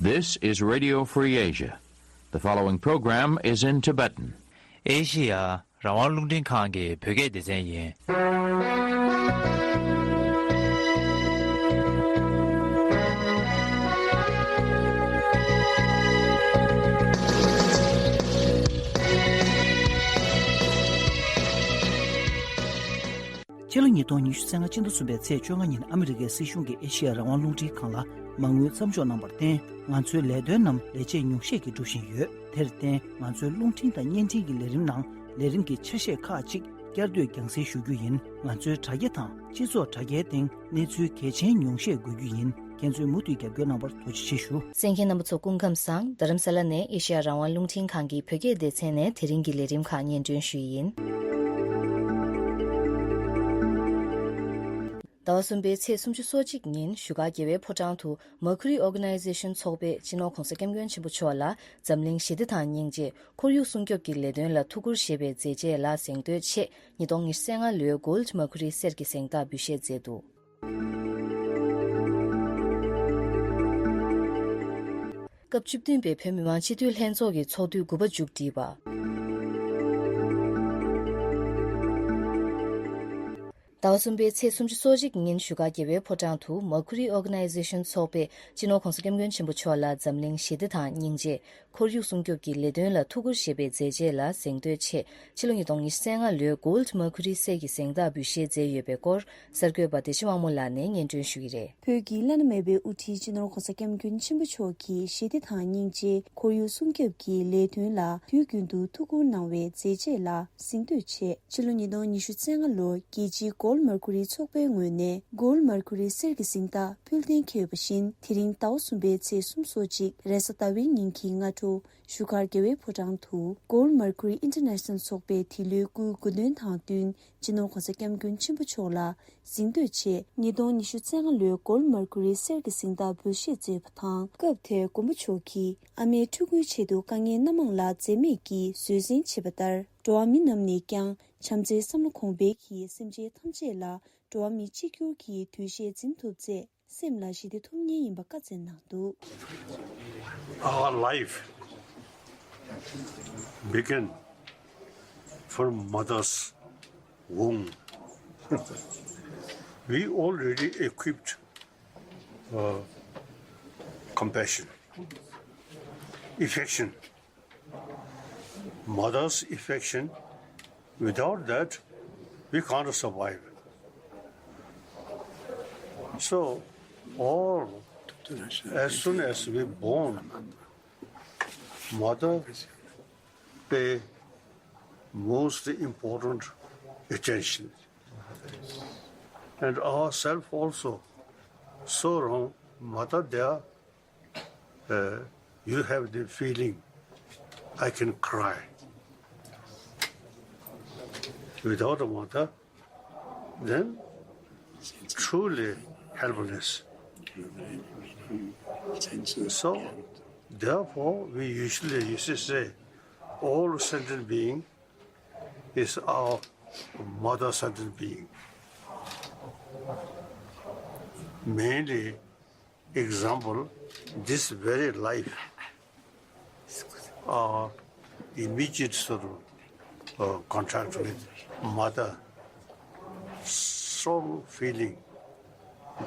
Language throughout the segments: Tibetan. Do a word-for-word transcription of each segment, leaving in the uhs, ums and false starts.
This is Radio Free Asia. The following program is in Tibetan. ཨེ་ཤི་ཡ་རང་དབང་རླུང་འཕྲིན་ཁང་གི་བོད་སྐད་སྡེ་ཚན་ཡིན། ཕྱི་ལོ་ཉིས་སྟོང་ཉི་ཤུ་རྩ་ལྔ་སྤྱི་ཟླ་གསུམ་པའི་ཚེས་བཅོ་ལྔ་ཉིན་ཨ་མི་རི་ཀའི་སྲིད་གཞུང་གིས་ཨེ་ཤེ་ཡ་རང་དབང་རླུང་འཕྲིན་ཁང་ལ་མ་དངུལ་མཚམས་འཇོག་གནང་བར་བརྟེན། ང་ཚོའི་ལས་དོན་རྣམས་ལས་བྱེད་ཉུང་ཤས་ཀྱིས་སྒྲུབ་བཞིན་ཡོད། དེར་བརྟེན། ང་ཚོའི་རླུང་འཕྲིན་དང་བརྙན་འཕྲིན་གྱི་ལས་རིམ་ནང་ལས་རིམ་གྱི་ཆ་ཤས་ཁག་ཅིག་བསྐྱར་ཟློས་རྒྱང་སྲིང་ཞུ་རྒྱུ་ཡིན། ང་ཚོའི་དྲ་རྒྱ་དང་སྤྱི་ཚོགས་དྲ་རྒྱའི་སྟེང་གནས་ཚུལ་གལ་ཆེན་ཉུང་ཤས་འགོད་རྒྱུ་ཡིན། ཁྱེད་ཚོས་མུ་མཐུད་རྒྱབ་སྐྱོར་གནང་བར་ཐུགས་རྗེ་ཆེ་ཞུ། གསན་མཁན་རྣམ་པ་ཚོ་སྐུ་ཁམས་བཟང་། རྡ་རམ་ས་ལ་ནས་ཨེ་ཤེ་ཡ་རང་དབང་རླུང་འཕྲིན་ཁང་གི་བོད་སྐད་སྡེ་ཚན་ནས་དེ་རིང་གི་ལས་རིམ་ཁག་སྙན་སྒྲོན་ཞུ་ཡི་ཡིན། ཟླ་བ་གསུམ་པའི་ཚེས་སུམ་ཅུ་སོ་གཅིག་ཉིན་བཞུགས་སྒར་རྒྱལ་བའི་ཕོ་བྲང་དུ་Mercury Organization་ཚོགས་པས་སྤྱི་ནོར་༧གོང་ས་༧སྐྱབས་མགོན་ཆེན་པོ་མཆོག་ལ་འཛམ་གླིང་ཞི་བདེ་དང་སྙིང་རྗེ། ཁོར་ཡུག་སྲུང་སྐྱོབ་ཀྱི་ལས་དོན་ལ་ཐུགས་ཁུར་ཞེས་པའི་མཛད་རྗེས་ལ་གཟེངས་བསྟོད་ཆེད་ཉིས་སྟོང་ཉི་ཤུ་རྩ་ལྔ་ལོའི་Gold Mercury་གསེར་གྱི་གཟེངས་རྟགས་འབུལ་བཞེས་མཛད་འདུག། སྐབས་བཅུ་བདུན་པའི་བོད་མི་མང་སྤྱི་འཐུས་ལྷན་ཚོགས་ཀྱི་ཚོགས་དུས་དགུ་པ་མཇུག་བསྒྲིལ་བ། ཟླ་བ་གསུམ་པའི་ཚེས་སུམ་ཅུ་སོ་གཅིག་ཉིན་བཞུགས་སྒར་རྒྱལ་བའི་ཕོ་བྲང་དུ་Mercury Organization་ཚོགས་པས་སྤྱི་ནོར་༧གོང་ས་༧སྐྱབས་མགོན་ཆེན་པོ་མཆོག་ལ་འཛམ་གླིང་ཞི་བདེ་དང་སྙིང་རྗེ། ཁོར་ཡུག་སྲུང་སྐྱོབ་ཀྱི་ལས་དོན་ལ་ཐུགས་ཁུར་བཞེས་པའི་མཛད་རྗེས་ལ་གཟེངས་བསྟོད་ཆེད་ཕྱི་ལོ་ཉིས་སྟོང་ཉི་ཤུ་རྩ་ལྔ་ལོའི་Gold Mercury་གསེར་གྱི་གཟེངས་རྟགས་འབུལ་བཞེས་མཛད་ཡོད་པའི་སྐོར་གསར་འགོད་པ་བདེ་ཆེན་དབང་མོ་ལགས་ནས་སྙན་སྒྲོན་ཞུ་གི་རེད། བོད་ཀྱི་བླ་ན་མེད་པའི་དབུ་ཁྲིད་སྤྱི་ནོར་༧གོང་ས་༧སྐྱབས་མགོན་ཆེན་པོ་མཆོག་གིས་ཞི་བདེ་དང་སྙིང་རྗེ། ཁོར་ཡུག་སྲུང་སྐྱོབ་ཀྱི་ལས་དོན་ལ་དུས་རྒྱུན་དུ་ཐུགས་ཁུར་གནང་བའི་མཛད་རྗེས་ལ་གཟེངས་བསྟོད་ཆེད་ཕྱི་ལོ་ཉིས་སྟོང་ཉི་ཤུ་རྩ་ལྔ་ལོར་རྒྱལ་སྤྱིའི་Gold Mercury་ཚོགས་པའི་ངོས་ནས་Gold Mercury་གསེར་གྱི་གཟེངས་རྟགས་ཕུལ་གཏན་འཁེལ་བ་བཞིན། དེ་རིང་ཟླ་བ་གསུམ་པའི་ཚེས་སོ་གཅིག་རེས་གཟའ་ཟླ་བའི་ཉིན་གྱི་སྔ་དྲོ་བཞུགས་སྒར་རྒྱལ་བའི་ཕོ་བྲང་དུ་Gold Mercury International་ཚོགས་པའི་དེ་ལོའི་སྐུའི་དགུང་སྟོན་དང་བསྟུན་སྤྱི་ནོར་༧གོང་ས་༧སྐྱབས་མགོན་ཆེན་པོ་མཆོག་ལ་གཟེངས་བསྟོད་ཆེད་ཉིས་སྟོང་ཉི་ཤུ་རྩ་ལྔ་ལོའི་Gold Mercury་གསེར་གྱི་གཟེངས་རྟགས་འབུལ་བཞེས་མཛད་པ་དང་། སྐབས་དེར་མགོན་པོ་མཆོག་གིས་ཨ་མའི་ཕྲུ་གུའི་ཆེད་དུ་དཀའ་ངལ་སྣ་མང་ལ་འཛེམས་མེད་ཀྱིས་བཟོད་བསྲན་བྱས་པ་ལྟར། འགྲོ་བ་མི་རྣམས་ནས་ཀྱང་བྱམས་བརྩེའི་བསམ་བློ་གོང་འཕེལ་གྱིས་སེམས་ཅན་ཐམས་ཅད་ལ་འགྲོ་བ་མིའི་གཅིག་གྱུར་གྱི་འདུ་ཤེས་འཛིན་ཐུབ་ཚེ། སེམས་ལ་ཞི་བདེ་ཐོབ་ངེས་ཡིན་པ་བཀའ་སྩལ་གནང་འདུག། Our life began from mother's womb. We already equipped uh, compassion, affection, mother's affection. Without that, we can't survive. So, all, as soon as we born, mother pay most important attention. And ourself also. So long, mother there uh, you have the feeling, I can cry. Without a mother, then truly helpless. So, therefore, we usually used to say, all sentient being is our mother sentient being. Mainly, example, this very life, our immediate sort of uh, contact with mother, strong feeling.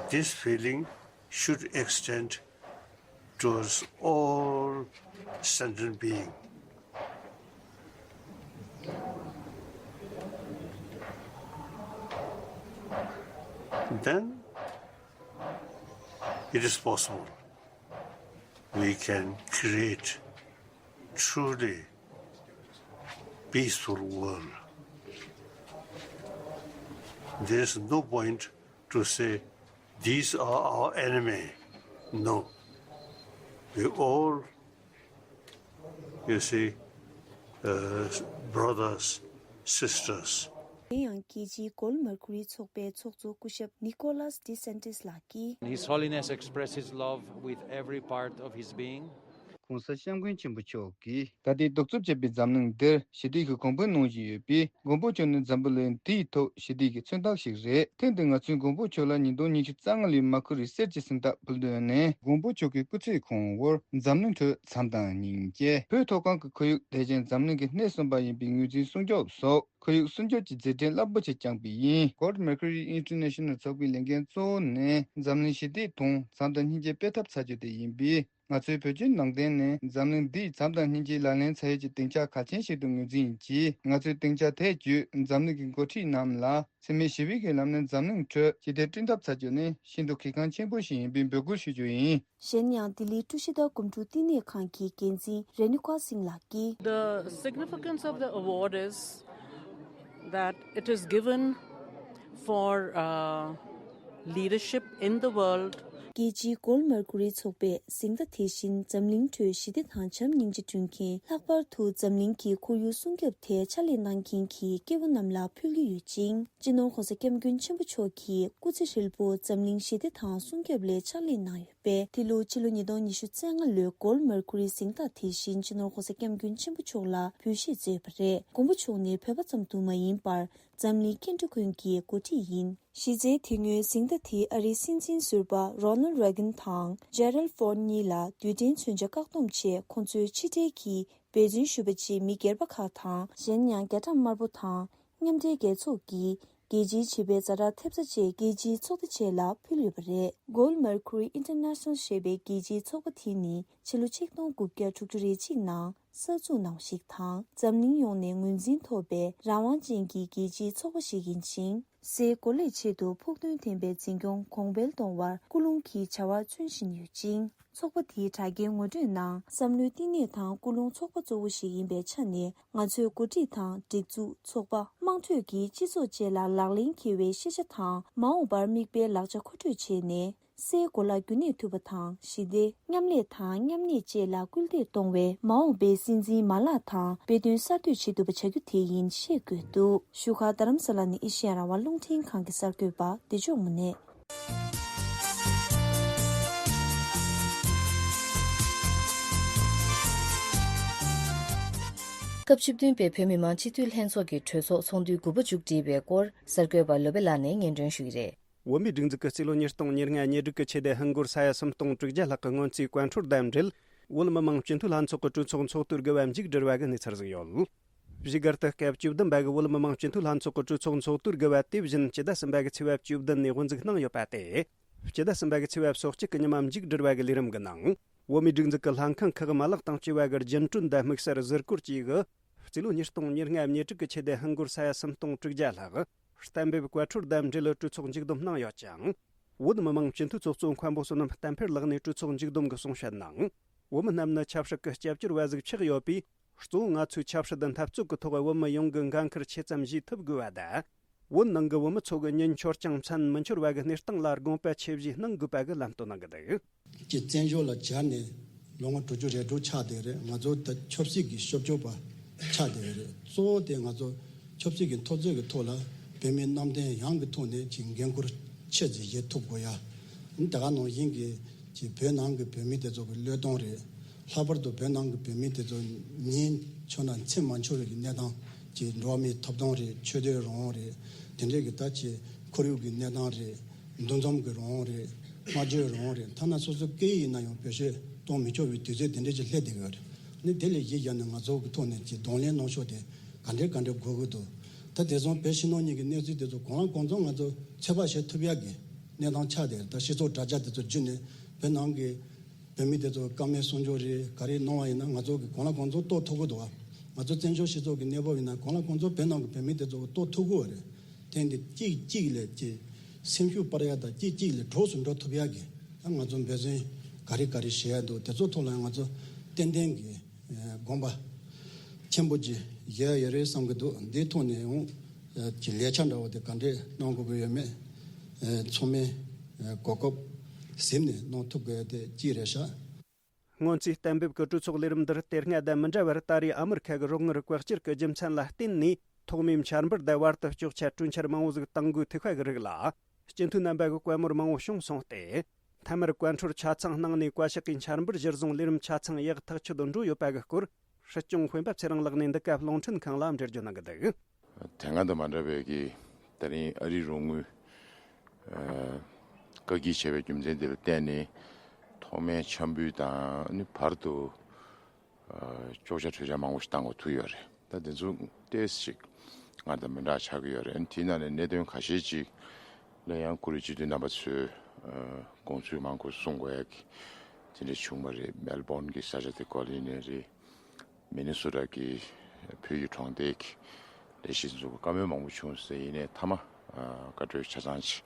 This feeling should extend towards all sentient being. Then it is possible we can create truly peaceful world. There is no point to say these are our enemy. No. We all, you see, uh, brothers, sisters. དེ་ཡང་རྒྱལ་སྤྱིའི་Gold Mercury་ཚོགས་པའི་ཚོགས་གཙོ་སྐུ་ཞབས་Nicolas de Santis་ལགས་ཀྱིས། His Holiness expressed his love with every part of his being. ༸གོང་ས་༸སྐྱབས་མགོན་ཆེན་པོ་མཆོག་གིས། ད་ལྟའི་གདུག་རྩུབ་ཆེ་བའི་འཛམ་གླིང་འདིར་ཞི་བདེ་ཞིག་གོང་འཕེལ་གནང་བཞིན་ཡོད་པས། མགོན་པོ་མཆོག་ནི་འཛམ་བུ་གླིང་འདིའི་ཐོག་ཞི་བདེ་ཞིག་གི་མཚོན་རྟགས་ཤིག་རེད། དེ་འདི་ང་ཚོས་མགོན་པོ་མཆོག་ལ་ཉིས་སྟོང་ཉི་ཤུ་རྩ་ལྔ་ལོའི་མར་ཁུ་རི་གསེར་གྱི་གཟེངས་རྟགས་ཕུལ་དོན་ནི། མགོན་པོ་མཆོག་གི་སྐུ་ཚེ་གང་བོར་འཛམ་གླིང་ཁྲོད་བྱམས་དང་སྙིང་རྗེ། བོད་མཐོ་སྒང་གི་ཁོར་ཡུག་དད་ཅན་འཛམ་གླིང་གི་སྣེ་གསུམ་པ་ཡིན་པའི་ངོས་འཛིན་སྲུང་སྐྱོབ་སོགས། ཁོར་ཡུག་སྲུང་སྐྱོབ་ཀྱི་མཛད་འཕྲིན་རླབས་པོ་ཆེ་བསྐྱངས་པ་ཡིན། Gold Mercury International ཚོགས་པའི་ལས་འགན་གཙོ་བོ་ནི་འཛམ་གླིང་ཞི་བདེ་དང་བྱམས་དང་སྙིང་རྗེ་སྤེལ་ཐབས་བྱ་རྒྱུ་དེ་ཡིན་པས། ང་ཚོའི་བོད་བརྒྱུད་ནང་བསྟན་ནི་འཛམ་གླིང་འདིའི་བྱམས་དང་སྙིང་རྗེའི་ལག་ལེན་ཚ་ཡོད་ཀྱི་སྡིངས་ཆ་གལ་ཆེན་ཞིག་ཏུ་ངོས་འཛིན་གྱིས། ང་ཚོའི་སྡིངས་ཆ་དེ་བརྒྱུད་འཛམ་གླིང་གི་འགོ་ཁྲིད་རྣམས་ལ་འཚེ་མེད་ཞི་བའི་གི་ལམ་ནས་འཛམ་གླིང་ཁྲོད་ཞི་བདེ་བསྐྲུན་ཐབས་བྱ་རྒྱུ་ནི་ཤིན་ཏུ་གལ་འགངས་ཆེན་པོ་ཞིག་ཡིན་པའི་འབོད་སྐུལ་ཞུ་རྒྱུ་ཡིན། གཞན་ཡང་ལྡི་ལིའི་ཀྲུའུ་ཞི་དང་གོམ་བགྲོད་བསྟི་གནས་ཁང་གི་འགན་འཛིན་རེ་ནུ་ཀ་སིང་ལགས་ཀྱིས། The significance of the award is that it is given for uh, leadership in the world. རྒྱལ་སྤྱིའི་Gold Mercury ཚོགས་པས་གཟེངས་རྟགས་དེ་བཞིན་འཛམ་གླིང་ཁྲོད་ཞི་བདེ་དང་བྱམས་སྙིང་རྗེ་བསྐྲུན་མཁན། ལྷག་པར་དུ་འཛམ་གླིང་གི་ཁོར་ཡུག་སྲུང་སྐྱོབ་ཐད་ཕྱག་ལས་གནང་མཁན་གྱི་སྐྱེ་བོ་རྣམས་ལ་ཕུལ་གྱི་ཡོད་ཅིང་། སྤྱི་ནོར་༸གོང་ས་༸སྐྱབས་མགོན་ཆེན་པོ་མཆོག་གིས་སྐུ་ཚེ་ཧྲིལ་པོ་འཛམ་གླིང་ཞི་བདེ་དང་སྲུང་སྐྱོབ་ལ་ཕྱག་ལས་གནང་ཡོད་པས། འདི་ལོ་ཕྱི་ལོ་ཉིས་སྟོང་ཉི་ཤུ་རྩ་ལྔ་ལོའི་Gold Mercury གཟེངས་རྟགས་དེ་བཞིན་སྤྱི་ནོར་༸གོང་ས་༸སྐྱབས་མགོན་ཆེན་པོ་མཆོག་ལ་འབུལ་བཞེས་མཛད་པ་རེད། མགོན་པོ་མཆོག་ནི་བོད་པ་ཙམ་དུ་མ་ཡིན་པར་འཛམ་གླིང་སྐྱེ་འགྲོ་ཀུན་གྱི་འགོ་ཁྲིད་ཡིན། གཞི་རྩའི་དེ་སྔོན་གཟེངས་རྟགས་དེ་ཨ་རིའི་སྲིད་འཛིན་ཟུར་པ་Ronald Reagan དང་Gerald Ford གཉིས་ལ་རྡུལ་ཕྲན་མཚོན་ཆ་བཀག་སྡོམ་ཆེད་ཁོང་ཚོའི་ཕྱི་འབྲེལ་གྱི་འབད་བརྩོན་ཞུས་པ་བཅས་མི་སྒེར་པ་ཁག་དང་། གཞན་ཡང་རྒྱ་གྲམ་དམར་པོ་དང་མཉམ་འབྲེལ་རྒྱལ་ཚོགས་ཀྱིས་རྒྱལ་སྤྱིའི་བྱིས་པའི་ཛ་དྲག་ཐེབས་རྩ་བཅས་རྒྱལ་སྤྱིའི་ཚོགས་སྡེ་བཅས་ལ་ཕུལ་ཡོད་པ་རེད། Gold Mercury International ཞེས་པའི་རྒྱལ་སྤྱིའི་ཚོགས་པ་དེ་ནི་ཕྱི་ལོ་ཆིག་སྟོང་དགུ་བརྒྱ་དྲུག་ཅུ་རེ་གཅིག་ནང་གསར་འཛུགས་གནང་བ་ཞིག་དང་། འཛམ་གླིང་ཡོངས་ནས་ངོས་འཛིན་ཐོབ་པའི་རང་དབང་ཅན་གྱི་རྒྱལ་སྤྱིའི་ཚོགས་པ་ཞིག་ཡིན་ཞིང་། སའི་གོ་ལའི་ཆེད་དུ་ཕུགས་འདུན་ལྡན་པའི་འཛིན་སྐྱོང་གོང་འཕེལ་གཏོང་བར་སྐུལ་སློང་གི་བྱ་བ་བརྩོན་བཞིན་ཡོད་ཅིང་། ཚོགས་པ་དེའི་དྲ་རྒྱའི་ངོ་སྤྲོད་ནང་བསམ་བློའི་བསྟི་གནས་དང་སྐུལ་སློང་ཚོགས་པ་གཙོ་བོ་ཞིག་ཡིན་པའི་ཆ་ནས། ང་ཚོས་འགོ་ཁྲིད་དང་སྒྲིག་འཛུགས། ཚོགས་པ། དམངས་ཁྲོད་ཀྱི་སྤྱི་ཚོགས་བཅས་ལ་ལག་ལེན་འཁེལ་བའི་ཤེས་བྱ་དང་། མ་འོངས་པར་དམིགས་པའི་ལག་ཆ་མཁོ་སྤྲོད་བྱས་ནས། སའི་གོ་ལ་རྒྱུན་གནས་ཐུབ་པ་དང་། ཞི་བདེ། མཉམ་ལས་དང་མཉམ་གནས་བཅས་ལ་སྐུལ་འདེད་གཏོང་བའི་མ་འོངས་པའི་སྲིད་འཛིན་མ་ལག་དང་དཔེ་སྟོན་གསར་གཏོད་བྱེད་ཐུབ་པ་བྱ་རྒྱུ་དེ་ཡིན་ཞེས་བཀོད་འདུག་བཞུགས་སྒར་རྡ་རམ་ས་ལ་ནས་ཨེ་ཤེ་ཡ་རང་དབང་རླུང་འཕྲིན་ཁང་གི་གསར་འགོད་པ་བདེ་མཆོག་མུ་ནེ། སྐབས་བཅུ་བདུན་པའི་བོད་མི་མང་སྤྱི་འཐུས་ལྷན་ཚོགས་ཀྱི་གྲོས་ཚོགས་ཚོགས་འདུའི་དགུ་པ་མཇུག་བསྒྲིལ་བའི་སྐོར་གསར་འགོད་པ་ལོ་པེ་ལགས་ནས་སྙན་སྒྲོན་ཞུ་གི་རེད། བོད་མིའི་སྒྲིག་འཛུགས་ཀྱི་རྩིས་ལོ་ཉིས་སྟོང་ཉེར་ལྔ་ཉེར་དྲུག་གི་ཆེད་དུ་ཧིན་སྒོར་ས་ཡ་སུམ་སྟོང་དྲུག་བརྒྱ་ལྷག་གི་སྔོན་རྩིས་བཀའ་འཁྲོལ་དང་འབྲེལ། བོད་མི་མང་སྤྱི་འཐུས་ལྷན་ཚོགས་ཀྱི་གྲོས་ཚོགས་ཚོགས་གཏོར་དགོས་པ་མཇུག་བསྒྲིལ་བ་གི་གནས་ཚུལ་ཞིག་ཡོད། བཞུགས་སྒར་དུ་སྐབས་བཅུ་བདུན་པ་གི་བོད་མི་མང་སྤྱི་འཐུས་ལྷན་ཚོགས་ཀྱི་གྲོས་ཚོགས་ཚོགས་གཏོར་དགོས་པ་དེ་བཞིན་སྤྱི་ཟླ་གསུམ་པ་གི་ཚེས་པ་བཅུ་བདུན་ནས་དབུ་འཛུགས་གནང་ཡོད་པ་སྟེ། སྤྱི་ཟླ་གསུམ་པ་གི་ཚེས་པ་སོ་གཅིག་གི་ཉི་མ་མཇུག་བསྒྲིལ་བ་གི་ལས་རིམ་གྱི་ནང་། བོད་མིའི་སྒྲིག་འཛུགས་ཀྱི་ལྷན་ཁང་ཁག་གི་མ་ལག་དང་བཅས་པ་གི་རྒྱུན་སྤྲོད་དང་དམིགས་བསལ་གཟིགས་སྐོར་བཅས་ཀྱི་རྩིས་ལོ་ཉིས་སྟོང་ཉེར་ལྔ་ཉེར་དྲུག་གི་ཆེད་དུ་ཧིན་སྒོར་ས་ཡ་སུམ་སྟོང་དྲུག་བརྒྱ་ལྷག་གཏན་འབེབས་བཀའ་འཁྲོལ་དང་འབྲེལ་གྲོས་ཚོགས་མཇུག་བསྡོམས་གནང་ཡོད་ཅིང་། བོད་མི་མང་སྤྱི་འཐུས་ཚོགས་གཙོ་མཁན་པོ་བསོད་ནམས་བསྟན་འཕེལ་ལགས་ནས་གྲོས་ཚོགས་མཇུག་བསྡོམས་ཀྱི་གསུང་བཤད་ནང་། བོད་མི་རྣམས་ནི་ཆབ་སྲིད་ཀྱི་སྐྱབས་བཅོལ་བ་ཟིག་ཆགས་ཡོད་པས། གཙོ་བོ་ང་ཚོས་ཆབ་སྲིད་འཐབ་རྩོད་ཀྱི་ཐོག་བོད་མི་ཡོངས་ཀྱི་འགན་འཁུར་ཆེ་ཙམ་བཞེས་ཐུབ་དགོས་པ་དང་། བོད་ནང་གི་བོད་མི་ཚོ་གི་ཉིན་འཆོར་ཀྱང་མཚན་མི་འཆོར་བ་གི་གནས་སྟངས་ལ་དགོངས་པ་ཆེ་བཞེས་གནང་དགོས་པ་གི་ལམ་སྟོན་གནང་གི་འདུག་ཀྱི་བཙན་བྱོལ་ལ་གྱར་ནས་ལོ་ངོ་དྲུག་ཅུ་རེ་དྲུག་ཆགས་བསྡད་རེད། ང་ཚོ་ད་ཆབ་སྲིད་ཀྱི་ཤོབ་ཆོབ་པ་ཆགས་བསྡད་རེད། གཙོ་བོ་དེ་ང་ཚོ་ཆབ་སྲིད་ཀྱི་འཐབ་རྩོད་ཀྱི་ཐོག་ལ་བོད་མིའི་རྣམ་རྟོག་ཡངས་ཀྱི་ཐོག་ནས་ཀྱི་འགན་འཁུར་ཆེ་ཙམ་བཞེས་ཐུབ་དགོས་ཡ། ད་ག་ནང་བཞིན་གྱི་ཀྱི་བོད་ནང་གི་བོད་མི་དེ་ཚོ་གི་བློས་གཏོང་རེད། ལྷག་པར་དུ་བོད་ནང་གི་བོད་མི་དེ་ཚོ་ཉིན་འཆོར་ན་མཚན་མ་འཆོར་བའི་གནས་སྟངས་ཀྱི་འགྲོ་བ་མིའི་ཐོབ་ཐང་རེད། ཆོས་དད་རང་དབང་རེད། དེ་འདྲས་ཀྱི་ད་ཀྱི་ཁོར་ཡུག་གི་གནས་སྟངས་རེད། འདུ་འཛོམས་ཀྱི་རང་དབང་རེད། སྨྲ་བརྗོད་རང་དབང་རེད། ཐ་ན་སོ་སོ་སྐད་ཡིག་ཡིན་ན་ཡང་བེད་སྤྱོད་གཏོང་མི་ཆོག་པའི་དུས་ཚོད་དེ་འདྲས་ཀྱི་སླེབས་བསྡད་ཡོད་རེད། ནི་དེ་ལས་གཞི་བཞག་ནས་ང་ཚོ་གི་ཐོག་ནས་ཀྱི་གདོང་ལེན་གནང་ཕྱོགས་དེ་ག་འདྲས་ག་འདྲས་དགོས་ཀྱི་འདུག་ད་དེ་སོང་བོད་ཕྱི་ནང་གཉིས་ཀྱི་གནས་ཚུལ་དེ་ཚོ་གང་ལ་གང་འཚམ་ང་ཚོ་ཚོད་དཔག་བྱེད་ཐུབ་ཡག་གི་གནས་སྟངས་ཆགས་བསྡད་རེད། ད་སྤྱི་ཚོགས་དྲ་རྒྱ་དེ་ཚོ་བརྒྱུད་ནས་བོད་ནང་གི་བོད་མི་དེ་ཚོ་བཀའ་མོལ་གསུང་ཆོས་རེད། ག་རེ་གནང་བ་ཡིན་ན་ང་ཚོ་གི་གང་ལ་གང་འཚམ་རྟོགས་ཐུབ་ཀྱི་འདུག་ང་ཚོ་བཙན་བྱོལ་སྤྱི་ཚོགས་ཀྱི་གནས་བབ་ཡིན་ན་གང་ལ་གང་འཚམ་བོད་ནང་གི་བོད་མི་དེ་ཚོ་གི་རྟོགས་ཐུབ་ཀྱི་ཡོད་རེད། དེ་འདི་གཅིག་གཅིག་ལས་ཀྱི་སེམས་ཤུགས་སྤར་ཡ་དང་གཅིག་གཅིག་ལས་གྲོགས་སུ་འགྲོ་ཐུབ་ཡ་གི་ད་ང་ཚོ་འབད་བརྩོན་ག་རེ་ག་རེ་བྱེད་ཡ་འདུག་དེ་ཚོ་ཐོག་ལ་ང་ཚོ་ཏན་ཏན་གྱི་དགོངས་པ་ཆེན་པོ་ཅིག་བཞེས་ཡ་ཡོད་རེད་བསམ་གྱི་འདུག་འདིའི་ཐོག་ནས་ཡང་ཀྱི་ལས་འཆར་འདྲ་བོ་དེ་ག་འདྲས་གནང་དགོས་ཀྱི་ཡོད་མེད་ཚང་མས་གོ་སྐབས་ཟིན་ནས་གནང་ཐུབ་དགོས་ཡ་དེ་གཅིག་རེད་ཤག་སྔོན་རྩིས་གཏན་འབེབས་ཀྱི་གྲོས་ཚོགས་ལས་རིམ་འདིར་དེ་སྔ་དང་མི་འདྲ་བར་ད་རེས་ཨ་མི་རི་ཁ་གི་རོགས་དངུལ་བཀག་སྐྱིལ་གྱི་རྒྱུ་མཚན་ལ་བརྟེན་ནས་ཐོག་མའི་འཆར་འབུལ་དང་བར་དུ་གཅོག་ཆ་གྲོས་འཆར་མང་བོ་ཟིག་བཏང་དགོས་ཐུག་པ་གི་རིགས་ལ་སྤྱི་འཐུས་རྣམ་པ་གི་བཀའ་མོལ་མང་བོ་བྱུང་སོང་སྟེ། ཐ་མར་བཀའ་འཁྲོལ་ཆ་ཚང་གནང་ནས་བཀའ་ཤག་གིས་འཆར་འབུལ་གཞིར་བཟུང་ལས་རིམ་ཆ་ཚང་ཡག་ཐག་ཆོད་དུ་འགྲོ་ཡོད་པ་གི་སྐོར། སྲིད་སྐྱོང་སྤེན་པ་ཚེ་རིང་ལགས་ནས་འདི་སྐབས་རླུང་འཕྲིན་ཁང་ལ་འགྲེལ་བརྗོད་གནང་གི་འདུག། དེ་སྔ་དང་མ་འདྲ་བའི་གི་ད་རིང་ཨ་རིའི་རོགས་དངུལ་ཨ་བཀག་སྐྱིལ་བྱས་པའི་རྒྱུ་མཚན་དེ་ལ་བརྟེན་ནས་ཐོག་མའི་འཆར་འབུལ་དང་ནི་བར་དུ་ཨ་གཅོག་ཆ་འཕྲོས་ཆ་མང་པོ་ཞིག་བཏང་དགོས་ཐུག་ཡོད་རེད། ད་དེ་ཚོ་ཏོག་ཙམ་ཞིག་སྔར་དང་མི་འདྲ་ཆགས་ཀྱི་ཡོད་རེད། དེའི་ནང་ནས་གནད་དོན་ཁ་ཤས་ཅིག་ལ་ཡང་ཀུ་རེ་སྤྱི་འཐུས་རྣམ་པ་ཚོས་ཨ་དགོངས་ཚུལ་མང་པོ་གསུང་དགོས་ཡག་གི་དེ་འདྲ་བྱུང་བ་རེད། མེལ་བོན་གྱི་ས་ཆ་དེ་ཀོ་ལི་ནས་རེད། མི་ནི་སོ་ཊ་གི་བོད་ཀྱི་གྲོང་སྡེ་གི་ལས་བྱེད་ཚོ་བཀའ་མོལ་མང་པོ་བྱུང་ཟེར། ཡིན་ནའི་མཐའ་མ་ཨ་བཀའ་འཁྲོལ་ཆ་ཚང་ཅིག་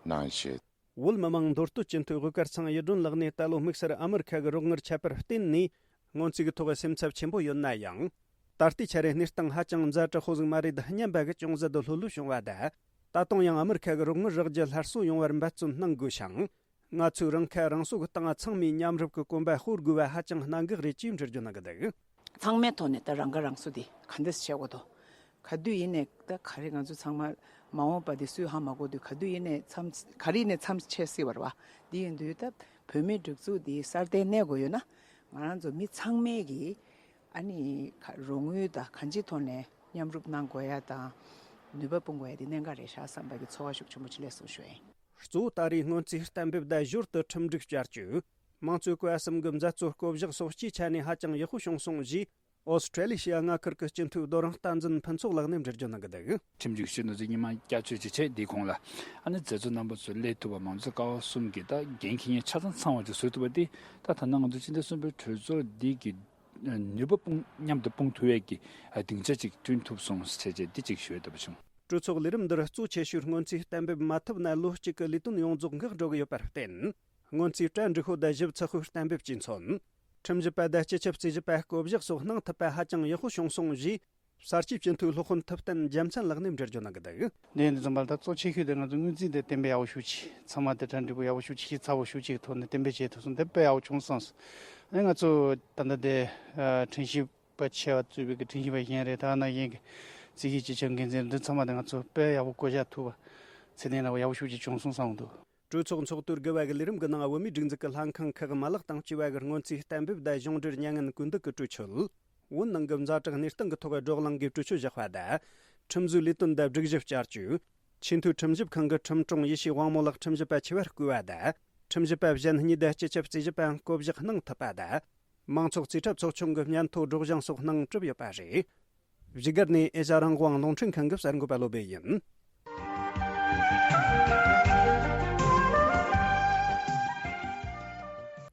གནང་བྱས། བོད་མི་མང་མདོ་སྟོད་སྤྱི་འཐུས་དབུ་དཀར་ཚང་གཡུ་སྒྲོན་ལགས་ནས་ད་ལོ་དམིགས་བསལ་ཨ་མི་རི་ཁ་གི་རོགས་དངུལ་ཆད་པར་བརྟེན་ནས་སྔོན་རྩིས་ཀྱི་ཐོག་སེམས་འཚབ་ཆེན་པོ་ཡོད་ན་ཡང་། ད་ལྟའི་ཆ་རེ་གནས་སྟངས་ཧ་ཅང་ཛ་དྲག་པོ་ཟིག་མ་རེད་སྙམ་པ་གི་ཅུང་ཟད་ལྷོད་ལྷོད་བྱུང་བ་དང་། ད་དུང་ཡང་ཨ་མི་རི་ཁ་གི་རོགས་དངུལ་རག་རྒྱུ་སླར་གསོ་ཡོང་བར་འབད་བརྩོན་གནང་དགོས་ཤིང་། ང་ཚོས་རང་ཁ་རང་གསོ་གི་སྟེང་ཚང་མས་མཉམ་རུབ་ཀྱི་གོམ་པ་སྤོ་དགོས་པ་ཧ་ཅང་གནད་འགག་རེད་ཅེས་འགྲེལ་བརྗོད་གནང་གི་འདུག། ཚང་མའི་ཐོག་ནས་ད་རང་ཁ་རང་གསོ་དེ་ག་འདྲས་བྱེད་དགོས་དོ། ག་དུས་ཡིན་ནས་ད་ག་རེ་ང་ཚོ་ཚང་མ་མ་འོངས་པ་དེ་སུས་ཧ་མ་གོ་དུས་ག་དུས་ཡིན་ནས་མཚམས་ག་རེ་ཡིན་ནས་མཚམས་ཆད་སྲིད་པ་རེད་བ། འདི་ཡིན་དུས་ད་བོད་མིའི་སྒྲིག་འཛུགས་འདི་སྲ་བརྟན་གནས་དགོས་ཡོད་ན། ང་རང་ཚོ་མི་ཚང་མས་ཀྱིས་ཨ་ནི་ག་རོགས་དངུལ་དང་གང་ཅིའི་ཐོག་ནས་མཉམ་རུབ་གནང་དགོས་ཡ་དང་། ནུས་པ་སྤུངས་དགོས་ཡ་དེ་གནད་འགག་རེད་ཤག་བསམ་པ་གི་ཚོར་བ་ཤུགས་ཆེན་པོ་ཅིག་སླེབས་སོང་ཞུ་ཡ་ཡིན། གཙོ་བོ་ད་རེས་སྔོན་རྩིས་གཏན་འབེབས་དང་ཞོར་དུ་ཁྲིམས་སྒྲིག་བསྐྱར་བཅོས། མང་གཙོའི་བཀའ་གསུམ་གྱི་མཛད་གཙོ་བསྐོ་གཞག་སོགས་སྤྱིའི་ཆ་ནས་ཧ་ཅང་ཡག་པོ་བྱུང་སོང་ཞེས། ཨོ་སི་ཁྲེ་ལི་ཤི་ཡ་མངའ་ཁུལ་གྱི་སྤྱི་འཐུས་རྡོ་རིང་བསྟན་འཛིན་ཕུན་ཚོགས་ལགས་ནས་འགྲེལ་བརྗོད་གནང་གི་འདུག། ཁྲིམས་སྒྲིག་ཞུ་ནོར་འཛིན་ཉི་མ་བསྐྱར་བཅོས་ཅིག་བྱས། འདིའི་གོང་ལ་ཨ་ནི་མཛད་གཙོ་རྣམ་པ་ཚོ་སླེབས་ཐུབ་པ། མང་གཙོ་ཀ་བ་གསུམ་གྱི་ད་འགན་འཁྱེར་མཁན་ཆ་ཚང་ཚང་བ་ཅིག་བཟོ་ཐུབ་པ་འདི་ད་ད་ནང་ང་ཚོ་སྤྱི་ཟླ་གསུམ་པའི་གྲོས་ཚོགས་འདི་གི་ནུས་པ་སྤུངས། མཉམ་དུ་སྤུངས་ཐུབ་ཡས་ཀྱི་སྡིངས་ཆ་ཅིག་བསྐྲུན་ཐུབ་སོང་ཟེར་བྱས་འདི་ཅིག་ཞུ་འདོད་པ་བྱུང་། གྲོས་ཚོགས་ལས་རིམ་འདིར་གཙོ་ཆེ་ཤོས་སྔོན་རྩིས་གཏན་འབེབས་མ་ཐུབ་ན་ལོ་གཅིག་གི་ལས་དོན་ཡོངས་རྫོགས་འགག་འགྲོ་གི་ཡོད་པར་བརྟེན། སྔོན་རྩིས་གྲ་འགྲིག་ཤོས་དང་ཞིབ་ཚགས་ཤོས་གཏན་འབེབས་ཀྱིས་མཚོན། ཁྲིམས་ཞིབ་པ་དང་སྤྱི་ཁྱབ་རྩིས་ཞིབ་པ་བསྐོ་གཞག་སོགས་གནང་ཐུབ་པ་ཧ་ཅང་ཡག་པོ་བྱུང་སོང་ཞེས། གསར་སྤྱི་སྤྱི་འཐུས་སློབ་དཔོན་ཐུབ་བསྟན་རྒྱལ་མཚན་ལགས་ནས་འགྲེལ་བརྗོད་གནང་གི་འདུག། འདི་ཡིན་དུས་ཙམ་པ་ལ་ད་གཙོ་ཆེ་ཤོས་དེ་ང་ཚོ་སྔོན་རྩིས་དེ་གཏན་འབེབས་ཡག་པོ་ཞེ་པོ་ཅིག། ཚང་མ་དེ་གྲ་འགྲིག་པོ་ཡག་པོ་ཞེ་པོ་ཅིག། ཞིབ་ཚགས་པོ་ཞེ་པོ་ཅིག་གི་ཐོག་ནས་གཏན་འབེབས་བྱས་ཐུབ་སོང་། དེ་དཔེ་ཡག་པོ་བྱུང་སོང་། ཨ་ནི་ང་ཚོ་ད་ལྟ་དེ་ཨ་ཁྲིམས་ཞིབ་པ་ཆེ་བ་གཙོས་པའི་གི་ཁྲིམས་ཞིབ་པ་གཞན་རེད། ད་ནང་བཞིན་གྱི་རྩིས་ཞིབ་སྤྱི་ཁྱབ་འགན་འཛིན་འདི་ཚང་མ་དེ་ང་ཚོ་དཔེ་ཡག་པོ་བསྐོ་བཞག་ཐུབ་པ། ཚད་ལྡན་འདྲ་པོ་ཡག་པོ་ཞེ་པོ་ཅིག་བྱུང་སོང་བསམ་གྱི་འདུག། གྲོས་ཚོགས་ཚོགས་དུས་དགུ་པ་གི་ལས་རིམ་གྱི་ནང་བོད་མིའི་སྒྲིག་འཛུགས་ཀྱི་ལྷན་ཁང་ཁག་མ་ལག་དང་བཅས་པ་གི་སྔོན་རྩིས་གཏན་འབེབས་དང་གཞུང་འབྲེལ་མྱ་ངན་གུས་འདུད་ཀྱི་གྲོས་ཆོད། བོད་ནང་གི་ཛ་དྲག་གནས་སྟངས་ཀྱི་ཐོག་བགྲོ་གླེང་གི་གྲོས་ཆོད་བཞག་པ་དང་། ཁྲིམས་བཟོའི་ལས་དོན་དང་སྒྲིག་གཞི་བསྐྱར་བཅོས། ཆེས་མཐོའི་ཁྲིམས་ཞིབ་ཁང་གི་ཁྲིམས་དྲུང་ཡེ་ཤེས་དབང་མོ་ལགས་ཁྲིམས་ཞིབ་པ་ཆེ་བར་བསྐོས་པ་དང་། ཁྲིམས་ཞིབ་པ་གཞན་གཉིས་དང་སྤྱི་ཁྱབ་རྩིས་ཞིབ་པའང་བསྐོ་གཞག་གནང་ཐུབ་པ་དང་། མང་ཚོགས་རྩིས་ཁྲ་ཚོགས་ཆུང་གི་སྙན་ཐོ་སྒྲོག་སྦྱང་སོགས་གནང་གྲུབ་ཡོད་པ་རེད། བཞུགས་སྒར་ནས་ཨེ་ཤ་རང་དབང་རླུང་འཕྲིན་ཁང་གི་གསར་འགོད་པ་བློ་བྷེ་ཡིན།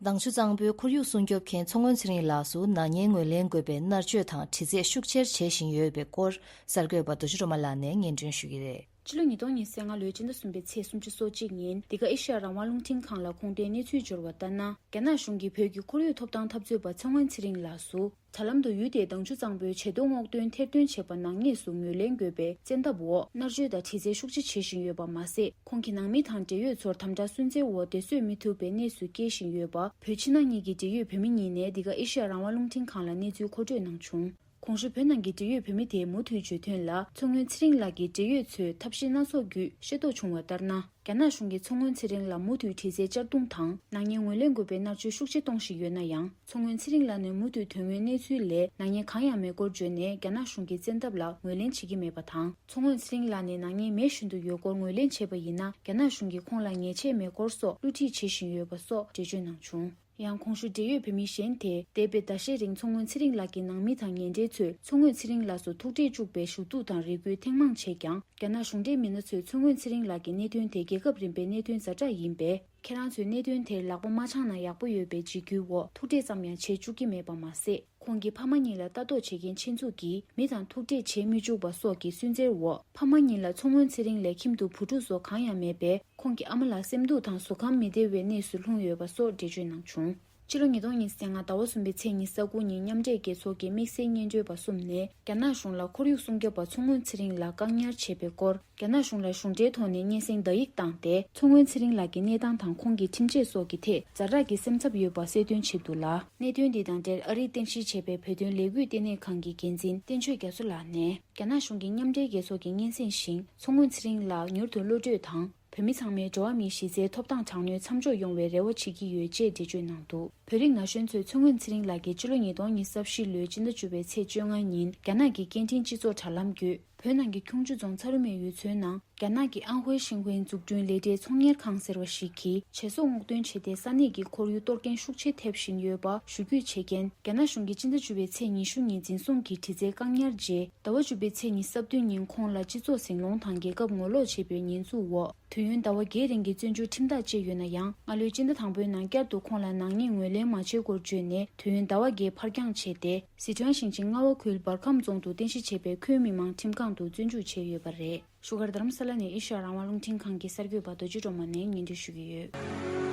དྭངས་ཆུ་གཙང་པོའི་ཁོར་ཡུག་སྲུང་སྐྱོབ་མཁན་མཚོ་སྔོན་ཚེ་རིང་ལགས་སུ་ན་མཉེན་ངོས་ལེན་དགོས་པའི་མནར་གཅོད་དང་དྲི་རྩད་ཤུགས་ཆེར་བྱེད་བཞིན་ཡོད་པའི་སྐོར་གསར་འགོད་པ་རྡོ་རྗེ་སྒྲོལ་མ་ལགས་ནས་སྙན་སྒྲོན་ཞུ་གི་རེད། ཕྱི་ལོ་ཉིས་སྟོང་ཉི་ཤུ་རྩ་ལྔ་ལོའི་སྤྱི་ཟླ་གསུམ་པའི་ཚེས་སུམ་ཅུ་སོ་གཅིག་ཉིན་འདི་ག་ཨེ་ཤ་ཡ་རང་དབང་རླུང་འཕྲིན་ཁང་ལ་ཁུངས་ལྡན་གནས་ཚུལ་འབྱོར་བ་ལྟར་ན། རྒྱ་ནག་གཞུང་གིས་བོད་ཀྱི་ཁོར་ཡུག་ཐོབ་ཐང་འཐབ་རྩོད་པ་མཚོ་སྔོན་ཚེ་རིང་ལགས་སུ། དྲ་ལམ་དུ་ཡུལ་དེའི་དྭངས་ཆུ་གཙང་པོའི་བྱེ་ཐོག་སྔོག་འདོན་ཐེར་འདོན་བྱས་པ་ནག་ཉེས་སུ་ངོས་ལེན་དགོས་པའི་བཙན་ཐབས་འོག་མནར་གཅོད་དང་དྲི་རྩད་ཤུགས་ཆེ་བྱེད་བཞིན་ཡོད་པ་མ་ཟད། ཁོང་གི་ནང་མི་དང་འབྲེལ་ཡོད་ཚོར་དམ་དྲག་སུན་གཙེར་འོག་བསྡད་གསོད་མི་ཐུབ་པའི་གནས་སུ་སྐྱེལ་བཞིན་ཡོད་པ། བོད་ཕྱི་ནང་གཉིས་ཀྱི་འབྲེལ་ཡོད་བོད་མི་གཉིས་ནས་འདི་ག་ཨེ་ཤ་ཡ་རང་དབང་རླུང་འཕྲིན་ཁང་ལ་གནས་ཚུལ་མཁོ་སྤྲོད་གནང་བྱུང་། གོང་ཞུས་བོད་ནང་གི་འབྲེལ་ཡོད་བོད་མི་དེས་མུ་མཐུད་བརྗོད་དོན་ལ། མཚོ་སྔོན་ཚེ་རིང་ལགས་ཀྱི་འབྲེལ་ཡོད་ཚོས་ཐབས་ཤེས་སྣ་ཚོགས་བརྒྱུད་ཤེས་རྟོགས་བྱུང་བ་ལྟར་ན། རྒྱ་ནག་གཞུང་གིས་མཚོ་སྔོན་ཚེ་རིང་ལ་མུ་མཐུད་དྲི་རྩད་གཅར་རྡུང་དང་ནག་ཉེས་ངོས་ལེན་དགོས་པའི་མནར་གཅོད་ཤུགས་ཆེ་གཏོང་བཞིན་ཡོད་ན་ཡང་། མཚོ་སྔོན་ཚེ་རིང་ལགས་ནས་མུ་མཐུད་དོན་དངོས་གནས་ཚུལ་ལས་ནག་ཉེས་གང་ཡང་མེད་སྐོར་བརྗོད་ནས། རྒྱ་ནག་གཞུང་གི་བཙན་ཐབས་ལ་ངོས་ལེན་བྱེད་ཀྱི་མེད་པ་དང་། མཚོ་སྔོན་ཚེ་རིང་ལགས་ནས་ནག་ཉེས་མེད་བཞིན་དུ་ཡོད་སྐོར་ངོས་ལེན་བྱས་པ་ཡིན་ན། རྒྱ་ནག་གཞུང་གིས་ཁོང་ལ་ཉེས་ཆད་མེད་སྐོར་སོགས་བསླུ་བྲིད་བྱེད་བཞིན་ཡོད་པ་སོགས་འགྲེལ་བརྗོད་གནང་བྱུང་། ཡང་གོང་ཞུས་འབྲེལ་ཡོད་བོད་མི་གཞན་དེས་འདས་པའི་ཟླ་ཤས་རིང་མཚོ་སྔོན་ཚེ་རིང་ལགས་ཀྱི་ནང་མི་དང་ཉེ་འབྲེལ་ཚོས་མཚོ་སྔོན་ཚེ་རིང་ལགས་སུ་ཐུག་འཕྲད་བཅུག་པའི་ཞུ་གཏུག་དང་རེ་སྐུལ་ཐེངས་མང་བྱས་ཀྱང་། རྒྱ་ནག་གཞུང་འབྲེལ་མི་སྣ་ཚོས་མཚོ་སྔོན་ཚེ་རིང་ལགས་ཀྱི་གནད་དོན་དེ་རྒྱལ་ཁབ་རིམ་པའི་གནད་དོན་ཛ་དྲག་ཡིན་པས། ཁྱེད་རང་ཚོས་གནད་དོན་དེར་ལག་པ་མ་འཆང་ན་ཡག་པོ་ཡོད་པའི་འཇིགས་སྐུལ་འོག་ཐུག་འཕྲད་ཙམ་ཡང་བྱེད་བཅུག་གི་མེད་པ་མ་ཟད། ཁོང་གི་ཕ་མ་གཉིས་ལ་ལྟ་རྟོག་བྱེད་མཁན་ཆེད་འཛུགས་ཀྱིས་མི་དང་ཐུག་འཕྲད་བྱེད་མི་བཅུག་པ་སོགས་ཀྱི་སུན་གཙེར་འོག་ཕ་མ་གཉིས་ལ་མཚོ་སྔོན་ཚེ་རིང་ལགས་ཁྱིམ་དུ་བུ་ཕྲུག་སོགས་གང་ཡང་མེད་པས། ཁོང་གི་ཨ་མ་ལ་སེམས་སྡུག་དང་གཟུགས་ཁམས་མི་བདེ་བའི་གནས་སུ་ལྷུང་ཡོད་པ་སོགས་འགྲེལ་བརྗོད་གནང་བྱུང་། ཕྱི་ལོ་ཉིས་སྟོང་ཉི་ཤུ་རྩ་ལྔ་ཟླ་བ་གསུམ་པའི་ཚེས་ཉི་ཤུ་རྩ་དགུ་ཉིན་མཉམ་འབྲེལ་རྒྱལ་ཚོགས་ཀྱི་དམིགས་བསལ་སྙན་སྒྲོན་པ་གསུམ་ནས། རྒྱ་ནག་གཞུང་ལ་ཁོར་ཡུག་སྲུང་སྐྱོབ་པ་མཚོ་སྔོན་ཚེ་རིང་ལ་བཀག་ཉར་བྱས་པའི་སྐོར། རྒྱ་ནག་གཞུང་ལ་གཞུང་འབྲེལ་ཐོག་ནས་སྙན་སེང་བརྡ་ཡིག་བཏང་སྟེ། མཚོ་སྔོན་ཚེ་རིང་ལགས་ཀྱི་གནས་སྟངས་དང་ཁོང་གི་ཁྲིམས་ཆད་སོགས་ཀྱི་ཐད་ཛ་དྲག་གི་སེམས་འཚབ་ཡོད་པ་གསལ་སྟོན་བྱས་འདུག་ལ། གནད་དོན་འདི་དང་འབྲེལ་ཨ་རིས་རྟེན་གཞི་བྱས་པའི་བོད་དོན་ལས་འགུལ་ལྟེ་གནས་ཁང་གི་འགན་འཛིན་བསྟན་ཆོས་རྒྱ་མཚོ་ལགས་ནས། རྒྱ་ནག་གཞུང་གིས་མཉམ་འབྲེལ་རྒྱལ་ཚོགས་ཀྱི་སྙན་སེང་བཞིན། མཚོ་སྔོན་ཚེ་རིང་ལགས་མྱུར་དུ་གློད་གྲོལ་དང་། བོད་མི་ཚང་མས་འགྲོ་བ་མིའི་གཞི་རྩའི་ཐོབ་ཐང་དྲག་གནོན་མཚམས་འཇོག་ཡོང་བའི་རེ་བ་བྱེད་ཀྱི་ཡོད་ཅེས་འགྲེལ་བརྗོད་གནང་འདུག་བོད་རིགས་ན་གཞོན་ཚོས་མཚོ་སྔོན་ཚེ་རིང་ལགས་ཀྱིས་ཕྱི་ལོ་ཉིས་སྟོང་ཉི་ཤུ་རྩ་བཞི་ལོའི་སྤྱི་ཟླ་བཅུ་པའི་ཚེས་བཅོ་ལྔ་ཉིན་རྒྱ་ནག་གི་སྐད་འཕྲིན་སྤྱི་ཚོགས་དྲ་ལམ་བརྒྱུད། བོད་ནང་གི་ཁྱུང་མཆུ་རྫོང་ཚ་རུ་མའི་ཡུལ་ཚོའི་ནང་རྒྱ་ནག་གི་ཨན་ཧུའེ་ཤིན་ཧུའེ་འཛུགས་སྐྲུན་ལས་གྲྭའི་ཚོང་གཉེར་ཁང་ཟེར་བ་ཞིག་གིས་བྱེ་སོག་སྔོག་འདོན་བྱས་ཏེ་ས་གནས་ཀྱི་ཁོར་ཡུག་གཏོར་སྐྱོན་ཤུགས་ཆེ་ཐེབས་བཞིན་ཡོད་པ་ཞུ་རྒྱུའི་ཆེད་རྐྱེན། རྒྱ་ནག་གཞུང་གིས་སྤྱི་ཟླ་བཅུ་པའི་ཚེས་ཉི་ཤུ་ཉིན་འཛིན་བཟུང་གིས་དྲི་རྩད་བཀག་ཉར་རྗེས། ཟླ་བ་བཅུ་པའི་ཚེས་ཉི་ཤུ་རྩ་བདུན་ཉིན་ཁོང་ལ་སྤྱི་ཚོགས་ཟིང་སློང་དང་རྒྱལ་ཁབ་ངོ་ལོག་བྱས་པའི་ཉེས་འཛུགས་འོག་དུས་ཡུན་ཟླ་བ་བརྒྱད་རིང་གི་བཙོན་འཇུག་ཁྲིམས་ཐག་བཅད་ཡོད་ན་ཡང་། སྔ་ལོའི་སྤྱི་ཟླ་དང་པོའི་ནང་བསྐྱར་དུ་ཁོང་ལ་ནག་ཉེས་ངོས་ལེན་མ་བྱས་སྐོར་བརྗོད་ནས། དུས་ཡུན་ཟླ་བ་བརྒྱད་ཕར་འགྱངས་བྱས་ཏེ། སི་ཁྲོན་ཞིང་ཆེན་རྔ་བ་ཁུལ་འབར་ཁམས་རྫོང་དུ་རྟེན་གཞི་བྱས་པའི་ཁུལ་མི་མང་ཁྲིམས་ཁང་དུ་བཙོན་འཇུག་བྱས་ཡོད་པ་རེད། བཞུགས་སྒར་རྡ་རམ་ས་ལ་ནས་ཨེ་ཤ་ཡ་རང་དབང་རླུང་འཕྲིན་ཁང་གི་གསར་འགོད་པ་རྡོ་རྗེ་སྒྲོལ་མ་ནས་སྙན་སྒྲོན་ཞུ་གི་ཡོད།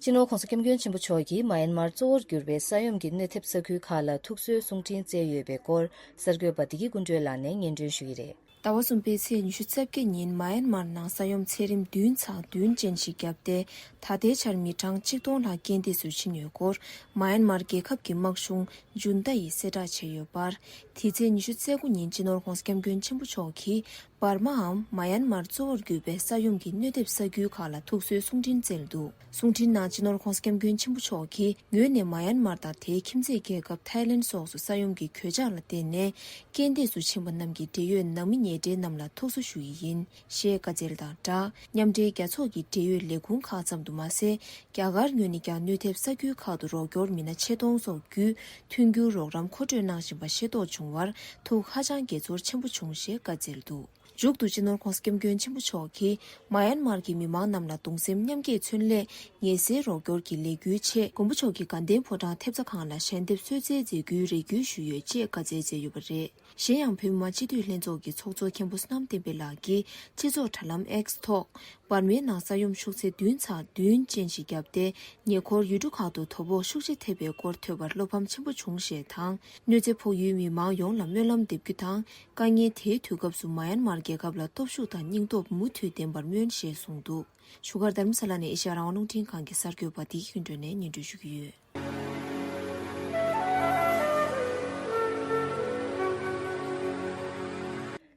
སྤྱི་ནོར་༸གོང་ས་༸སྐྱབས་མགོན་ཆེན་པོ་མཆོག་གིས་མ་ཡན་མར་གཙོ་བོར་གྱུར་པའི་ས་ཡོམ་གྱི་གནོད་ཐེབས་ས་ཁུལ་ཁག་ལ་ཐུགས་གསོའི་གསུང་འཕྲིན་བསྩལ་ཡོད་པའི་སྐོར། གསར་འགོད་པ་བདེ་སྐྱིད་ཀུན་སྒྲོན་ལགས་ནས་སྙན་སྒྲོན་ཞུ་གི་རེད། ཟླ་བ་གསུམ་པའི་ཚེས་ཉི་ཤུ་རྩ་བརྒྱད་ཉིན་མ་ཡན་མར་ནང་ས་ཡོམ་ཚད་རིམ་བདུན་ཚེག་བདུན་ཅན་ཞིག་བརྒྱབ་སྟེ། ད་ལྟའི་ཆར་མི་གྲངས་གཅིག་སྟོང་ལྷག་རྐྱེན་འདས་སུ་ཕྱིན་ཡོད་སྐོར། མ་ཡན་མར་རྒྱལ་ཁབ་ཀྱི་དམག་གཞུང་ཇུན་ཏ་ཡིས་གསལ་བསྒྲགས་བྱས་ཡོད་པར། དེ་ཚེས་ཉི་ཤུ་རྩ་དགུ་ཉིན་སྤྱི་ནོར་༸གོང་ས་༸སྐྱབས་མགོན་ཆེན་པོ་མཆོག་གིས། འབར་མའམ་མ་ཡན་མར་གཙོ་བོར་གྱུར་པའི་ས་ཡོམ་གྱི་གནོད་ཐེབས་ས་ཁུལ་ཁག་ལ་ཐུགས་གསོའི་གསུང་འཕྲིན་བསྩལ་འདུག་གསུང་འཕྲིན་ནང་སྤྱི་ནོར་༸གོང་ས་༸སྐྱབས་མགོན་ཆེན་པོ་མཆོག་གིས། ངོས་ནས་མ་ཡན་མར་དང་དེའི་ཁྱིམ་མཚེས་རྒྱལ་ཁབ་ཐའི་ལེན་སོགས་སུ་ས་ཡོམ་གྱི་གོད་ཆག་ལ་བརྟེན་ནས། རྐྱེན་འདས་སུ་ཕྱིན་པ་རྣམས་ཀྱི་འབྲེལ་ཡོད་ནང་མི་ཉེ་འབྲེལ་རྣམས་ལ་ཐུགས་གསོ་ཞུ་ཡི་ཡིན། ཞེས་བཀའ་སྩལ་དང་སྦྲགས། མཉམ་འབྲེལ་རྒྱལ་ཚོགས་ཀྱི་འབྲེལ་ཡོད་ལས་ཁུངས་ཁག་ཙམ་དུ་མ་ཟད། རྒྱ་གར་ངོས་ནས་ཀྱང་གནོད་ཐེབས་ས་ཁུལ་ཁག་ཏུ་རོགས་སྐྱོར་མི་སྣ་ཆེད་གཏོང་སོགས་བརྒྱུད། མཐུན་འགྱུར་རོགས་རམ་མཁོ་སྤྲོད་གནང་བཞིན་པ་ཤེས་རྟོགས་བྱུང་བར། ཐུགས་ཧ་ཅང་དགྱེས་ཚོར་ཆེན་པོ་བྱུང་ཞེས་བཀའ་སྩལ་འདུག་མཇུག་ཏུ་སྤྱི་ནོར་༸གོང་ས་༸སྐྱབས་མགོན་ཆེན་པོ་མཆོག་གིས། མ་ཡན་མར་གྱི་མི་མང་རྣམས་ལ་གདུང་སེམས་མཉམ་སྐྱེད་མཚོན་སླད། ངལ་སེལ་རོགས་སྐྱོར་གྱི་ལས་འགུལ་ཆེད། མགོན་པོ་མཆོག་གི་དགའ་ལྡན་ཕོ་བྲང་ཐེབས་རྩ་ཁང་ལ་ཞལ་འདེབས་གསོལ་སྩལ་མཛད་རྒྱུའི་རེ་སྐུལ་ཞུས་ཡོད་ཅེས་བཀའ་སྩལ་མཛད་ཡོད་པ་རེད། གཞན་ཡང་། བོད་མི་མང་སྤྱི་འཐུས་ལྷན་ཚོགས་ཀྱི་ཚོགས་གཙོ་མཁན་པོ་བསོད་ནམས་བསྟན་འཕེལ་ལགས་ཀྱིས། སྤྱི་ཚོགས་དྲ་ལམ་X་ཐོག་འབར་མའི་ནང་ས་ཡོམ་ཤུགས་ཚད་བདུན་ཚེག་བདུན་ཅན་ཞིག་བརྒྱབ་སྟེ། ཉེ་འཁོར་ཡུལ་གྲུ་ཁག་ཏུ་དོ་ཕོག་ཤུགས་ཆེ་ཐེབས་པའི་སྐོར་ཐོས་པར་བློ་ཕམ་ཆེན་པོ་བྱུང་ཞེས་དང་། གནོད་འཚེ་ཕོག་ཡུལ་མི་མང་ཡོངས་ལ་སྨོན་ལམ་འདེབས་རྒྱུ་དང་། དཀའ་ངལ་དེའི་དུས་སྐབས་སུ་མ་ཡན་མར་རྒྱལ་ཁབ་ལ་སྟོབས་ཤུགས་དང་སྙིང་སྟོབས་མུ་མཐུད་ལྡན་པར་སྨོན་ཞེས་གསུངས་འདུག་བཞུགས་སྒར་རྡ་རམ་ས་ལ་ནས་ཨེ་ཤ་ཡ་རང་དབང་རླུང་འཕྲིན་ཁང་གི་གསར་འགོད་པ་བདེ་སྐྱིད་ཀུན་སྒྲོན་ནས་སྙན་སྒྲོན་ཞུ་གི་ཡོད།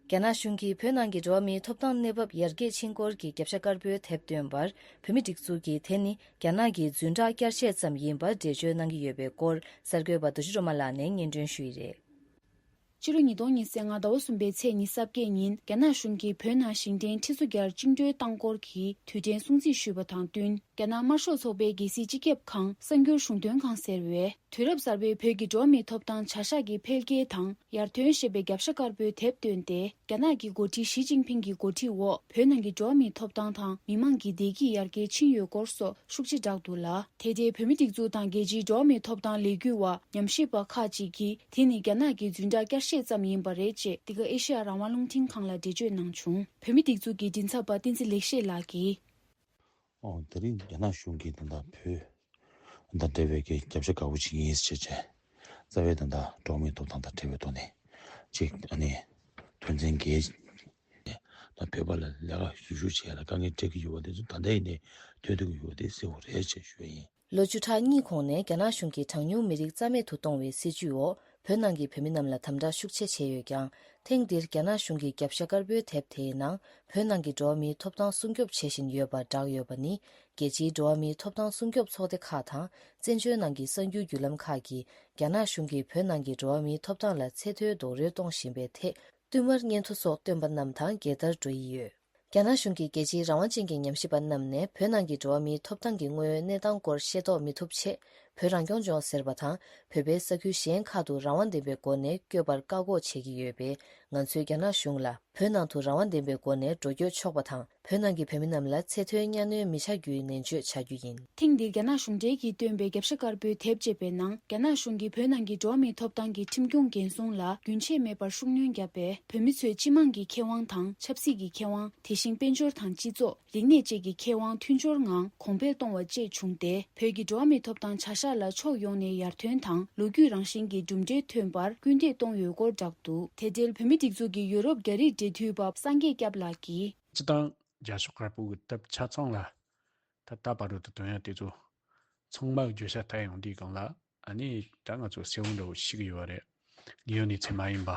རྒྱ་ནག་གཞུང་གིས་བོད་ནང་གི་འགྲོ་བ་མིའི་ཐོབ་ཐང་གནས་བབ་ཡར་རྒྱས་ཕྱིན་སྐོར་གྱི་རྒྱབ་ཤ་དཀར་པོའི་དེབ་བཏོན་པར། བོད་མིའི་སྒྲིག་འཛུགས་ཀྱིས་དེ་ནི་རྒྱ་ནག་གི་རྫུན་བསྒྲགས་བསྐྱར་བཤད་ཙམ་ཡིན་པར་འགྲེལ་བརྗོད་གནང་གི་ཡོད་པའི་སྐོར། གསར་འགོད་པ་རྡོ་རྗེ་སྒྲོལ་མ་ལགས་ནས་སྙན་སྒྲོན་ཞུས་ཡི་རེད། ཕྱི་ལོ་ཉིས་སྟོང་ཉི་ཤུ་རྩ་ལྔ་ཟླ་བ་གསུམ་པའི་ཚེས་ཉི་ཤུ་རྩ་བརྒྱད་ཉིན། རྒྱ་ནག་གཞུང་གིས་བོད་ནང་ཞིང་བྲན་ཁྲི་ཚོ་བརྒྱར་བཅིངས་འགྲོལ་བཏང་སྐོར་གྱི་དུས་དྲན་སྲུང་བརྩི་ཞུས་པ་དང་བསྟུན། རྒྱ་ནག་དམར་ཤོག་ཚོགས་པའི་རྒྱལ་སྲིད་སྤྱི་ཁྱབ་ཁང་གསར་འགྱུར་གཞུང་དོན་ཁང་ཟེར་བས། དུས་རབས་གསར་པའི་བོད་ཀྱི་འགྲོ་བ་མིའི་ཐོབ་ཐང་བྱ་གཞག་གི་འཕེལ་རྒྱས་དང་ཡར་ཐོན་ཞེས་པའི་རྒྱབ་ཤ་དཀར་པོའི་དེབ་བཏོན་ཏེ། རྒྱ་ནག་གི་འགོ་ཁྲིད་ཞི་ཅིན་ཕིང་གི་འགོ་ཁྲིད་འོག་བོད་ནང་གི་འགྲོ་བ་མིའི་ཐོབ་ཐང་དང་མི་མང་གི་བདེ་སྐྱིད་ཡར་རྒྱས་ཕྱིན་ཡོད་སྐོར་སོགས་ཤུགས་ཆེ་བསྒྲགས་འདུག་ལ། དེ་ལྟའི་བོད་མིའི་སྒྲིག་འཛུགས་དང་རྒྱལ་སྤྱིའི་འགྲོ་བ་མིའི་ཐོབ་ཐང་ལས་འགུལ་བ། ཉམས་ཞིབ་པ་ཁག་ཅིག་གིས་དེ་ནི་རྒྱ་ནག་གི་རྫུན་བསྒྲགས་བསྐྱར་བཤད་ཙམ་ཡིན་པ་རེད་ཅེས། འདི་ག་ཨེ་ཤེ་ཡ་རང་དབང་རླུང་འཕྲིན་ཁང་ལ་འགྲེལ་བརྗོད་གནང་བྱུང་། བོད་མིའི་སྒྲིག་འཛུགས་ཀྱི་མགྲིན་ཚབ་པ་བསྟན་འཛིན་ལེགས་བཤད་ལགས་ཀྱིས། ཨོ། དེ་རིང་རྒྱ་ནག་གཞུང་གིས་ད་ལྟ་བོད་དང་འབྲེལ་བའི་གི་རྒྱབ་ཤ་དཀར་པོ་ཅིག་ཡིན་ཟེར་བྱས། རྩ་བའི་ད་ལྟ་འགྲོ་བ་མིའི་ཐོབ་ཐང་དང་འབྲེལ་བའི་ཐོག་ནས་ཅིག་ཨ་ནི་དོན་ཚན་འགའི་ད་བོད་པ་ལ་ལས་ཀ་ཞུ་ཞུ་བྱས་ལ་དཀའ་ངལ་འཕྲད་ཀྱི་ཡོད་པ་དེ་ཚོ་ད་ལྟ་ཡིན་ནའི་ཐོན་ཐུབ་ཀྱི་ཡོད་པ་དེ་གསལ་པོ་རེད་ཅེས་ཞུ་ཡ་ཡིན། ལོ་བཅུ་ཕྲག་གཉིས་གོང་ནས་རྒྱ་ནག་གཞུང་གིས་གྲངས་ཉུང་མི་རིགས་རྩ་མེད་དུ་གཏོང་བའི་སྲིད་བྱུས་འོག་བོད་ནང་གི་བོད་མི་རྣམས་ལ་དམ་དྲག་ཤུགས་ཆེ་བྱས་ཡོད་ཀྱང་། ཐེངས་འདིར་རྒྱ་ནག་གཞུང་གི་རྒྱབ་ཤ་དཀར་པོའི་དེབ་དེའི་ནང་། བོད་ནང་གི་འགྲོ་བ་མིའི་ཐོབ་ཐང་སྲུང་སྐྱོབ་བྱེད་བཞིན་ཡོད་པར་བསྒྲགས་ཡོད་པ་ནི། རྒྱལ་སྤྱིའི་འགྲོ་བ་མིའི་ཐོབ་ཐང་སྲུང་སྐྱོབ་ཚོགས་སྡེ་ཁག་དང་། བཙན་བྱོལ་ནང་གི་གསར་འགྱུར་བརྒྱུད་ལམ་ཁག་གིས། རྒྱ་ནག་གཞུང་གིས་བོད་ནང་གི་འགྲོ་བ་མིའི་ཐོབ་ཐང་ལ་ཚད་མཐོའི་རྡོག་རོལ་གཏོང་བཞིན་པའི་ཐད། བསྟུད་མར་སྙན་ཐོ་སོགས་བཏོན་པ་རྣམས་དང་འགལ་ཟླར་འགྲོ་ཡི་ཡོད། རྒྱ་ནག་གཞུང་གིས་རྒྱལ་སྤྱིའི་རང་དབང་ཅན་གྱི་ཉམས་ཞིབ་པ་རྣམས་ནས་བོད་ནང་གི་འགྲོ་བ་མིའི་ཐོབ་ཐང་གི་དངོས་ཡོད་གནས་སྟངས་སྐོར་ཤེས་རྟོགས་མི་ཐུབ་ཆེད། བོད་རང་སྐྱོང་ལྗོངས་ཟེར་བ་དང་བོད་པའི་ས་ཁུལ་གཞན་ཁག་ཏུ་རང་དབང་ལྡན་པའི་སྒོ་ནས་བསྐྱོད་པར་བཀག་འགོག་བྱེད་ཀྱི་ཡོད་པས། ང་ཚོས་རྒྱ་ནག་གཞུང་ལ་བོད་ནང་དུ་རང་དབང་ལྡན་པའི་སྒོ་ནས་འགྲོ་སྐྱོད་ཆོག་པ་དང་། བོད་ནང་གི་བོད་མི་རྣམས་ལ་ཚད་མཐོའི་གཉའ་གནོན་མི་བྱ་རྒྱུའི་ནན་བརྗོད་བྱ་རྒྱུ་ཡིན། ཐེངས་འདིར་རྒྱ་ནག་གཞུང་འབྲེལ་གྱིས་བཏོན་པའི་རྒྱབ་ཤ་དཀར་པོའི་དེབ་ཅེས་པའི་ནང་། རྒྱ་ནག་གཞུང་གིས་བོད་ནང་གི་འགྲོ་བ་མིའི་ཐོབ་ཐང་གི་ཁྲིམས་སྐྱོང་འགན་སྲུང་ལ་རྒྱུན་ཆད་མེད་པར་ཤུགས་སྣོན་བརྒྱབ་པས། བོད་མི་ཚོས་སྤྱི་དམངས་ཀྱི་ཁེ་དབང་དང་ཆབ་སྲིད་ཀྱི་ཁེ་དབང་། དེ་བཞིན་དཔལ་འབྱོར་དང་སྤྱི་ཚོགས། རིག་གནས་བཅས་ཀྱི་ཁེ་དབང་མཐུན་སྦྱོར་ངང་གོང་འཕེལ་གཏོང་བ་བཅས་བྱུང་སྟེ། བོད་ཀྱི་འགྲོ་བ་མིའི་ཐོབ་ཐང་བྱ་གཞག་ལ་ཕྱོགས་ཡོངས་ནས་ཡར་ཐོན་དང་ལོ་རྒྱུས་རང་བཞིན་གྱི་གྲུབ་འབྲས་ཐོན་པར་སྐུལ་འདེད་གཏོང་ཡོད་སྐོར་བསྒྲགས་འདུག་དེ་འབྲེལ་བོད་མིའི་སྒྲིག་འཛུགས་ཀྱི་ཡུ་རོབ་རྒྱ་རིགས་འབྲེལ་མཐུད་པ་སངས་རྒྱས་སྐྱབས་ལགས་ཀྱིས། སྤྱི་བཏང་རྒྱ་ཤོག་དཀར་པོ་གི་དེབ་ཆ་ཚང་ལ་ད་ལྟ་བར་དུ་དོན་ཡང་དེ་ཚོ་ ཚང་མ་གི་བརྗོད་བྱ་ལྟ་ཡོང་དུས་སྒང་ལ། ཨ་ནི་ད་ང་ཚོ་གསལ་བོ་འདྲ་བོ་ཤེས་ཀྱི་ཡོད་པ་རེད། ལིའོ་ནི་ཚེ་མ་ཡིན་པ།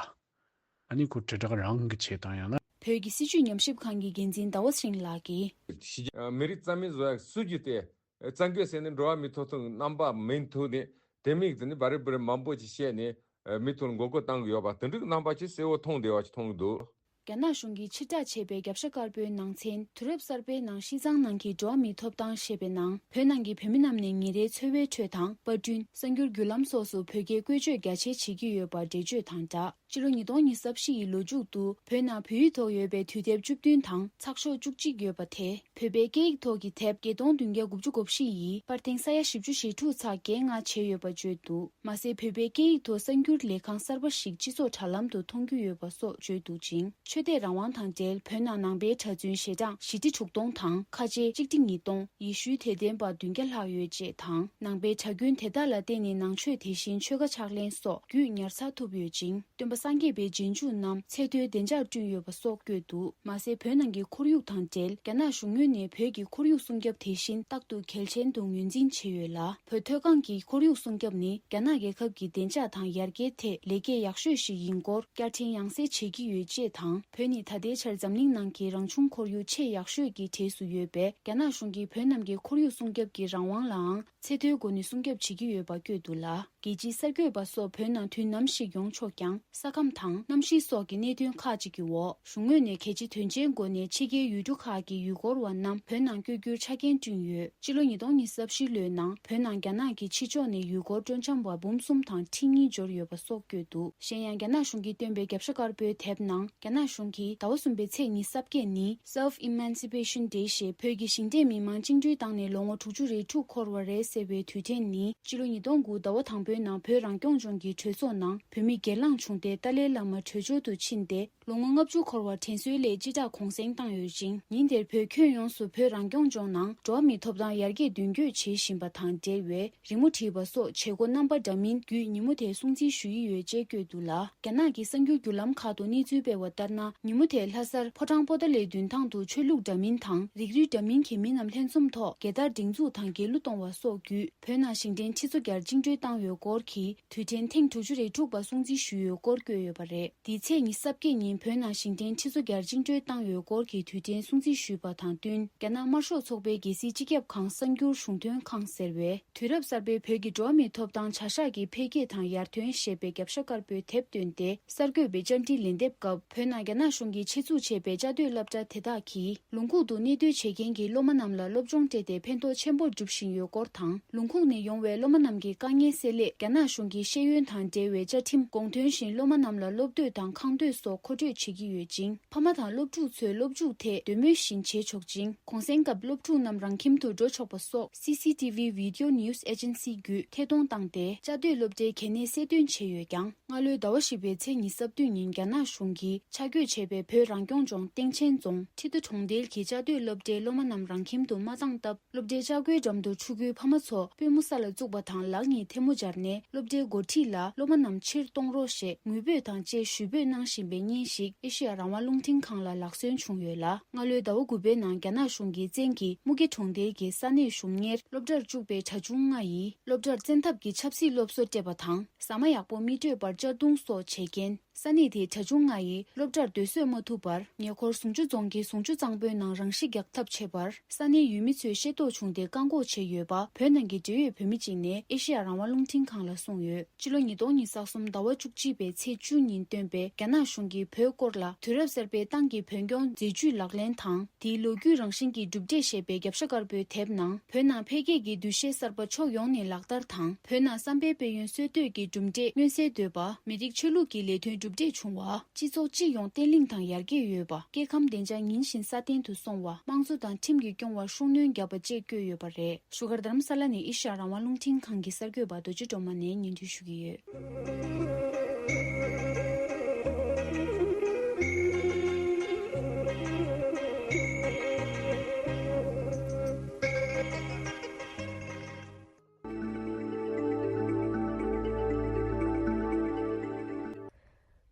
ཨ་ནི་ཁོ་དྲིལ་བསྒྲགས་རང་གི་ཆེད་དང་ཡང་ན། བོད་ཀྱི་སྲིད་བྱུས་ཉམས་ཞིབ་ཁང་གི་འགན་འཛིན་ཟླ་བ་ཚེ་རིང་ལགས་ཀྱིས། ཤི་རྒྱུ། མི་རིགས་རྩ་མེད་བཟོ་ཡག་སྲིད་བྱུས་དེ་བཙན་རྒོལ་ཟེར་ནས་འགྲོ་བ་མིའི་ཐོབ་ཐང་རྣམ་པ་མིན་ཐུག་ནས། དེ་མིན་དེ་ནི་བ་རི་བ་རི་མང་པོ་ཅིག་བཤད་ནས་མི་ཐོག་ལ་མགོ་སྐོར་བཏང་གི་ཡོད་པ་དེ་འདྲའི་རྣམ་པ་ཅིག་གསལ་བོ་མཐོང་བསྡད་པ་ཅིག་མཐོང་གི་འདུག། རྒྱ་ནག་གཞུང་གིས་ཕྱིར་བསྒྲགས་བྱས་པའི་རྒྱབ་ཤ་དཀར་པོའི་ནང་ཚན། དུས་རབས་གསར་པའི་ནང་ཤི་ཚང་ནང་གི་འགྲོ་བ་མིའི་ཐོབ་ཐང་ཞེས་པའི་ནང་། བོད་ནང་གི་བོད་མི་རྣམས་ནས་ཉིན་རེའི་འཚོ་བའི་ཁྲོད་དང་། པར་སྐྲུན། གསར་འགྱུར་བརྒྱུད་ལམ་སོགས་སུ་བོད་སྐད་བཀོལ་སྤྱོད་རྒྱ་ཆེ་བྱེད་ཀྱི་ཡོད་པར་འགྲེལ་བརྗོད་དང་སྦྲགས། ཕྱི་ལོ་ཉིས་སྟོང་ཉི་ཤུ་རྩ་བཞི་ཡི་ལོ་མཇུག་ཏུ། བོད་ནང་བོད་ཡིག་ཐོག་ཡོད་པའི་དུས་དེབ་བཅུ་བདུན་དང་། ཚགས་ཤོག་བཅུ་གཅིག་ཡོད་པ་དེ། བོད་པའི་སྐད་ཡིག་ཐོག་གི་དེབ་བརྒྱད་སྟོང་བདུན་བརྒྱ་དགུ་བཅུ་གོ་བཞི་ཡིས། པར་ཐེངས་ས་ཡ་བཞི་བཅུ་ཞེ་དྲུག་ཚེག་བརྒྱད་ལྔ་བྱས་ཡོད་པ་བརྗོད་འདུག། མ་ཟད། བོད་པའི་སྐད་ཡིག་ཐོག་གསར་འགྱུར་ལས་ཁང་གསར་པ་ཞིག་སྤྱི་ཚོགས་དྲ་ལམ་དུ་མཐོང་རྒྱུ་ཡོད་པ་སོགས་བརྗོད་འདུག་ཅིང་། ཆོས་དད་རང་དབང་དང་འབྲེལ། བོད་ནང་ནང་པའི་གྲྭ་བཙུན་ཞལ་གྲངས་བཞི་ཁྲི་དྲུག་སྟོང་དང་། ཁ་ཆེ་གཅིག་ཁྲི་ཉིས་སྟོང་། ཡེ་ཤུའི་དད་ལྡན་པ་བདུན་བརྒྱ་ལྷག་ཡོད་ཅེས་དང་། ནང་པའི་གྲྭ་རྒྱུན་དེ་དག་ལ་བརྟེན་ནས་ནང་ཆོས་དེ་བཞིན་ཆོལ་ཁ་ཕྱག་ལེན་སོགས་རྒྱུད་ཉར་ཚགས་ཐུབ་ཡོད་ཅིང་། སྟོན་པ་སངས་རྒྱས་པའི་རྗེས་འཇུག་རྣམས་ཚད་མཐོའི་བདེ་འཇགས་བསྐྲུན་ཡོད་པ་སོགས་བཀོད་འདུག། མ་ཟད། བོད་ནང་གི་ཁོར་ཡུག་དང་འབྲེལ། རྒྱ་ནག་གཞུང་ངོས་ནས་བོད་ཀྱི་ཁོར་ཡུག་སྲུང་སྐྱོབ་དེ་བཞིན་རྟག་ཏུ་གལ་ཆེན་དུ་ངོས་འཛིན་བྱས་ཡོད་ལ། བོད་མཐོ་སྒང་གི་ཁོར་ཡུག་སྲུང་སྐྱོབ་ནི་རྒྱ་ནག་རྒྱལ་ཁབ་ཀྱི་བདེ་འཇགས་དང་ཡར་རྒྱས་ཐད་ལེགས་སྐྱེས་ཡག་ཤོས་ཤིག་ཡིན་སྐོར་བསྐྱར་དྲན་ཡང་སེ་བྱེད་ཀྱི་ཡོད་ཅེས་དང་། བོད་ནི་ད་ལྟའི་ཆར་འཛམ་གླིང་ནང་གི་རང་བྱུང་ཁོར་ཡུག་ཆེས་ཡག་ཤོས་ཀྱི་གྲས་སུ་ཡོད་པས། རྒྱ་ནག་གཞུང་གིས་བོད་རྣམས་ཀྱི་ཁོར་ཡུག་སྲུང་སྐྱོབ་ཀྱི་རང་དབང་ལའང་ཚད་མཐོའི་སྒོ་ནས་སྲུང་སྐྱོབ་བྱེད་ཀྱི་ཡོད་པ་བཀོད་འདུག་ལ། རྒྱལ་སྤྱིའི་གསར་འགོད་པ་སོགས་བོད་ནང་དུས་ནམ་ཞིག་ཡོང་ཆོག་ཀྱང་། ས་ཁམས་དང་གནམ་གཤིས་སོགས་ཀྱི་གནད་དོན་ཁག་ཅིག་གི་འོག་གཞུང་ངོས་ནས་གལ་ཆེ་དོན་ཆེན་སྒོ་ནས་ཕྱི་རྒྱལ་ཡུལ་གྲུ་ཁག་གི་ཡུལ་སྐོར་བ་རྣམས་བོད་ནང་བསྐྱོད་རྒྱུར་ཆ་རྐྱེན་བསྐྲུན་ཡོད། ཕྱི་ལོ་ཉིས་སྟོང་ཉི་ཤུ་རྩ་བཞི་ལོའི་ནང་བོད་ནང་རྒྱ་ནག་གི་ཕྱི་ཕྱོགས་ནས་ཡུལ་སྐོར་སྤྲོ་འཆམ་པ་འབུམ་གསུམ་དང་ཁྲི་གཉིས་འབྱོར་ཡོད་པ་སོགས་བཀོད་འདུག། གཞན་ཡང་། རྒྱ་ནག་གཞུང་གིས་བཏོན་པའི་རྒྱབ་ཤ་དཀར་པོའི་དེབ་ནང་། རྒྱ་ནག་གཞུང་གིས་ཟླ་བ་གསུམ་པའི་ཚེས་ཉི་ཤུ་རྩ་བརྒྱད་ནི་Self Emancipation Day ཞེས་བོད་ཀྱི་ཞིང་བྲན་མི་མང་བཅིངས་འགྲོལ་བཏང་ནས་ལོ་ངོ་དྲུག་ཅུ་རེ་དྲུག་འཁོར་བ་རེད་ཟེར་བའི་དུས་དྲན་ནི། སྤྱི་ལོ་ཉིས་སྟོང་དགུ་ཟླ་བ་དང་པོའི་ནང་བོད་རང་སྐྱོང་ལྗོངས་ཀྱི་གྲོས་ཚོགས་ནང་བོད་མི་སྒེར་ལངས་བྱུང་སྟེ། ཏཱ་ལའི་བླ་མ་བྲོས་བྱོལ་དུ་ཕྱིན་ཏེ། ལོ་ངོ་ལྔ་བཅུ་འཁོར་བ་དྲན་གསོའི་སླད་སྤྱི་བསྒྲགས་གུང་སེང་བཏང་ཡོད་ཅིང་། ཉིན་དེར་བོད་ཁྱོན་ཡོངས་སུ་བོད་རང་སྐྱོང་ལྗོངས་ནང་འགྲོ་བ་མིའི་ཐོབ་ཐང་ཡར་རྒྱས་མདུན་སྐྱོད་བྱེད་བཞིན་པ་དང་འབྲེལ་བའི་རི་མོ་བྲིས་པ་སོགས་བྱེད་སྒོ་རྣམ་པ་འདྲ་མིན་བརྒྱུད་ཉིན་མོ་དེ་སྲུང་བརྩི་ཞུ་ཡི་ཡོད་ཅེས་བཀོད་འདུག་ལ། རྒྱ་ནག་གི་གསར་འགྱུར་བརྒྱུད་ལམ་ཁག་ཏུ་གནས་ཚུལ་སྤེལ་བ་ལྟར་ན། ཉིན་མོ་དེར་ལྷ་སར་ཕོ་བྲང་པོ་ཏཱ་ལའི་མདུན་ཐང་དུ་ཆོས་ལུགས་འདྲ་མིན་དང་རིགས་རུས་འདྲ་མིན་གྱི་མི་རྣམས་ལྷན་འཛོམས་ཐོག་རྒྱལ་དར་སྒྲེང་འཛུགས་དང་རྒྱལ་གླུ་གཏོང་བ་སོགས་བརྒྱུད། བོད་ནང་ཞིང་བྲན་ཁྲི་ཚོ་བརྒྱར་བཅིངས་འགྲོལ་བཏང་ཡོད་སྐོར་གྱི་དུས་དྲན་ཐེངས་དྲུག་ཅུ་རེ་དྲུག་པ་སྲུང་བརྩི་ཞུས་ཡོད་སྐོར་བཀོད་ཡོད་པ་རེད། འདིའི་ཚེས་ཉི་ཤུ་རྩ་བརྒྱད་ཉིན་བོད་ནང་ཞིང་བྲན་ཁྲི་ཚོ་བརྒྱར་བཅིངས་འགྲོལ་བཏང་ཡོད་སྐོར་གྱི་དུས་དྲན་སྲུང་བརྩི་ཞུས་པ་དང་བསྟུན། རྒྱ་ནག་དམར་ཤོག་ཚོགས་པའི་རྒྱལ་སྲིད་སྤྱི་ཁྱབ་ཁང་གསར་འགྱུར་གཞུང་དོན་ཁང་ཟེར་བས། དུས་རབས་གསར་པའི་བོད་ཀྱི་འགྲོ་བ་མིའི་ཐོབ་ཐང་བྱ་གཞག་གི་འཕེལ་རྒྱས་དང་ཡར་ཐོན་ཞེས་པའི་རྒྱབ་ཤ་དཀར་པོའི་དེབ་བཏོན་ཏེ། གསར་འགོད་པའི་བཅར་འདྲི་ལན་འདེབས་སྐབས། བོད་ནང་རྒྱ་ནག་གཞུང་གིས་ཆེད་འཛུགས་བྱས་པའི་བཅའ་སྡོད་སློབ་གྲྭ་དེ་དག་གིས། ལུང་ཁུག་ཏུ་གནས་སྡོད་བྱེད་མཁན་གྱི་སློབ་མ་རྣམས་ལ་སློབ་སྦྱོང་སྤྲད་དེ་ཕན་ཐོགས་ཆེན་པོ་སྒྲུབ་བཞིན་ཡོད་སྐོར་དང་། ལུང་ཁུག་ནས་ཡོང་བའི་སློབ་མ་རྣམས་ཀྱི་དཀའ་ངལ་སེལ་སླད། རྒྱ་ནག་གཞུང་གི་ཤེས་ཡོན་དང་འབྲེལ་བའི་བཅའ་ཁྲིམས་དགོངས་དོན་བཞིན་སློབ་མ་རྣམས་ལ་སློབ་དེབ་དང་ཁང་དེབ་སོགས་མཁོ་སྤྲོད་བྱེད་ཀྱི་ཡོད་ཅིང་། ཕ་མ་དང་སློབ་ཕྲུག་ཚོས་སློབ་ཕྲུག་དེ་འདོད་མོས་བཞིན་བྱེད་ཆོག་ཅིང་། གུང་སེང་སྐབས་སློབ་ཕྲུག་རྣམས་རང་ཁྱིམ་དུ་འགྲོ་ཆོག་པ་སོགས། སི་སི་ཊི་བི་Video News Agency བརྒྱུད་ཐད་གཏོང་བཏང་སྟེ། བཅའ་སྡོད་སློབ་གྲྭའི་གལ་གནད་གསལ་སྟོན་བྱས་ཡོད་ཀྱང་། སྔ་ལོའི་ཟླ་བ་བཞི་པའི་ཚེས་ཉི་ཤུ་རྩ་བདུན་ཉིན། རྒྱ་ནག་གཞུང་གིས་ཆ་བགོས་བྱས་པའི་བོད་རང་སྐྱོང་ལྗོངས་སྟེང་ཆེན་རྫོང་ཁྲི་ཏུ་གྲོང་རྡལ་གྱི་བཅའ་སྡོད་སློབ་གྲྭའི་སློབ་མ་རྣམས་རང་ཁྱིམ་དུ་མ་བཏང་སྟབས། སློབ་གྲྭའི་ལྕགས་སྒོའི་འགྲམ་དུ་ཕྲུ་གུའི་ཕ་མ་ཚོ་པུས་མོ་ས་ལ་བཙུགས་པ་དང་། ལག་གཉིས་ཐལ་མོ་སྦྱར་ནས། སློབ་གྲྭའི་འགོ་ཁྲིད་ལ་སློབ་མ་རྣམས་ཕྱིར་གཏོང་རོགས་ཞེས་ངུ་འབོད་དང་བཅས་ཞུ་འབོད་གནང་བཞིན་པའི་བརྙན་ཞིག་ཨེ་ཤེ་ཡ་རང་དབང་རླུང་འཕྲིན་ཁང་ལ་ལག་སོན་བྱུང་ཡོད་ལ། སྔ་ལོའི་ཟླ་བ་དགུ་པའི་ནང་། རྒྱ་ནག་གཞུང་གིས་བཙན་གྱིས་སྨུག་སྐྱེས་གྲོང་རྡལ་གྱི་ས་གནས་གཞུང་གཉེར་སློབ་གྲྭར་བཅུག་པའི་གྲྭ་ཆུང་ལྔ་ཡིས། སློབ་གྲྭར་བཙན་ཐབས་ཀྱིས་ཆབ་སྲིད་སློབ་གསོ་སྤྲད་པ་དང་། ཟ་མ་ཡག་པོ་མི་སྤྲོད་པར་གཅར་རྡུང་སོགས་བྱས་རྐྱེན། ས་གནས་དེའི་གྲྭ་ཆུང་ལྔ་ཡིས་སློབ་གྲྭར་སྡོད་གསོས་མ་ཐུབ་པར། ཉེ་འཁོར་ཟུང་ཆུ་རྫོང་གི་ཟུང་ཆུ་གཙང་པོའི་ནང་རང་ཤི་རྒྱག་ཐབས་བྱས་པར། ས་གནས་ཡུལ་མི་ཚོས་ཤེས་རྟོགས་བྱུང་སྟེ་བཀག་འགོག་བྱས་ཡོད་པ། བོད་ནང་གི་འབྲེལ་ཡོད་བོད་མི་གཅིག་ནས་ཨེ་ཤེ་ཡ་རང་དབང་རླུང་འཕྲིན་ཁང་ལ་གསུངས་ཡོད། ཕྱི་ལོ་ཉིས་སྟོང་ཉི་ཤུ་རྩ་གསུམ་ཟླ་བ་བཅུ་གཅིག་པའི་ཚེས་བཅུ་ཉིན་བཏོན་པའི་རྒྱ་ནག་གཞུང་གིས་བོད་སྐོར་ལ། དུས་རབས་གསར་པའི་ཏང་གི་བོད་སྐྱོང་མཛད་ཇུས་ལག་ལེན་དང་། དེའི་ལོ་རྒྱུས་རང་བཞིན་གྱི་གྲུབ་འབྲས་ཞེས་པའི་རྒྱབ་ཤ་དཀར་པོའི་དེབ་ནང་། བོད་ནང་འཕེལ་རྒྱས་ཀྱི་འདུ་ཤེས་གསར་པ་ཕྱོགས་ཡོངས་ནས་ལག་བསྟར་དང་། བོད་ནང་བསམ་པའི་དཔལ་ཡོན་སྲོལ་གཏོད་ཀྱི་གྲུབ་འབྲས་མངོན་གསལ་དོད་པ། མི་རིགས་ཆོས་ལུགས་ཀྱི་ལས་དོན་གྲུབ་འབྲས་བྱུང་བ། སྤྱི་ཚོགས་སྤྱི་ཡོངས་བརྟན་ལྷིང་དང་ཡར་རྒྱས་ཡོད་པ། སྐྱེ་ཁམས་བདེ་འཇགས་ཉིན་བཞིན་སྲ་བརྟན་དུ་སོང་བ། དམངས་གཙོ་དང་ཁྲིམས་ཀྱི་སྐྱོང་བར་ཤུགས་སྣོན་བརྒྱབ་པ་བཅས་བཀོད་ཡོད་པ་རེད། བཞུགས་སྒར་རྡ་རམ་ས་ལ་ནས་ཨེ་ཤ་ཡ་རང་དབང་རླུང་འཕྲིན་ཁང་གི་གསར་འགོད་པ་རྡོ་རྗེ་སྒྲོལ་མ་ནས་སྙན་སྒྲོན་ཞུ་གི་ཡོད།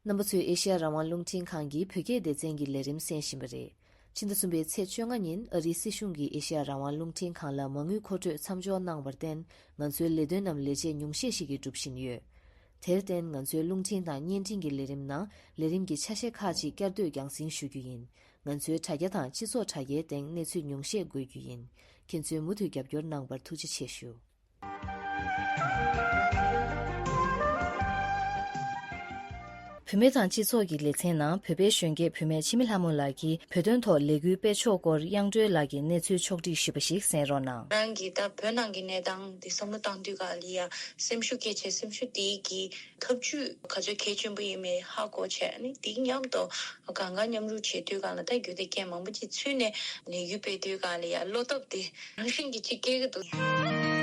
རྣམ་པ་ཚོས་ཨེ་ཤ་ཡ་རང་དབང་རླུང་འཕྲིན་ཁང་གི་བོད་སྐད་སྡེ་ཚན་གྱི་ལས་རིམ་གསན་བཞིན་པ་རེད། ཕྱི་ཟླ་གསུམ་པའི་ཚེས་བཅོ་ལྔ་ཉིན་ཨ་རིའི་སྲིད་གཞུང་གིས་ཨེ་ཤེ་ཡ་རང་དབང་རླུང་འཕྲིན་ཁང་ལ་མ་དངུལ་མཁོ་སྤྲོད་མཚམས་འཇོག་གནང་བར་བརྟེན། ང་ཚོའི་ལས་དོན་རྣམས་ལས་བྱེད་ཉུང་ཤས་ཤིག་གིས་སྒྲུབ་བཞིན་ཡོད། དེར་བརྟེན། ང་ཚོའི་རླུང་འཕྲིན་དང་བརྙན་འཕྲིན་གྱི་ལས་རིམ་ནང་ལས་རིམ་གྱི་ཆ་ཤས་ཁག་ཅིག་བསྐྱར་ཟློས་རྒྱང་སྲིང་ཞུ་རྒྱུ་ཡིན། ང་ཚོའི་དྲ་རྒྱ་དང་སྤྱི་ཚོགས་དྲ་རྒྱའི་སྟེང་གནས་ཚུལ་ཉུང་ཤས་འགོད་རྒྱུ་ཡིན། ཁྱེད་ཚོས་མུ་མཐུད་རྒྱབ་སྐྱོར་གནང་བར་ཐུགས་རྗེ་ཆེ་ཞུ། བུད་མེད་དང་སྤྱི་ཚོགས་ཀྱི་ལེ་ཚན་ནང་བོད་པའི་གཞོན་སྐྱེས་བུད་མེད་འཆི་མེད་ལྷ་མོ་ལགས་ཀྱིས་བོད་དོན་ཐོག་ལས་འགུལ་སྤེལ་ཕྱོགས་སྐོར་དབྱངས་སྒྲོལ་ལགས་ཀྱིས་གནས་ཚུལ་ཕྱོགས་བསྒྲིགས་ཞུས་པ་ཞིག་གསན་རོགས་གནང་། རང་གིས་ད་བོད་ནང་གི་གནས་སྟངས་དེ་བསམ་བློ་བཏང་དུས་ག་ལ་ཡ་སེམས་ཤུགས་སྐྱེད་བྱེད་སེམས་ཤུགས་དེ་གི་ཐབས་ཇུས་ག་ཚོད་གལ་ཆེན་པོ་ཡིན་མེད་ཧ་གོ་བྱས་ནས་དེ་མཉམ་དུ་གང་ག་མཉམ་རུབ་བྱེད་དུས་ག་ལ་ད་རྒྱུ་དེ་རྐྱེན་མང་པོ་ཅིག་ཚུད་ནས་ལས་འགུལ་སྤེལ་དུས་ག་ལ་ཡ་བློ་སྟོབས་དེ་རང་བཞིན་གྱིས་ཅིག་སྐྱེ་གི་འདུག་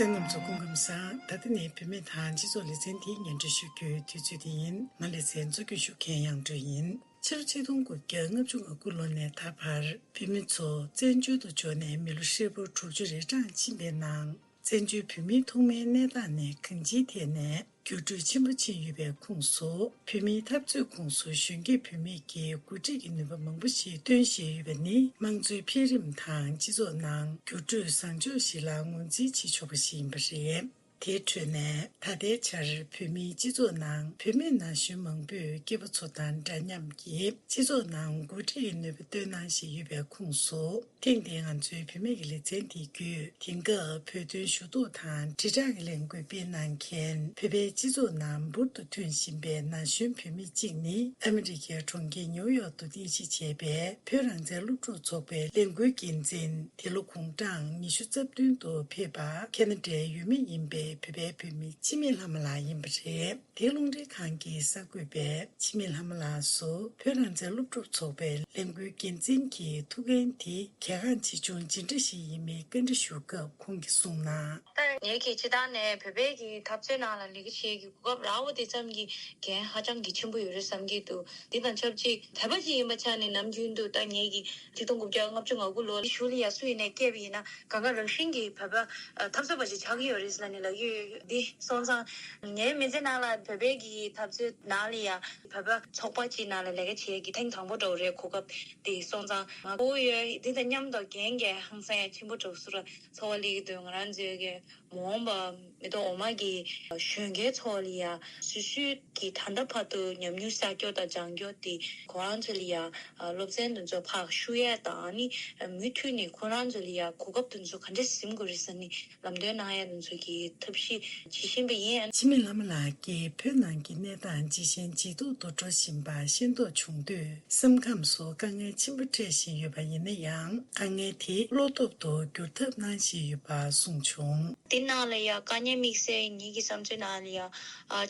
གསན་མཁན་རྣམ་ཚོ་སྐུ་ཁམས་བཟང་། ད་ལྟ་ནས་བུད་མེད་དང་སྤྱི་ཚོགས་ལེ་ཚན་དེའི་སྙན་སྒྲོན་ཞུ་རྒྱུའི་དུས་ཚོད་དེ་ཡིན། ང་ལེ་ཚན་གཙོ་སྐྱོང་ཞུ་མཁན་དབྱངས་སྒྲོལ་ཡིན། ཕྱི་ལོ་ཆིག་སྟོང་དགུ་བརྒྱ་ལྔ་བཅུ་ང་དགུ་ལོ་ནས་ད་བར་བོད་མི་ཚོ་བཙན་བྱོལ་དུ་འབྱོར་ནས་མི་ལོ་ཧྲིལ་པོ་དྲུག་ཅུ་རེ་གྲངས་ཕྱིན་པའི་ནང་། བཙན་བྱོལ་བོད་མིའི་ཐོག་མའི་གནས་སྟངས་ནས་གང་ཅིའི་ཐད་ནས་འགྱུར་འགྲོས་ཆེན་པོ་ཕྱིན་ཡོད་པའི་ཁོངས་སུ། བོད་མིའི་འཐབ་རྩོད་ཁོངས་སུ་གཞོན་སྐྱེས་བོད་མི་གིས་འགོ་ཁྲིད་ཀྱི་ནུས་པ་མང་པོ་ཞིག་བཏོན་བཞིན་ཡོད་པ་ནི། དམངས་གཙོའི་འཕེལ་རིམ་དང་སྤྱི་ཚོགས་ནང་འགྱུར་འགྲོས་བཟང་ཕྱོགས་ཤིག་ལ་ངོས་འཛིན་བྱེད་ཆོག་པ་ཞིག་ཡིན་པ་རེད། དེའི་ཁྲོད་ནས་ད་ལྟའི་ཆར་བོད་མིའི་སྤྱི་ཚོགས་ནང་བུད་མེད་ན་གཞོན་མང་པོས་སྐྱེས་པ་ཚོ་དང་འདྲ་མཉམ་གྱིས་སྤྱི་ཚོགས་ནང་འགོ་ཁྲིད་ཀྱི་ནུས་པ་བཏོན་གནང་བཞིན་ཡོད་པའི་ཁོངས་སུ། ཐེངས་འདིའི་ང་ཚོའི་བུད་མེད་ཀྱི་ལེ་ཚན་དེ་བརྒྱུད། དེང་སྐབས་བོད་དོན་ཞུ་གཏུག་དང་དྲིལ་བསྒྲགས་ཀྱི་ལས་འགུལ་སྤེལ་གནང་མཁན། བོད་པའི་སྤྱི་ཚོགས་ནང་འབུར་དུ་ཐོན་བཞིན་པའི་ན་གཞོན་བུད་མེད་གཅིག་ནི། ཨ་མི་རི་ཀའི་གྲོང་ཁྱེར་ཉིའུ་ཡོག་ཏུ་རྟེན་གཞི་བྱས་པའི་བོད་རང་བཙན་སློབ་ཕྲུག་ཚོགས་པའི་ལས་འགུལ་འགན་འཛིན། འདི་ལོ་དགུང་གྲངས་ཉི་ཤུ་རྩ་བདུན་དུ་ཕེབས་པ། ཁེ་ན་ཌའི་ཡུལ་མི་ཡིན་པའི་བོད་པའི་བུད་མེད་འཆི་མེད་ལྷ་མོ་ལགས་ཡིན་པ་རེད། དེ་རླུང་འཕྲིན་ཁང་གི་གསར་འགོད་པས་འཆི་མེད་ལྷ་མོ་ལགས་སུ་བོད་རང་བཙན་སློབ་ཕྲུག་ཚོགས་པའི་ལས་འགུལ་འགན་འཛིན་གྱི་ཐུགས་འགན་དེ་གལ་འགངས་ཆེ་ཆུང་ཇི་འདྲ་ཞིག་ཡིན་མིན་བཀའ་འདྲི་ཞུ་སྐབས་ཁོང་གིས་གསུངས་ན། ད་ངེད་ཀྱིས་སྤྱིར་བཏང་ནས་བོད་པའི་གི་འཐབ་རྩོད་ནང་ལ་ལས་ཀ་བྱེད་ཀྱི་གོ་སྐབས་རག་པ་དེ་ཙམ་གྱིས་འགན་ཧ་ཅང་གི་ཆེན་པོ་ཡོད་རེད་བསམ་གྱི་འདུག་དེ་དང་ཆབས་ཅིག་བོད་པ་ཅིག་ཡིན་པ་ཆ་ནས་ནམ་རྒྱུན་དུ་ད་ངེད་ཀྱིས་ཆིག་སྟོང་དགུ་བརྒྱ་ལྔ་བཅུ་ང་དགུ་ལོ་གཞུག་ལ་ཡ་སུ་ཡིན་ནའི་སྐྱེས་པ་ཡིན་ན་གང་ག་རང་བཞིན་གྱིས་བོད་པ་འཐབ་རྩོད་པ་ཞིག་ཆགས་ཀྱི་ཡོད་རེད་ཟེར་ནས་ལབ་ཀྱི་ཡོད། འདི་སོང་ཙང་ངའི་མི་ཚེ་ནང་ལ་བོད་པའི་གི་འཐབ་རྩོད་ནང་ལ་ཡ་བོད་པ་ཚོགས་པ་ཅིག་ནང་ལ་ལས་ཀ་བྱེད་ཀྱི་ཐེངས་དང་པོ་འདྲ་བོ་རེད། གོ་སྐབས་འདི་སོང་ཙང་ང་གོ་ཡོད། འདི་དང་མཉམ་དུ་རྒན་གྱི་ཧང་སང་ཡ་ཆེན་པོ་འགྲོ་སུ་ར་ཚོར་བ་སླེབས་ཀྱི་འདུག་ང་རང་ཚོའི་གི་མ་འོངས་པ་མི་ཐོག་འོག་མ་གི་གཞོན་སྐྱེས་ཚོ་ལ་ཡ་སོ་སོའི་གི་ད་ལྟ་བར་དུ་ཉམས་མྱོང་བསགས་རྒྱུ་དང་སྦྱང་རྒྱུ་དེ་ཁོ་རང་ཚོ་ལ་ཡ་སློབ་ཚན་དེ་ཚོ་ཕར་ཞུགས་ཡས་དང་ནི་མུ་མཐུད་ནས་ཁོ་རང་ཚོ་ལ་ཡ་གོ་སྐབས་དེ་ཚོ་ག་འདྲས་ཟིན་དགོས་རེད་ཟེར་ནས་ལམ་སྟོན་གནང་ཡས་དེ་ཚོ་གི་ཐབས་ཤེས་བྱེད་བཞིན་པ་ཡིན། འཆི་མེད་ལྷ་མོ་ལགས་ཀྱིས་བོད་ནང་གི་གནས་སྟངས་ཇེ་ཞན་ཇེ་སྡུག་ཏུ་འགྲོ་བཞིན་པ་ཤེས་རྟོགས་བྱུང་དུས། སེམས་ཁམས་སུ་དཀའ་ངལ་ཆེན་པོ་འཕྲད་བཞིན་ཡོད་པ་ཡིན་ན་ཡང་། དཀའ་ངལ་དེ་བློ་སྟོབས་དུ་བསྒྱུར་ཐབས་གནང་བཞིན་ཡོད་པ་གསུངས་བྱུང་། འདི་ནང་ལ་ཡ་དཀའ་ངལ་དམིགས་བསལ་ངེད་ཀྱི་བསམ་ཚུལ་ནང་ལ་ཡ་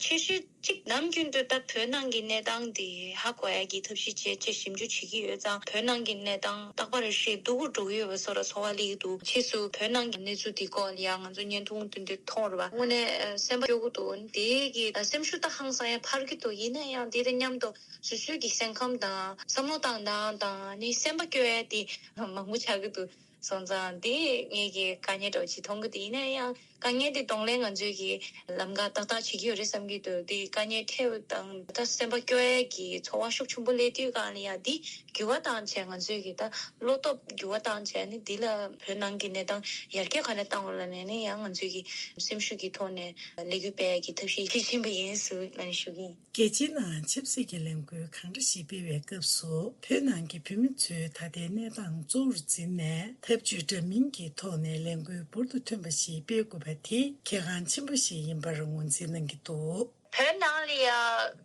ཆེ་ཤོས་གཅིག་ནམ་རྒྱུན་དུ་ད་བོད་ནང་གི་གནས་སྟངས་དེ་ཧ་གོ་ཡ་གི་ཐབས་ཤེས་བྱས་བྱས་ཞིབ་འཇུག་བྱེད་ཀྱི་ཡོད་ཙང་། བོད་ནང་གི་གནས་སྟངས་རྟག་པར་ཞེ་སྡུག་པོ་འགྲོ་གི་ཡོད་པ་བཟོ་འདྲ་ཚོར་བ་སླེབས་ཀྱི་འདུག་ཕྱིས་སུ་བོད་ནང་གི་གནས་ཚུལ་དེ་སྐོར་ལ་ཡང་ང་ཚོ་བརྙན་ཐུང་དེ་འདྲ་མཐོང་རེད་པ། དངོས་གནས་སེམས་པ་སྐྱོ་གི་འདུག་དེ་གི་སེམས་ཤུགས་ད་ཧང་སང་ཡ་འཕར་གྱི་འདུག་ཡིན་ན་ཡང་དེ་དང་མཉམ་དུ་སོ་སོའི་གི་སེམས་ཁམས་དང་བསམ་བློ་བཏང་སྟངས་དང་ནི་སེམས་པ་སྐྱོ་ཡ་དེ་མང་པོ་ཆགས་ཀྱི་འདུག་སོང་ཙང་དེ་ངེད་ཀྱི་དཀའ་ངལ་འདྲ་བོ་ཅིག་མཐོང་གི་འདུག་ཡིན་ན་ཡང་དཀའ་ངལ་དེ་གདོང་ལེན་ང་ཚོས་ཀྱི་ལམ་ཁ་ཏག་ཏག་བྱེད་ཀྱི་ཡོད་རེད་བསམ་གྱི་འདུག་དེ་དཀའ་ངལ་འཕྲད་དང་ད་སེམས་པ་སྐྱོ་ཡ་གི་ཚོར་བ་ཤུགས་ཆེན་པོ་སླེབས་དུས་གང་ལ་ཡ་དེ་འགྱུར་བ་བཏང་བྱས་ང་ཚོས་ཀྱི་ད་བློ་སྟོབས་འགྱུར་བ་བཏང་བྱས་ནི་འདི་ལ་བོད་ནང་གི་གནས་སྟངས་ཡར་རྒྱས་ག་འདྲ་བཏང་དགོས་ལབ་ནས་ནི་ཡང་ང་ཚོས་ཀྱི་སེམས་ཤུགས་ཀྱི་ཐོག་ནས་ལས་འགུལ་སྤེལ་ཡ་གི་ཐབས་ཤེས་བྱེད་བཞིན་པ་ཡིན་ཟེར་ལབ་ནས་ཞུ་གི་ཡིན། རྒྱལ་སྤྱིའི་ནང་ཆབ་སྲིད་ཀྱི་ལས་འགུལ་གང་འདྲ་ཞིག་སྤེལ་བའི་སྐབས་སུ། བོད་ནང་གི་བོད་མི་ཚོའི་ད་ལྟའི་གནས་སྟངས་གཙོ་བོར་འཛིན་ནས། འཐབ་ཇུས་འདྲ་མིན་གྱི་ཐོག་ནས་ལས་འགུལ་འབུར་དུ་ཐོན་པ་ཞིག་སྤེལ་དགོས་པ་དེ་གལ་འགངས་ཆེན་པོ་ཞིག་ཡིན་པར་ངོས་འཛིན་གནང་གི་འདུག་བོད་ནང་ལ་ཡ་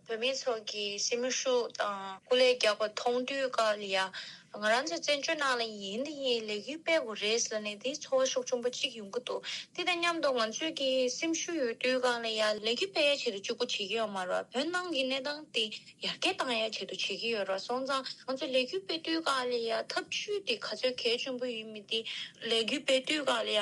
བོད་མི་ཚོ་གི་སེམས་ཤུགས་དང་སྐུ་ལས་རྒྱག་པ་མཐོང་དུས་སྐབས་ལ་ཡ། ང་རང་ཚོ་བཙན་བྱོལ་ནང་ལ་ཡིན་དེ་ཡིན་ལས་འགུལ་སྤེལ་དགོས་རེད་ཟེར་ནས་དེ་ཚོར་བ་ཤུགས་ཆེན་པོ་གཅིག་ཡོང་གི་འདུག་དེ་དང་མཉམ་དུ་ང་ཚོས་ཀྱི་སེམས་ཤུགས་ཡོད་དུས་སྒང་ལ་ཡ་ལས་འགུལ་སྤེལ་ཡ་ཆེད་དུ་གཅིག་པོ་བྱེད་ཀྱི་ཡོད་མ་རེད་བ། བོད་ནང་གི་གནས་སྟངས་དེ་ཡར་རྒྱས་བཏང་ཡ་ཆེད་དུ་བྱེད་ཀྱི་ཡོད་རེད་བ། སོང་ཙང་ང་ཚོ་ལས་འགུལ་སྤེལ་དུས་སྒང་ལ་ཡ་ཐབས་ཇུས་དེ་ག་ཚོད་གལ་ཆེན་པོ་ཡིན་མིན་དེ་ལས་འགུལ་སྤེལ་དུས་སྒང་ལ་ཡ་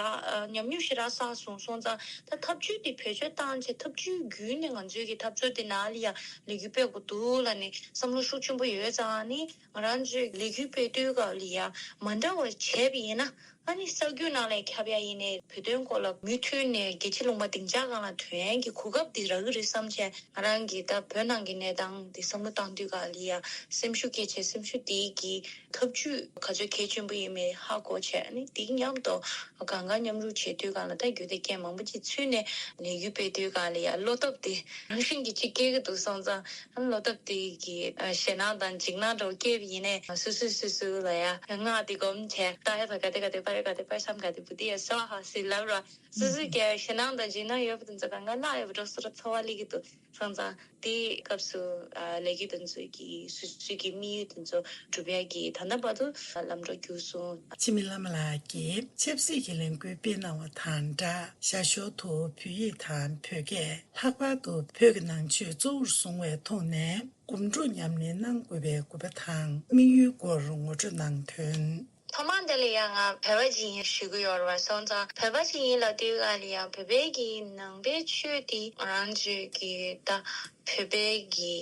ཉམས་མྱོང་ཞེ་དྲག་བསགས་སོང་། སོང་ཙང་ད་ཐབས་ཇུས་དེ་བེད་སྤྱོད་བཏང་བྱས་ཐབས་ཇུས་བརྒྱུད་ནས་ང་ཚོའི་གི་འཐབ་རྩོད་དེ་ནང་ལ་ཡ་ལས་འགུལ་སྤེལ་དགོས་འདུག་ལབ་ནས་བསམ་བློ་ཤུགས་ཆེན་པོ་ཡོད་ཙང་ནི་ང་རང་ཚོའི་ལས་འགུལ་སྤེལ། དེ་དུས་སྐབས་ལ་ཡ་མ་འདྲ་བ་བྱས་པ་ཡིན་ན། ཨ་ནི་གསར་འགྱུར་ནང་ལ་ཁྱབ་ཡ་ཡིན་ནའི་བོད་དོན་སྐོར་ལ་མུ་མཐུད་ནས་རྒྱལ་སྤྱི་ལུང་པ་སྡིངས་ཆ་སྒང་ལ་ཐོན་ཡ་གི་གོ་སྐབས་འདི་རག་གི་རེད་བསམ་བྱས། ང་རང་གིས་ད་བོད་ནང་གི་གནས་སྟངས་འདི་བསམ་བློ་བཏང་དུས་སྐབས་ལ་ཡ་སེམས་ཤུགས་སྐྱེད་བྱས། སེམས་ཤུགས་འདི་གི་ཐབས་ཇུས་ག་ཚོད་གལ་ཆེན་པོ་ཡིན་མིན་ཧ་གོ་བྱས། ཨ་ནི་འདི་མཉམ་དུ་གང་ག་མཉམ་རུབ་བྱེད་དུས་སྒང་ལ་ད་རྒྱུ་དེ་རྐྱེན་མང་པོ་ཅིག་ཚུད་ནས་ལས་འགུལ་སྤེལ་དུས་སྒང་ལ་ཡ་བློ་སྟོབས་དེ་རང་བཞིན་གྱིས་ཅིག་སྐྱེ་གི་འདུག་སོང་ཙང་། ཨ་ནི་བློ་སྟོབས་དེ་གི་ཨ་ཞེད་སྣང་དང་འཇིགས་སྣང་འདྲ་བོ་སྐྱེས་པ་ཡིན་ནའི་སོ་སོས་སོ་སོ་ལ་ཡ་སྔགས་དེ་སྒོམ་བྱས། ད་ཡ་ད་ག་དེ་ག་དེ་པར་ག་དེ་པར་སམ་ག་དེ་བུ་དེ་ཡ་སོ་ཧ་སི་ལབ་ར། སོ་སོའི་གི་ཞེད་སྣང་དང་འཇིགས་སྣང་ཡོད་པ་དེ་ཚོ་གང་ག་བརླག་ཡོད་པ་འདྲ་བོ་སོ་ར་ཚོར་བ་སླེབས་ཀྱི་འདུག་སོང་ཙང་། དེའི་སྐབས་སུ་ཨ་ལས་འགུལ་དེ་ཚོའི་གི་སོ་སོའི་གི་དམིགས་ཡུལ་དེ་ཚོ་སྒྲུབ་ཡ་གི་ད་ལྟ་བར་དུ་ལམ་འགྲོ་བསྒྱུར་སོང་། འཆི་མེད་བླ་མ་ལགས་ཀྱིས་ཆབ་སྲིད་ཀྱི་ལས་འགུལ་སྤེལ་གནང་བ་དང་སྦྲགས། ཞར་ཞོར་དུ་བོད་ཡིག་དང་བོད་སྐད། ལྷག་པར་དུ་བོད་ཀྱི་ནང་ཆོས་གཙོ་བོར་བཟུང་བའི་ཐོག་ནས་སྒོམ་སྒྲུབ་ཉམས་ལེན་གནང་དགོས་པའི་དགོས་པ་དང་དམིགས་ཡུལ་སྐོར་ངོ་སྤྲོད་གནང་དོན། ཐོག་མར་དེ་ལ་ཡང་ང་བོད་པ་ཅིག་ཡིན་ཞུ་གི་ཡོད་རེད་བ། སོང་ཙང་བོད་པ་ཅིག་ཡིན་ལབ་དུས་སྒང་ལ་ཡང་བོད་པའི་གི་ནང་པའི་ཆོས་དེ་ང་རང་ཚོའི་གི་ད་བོད་པའི་གི་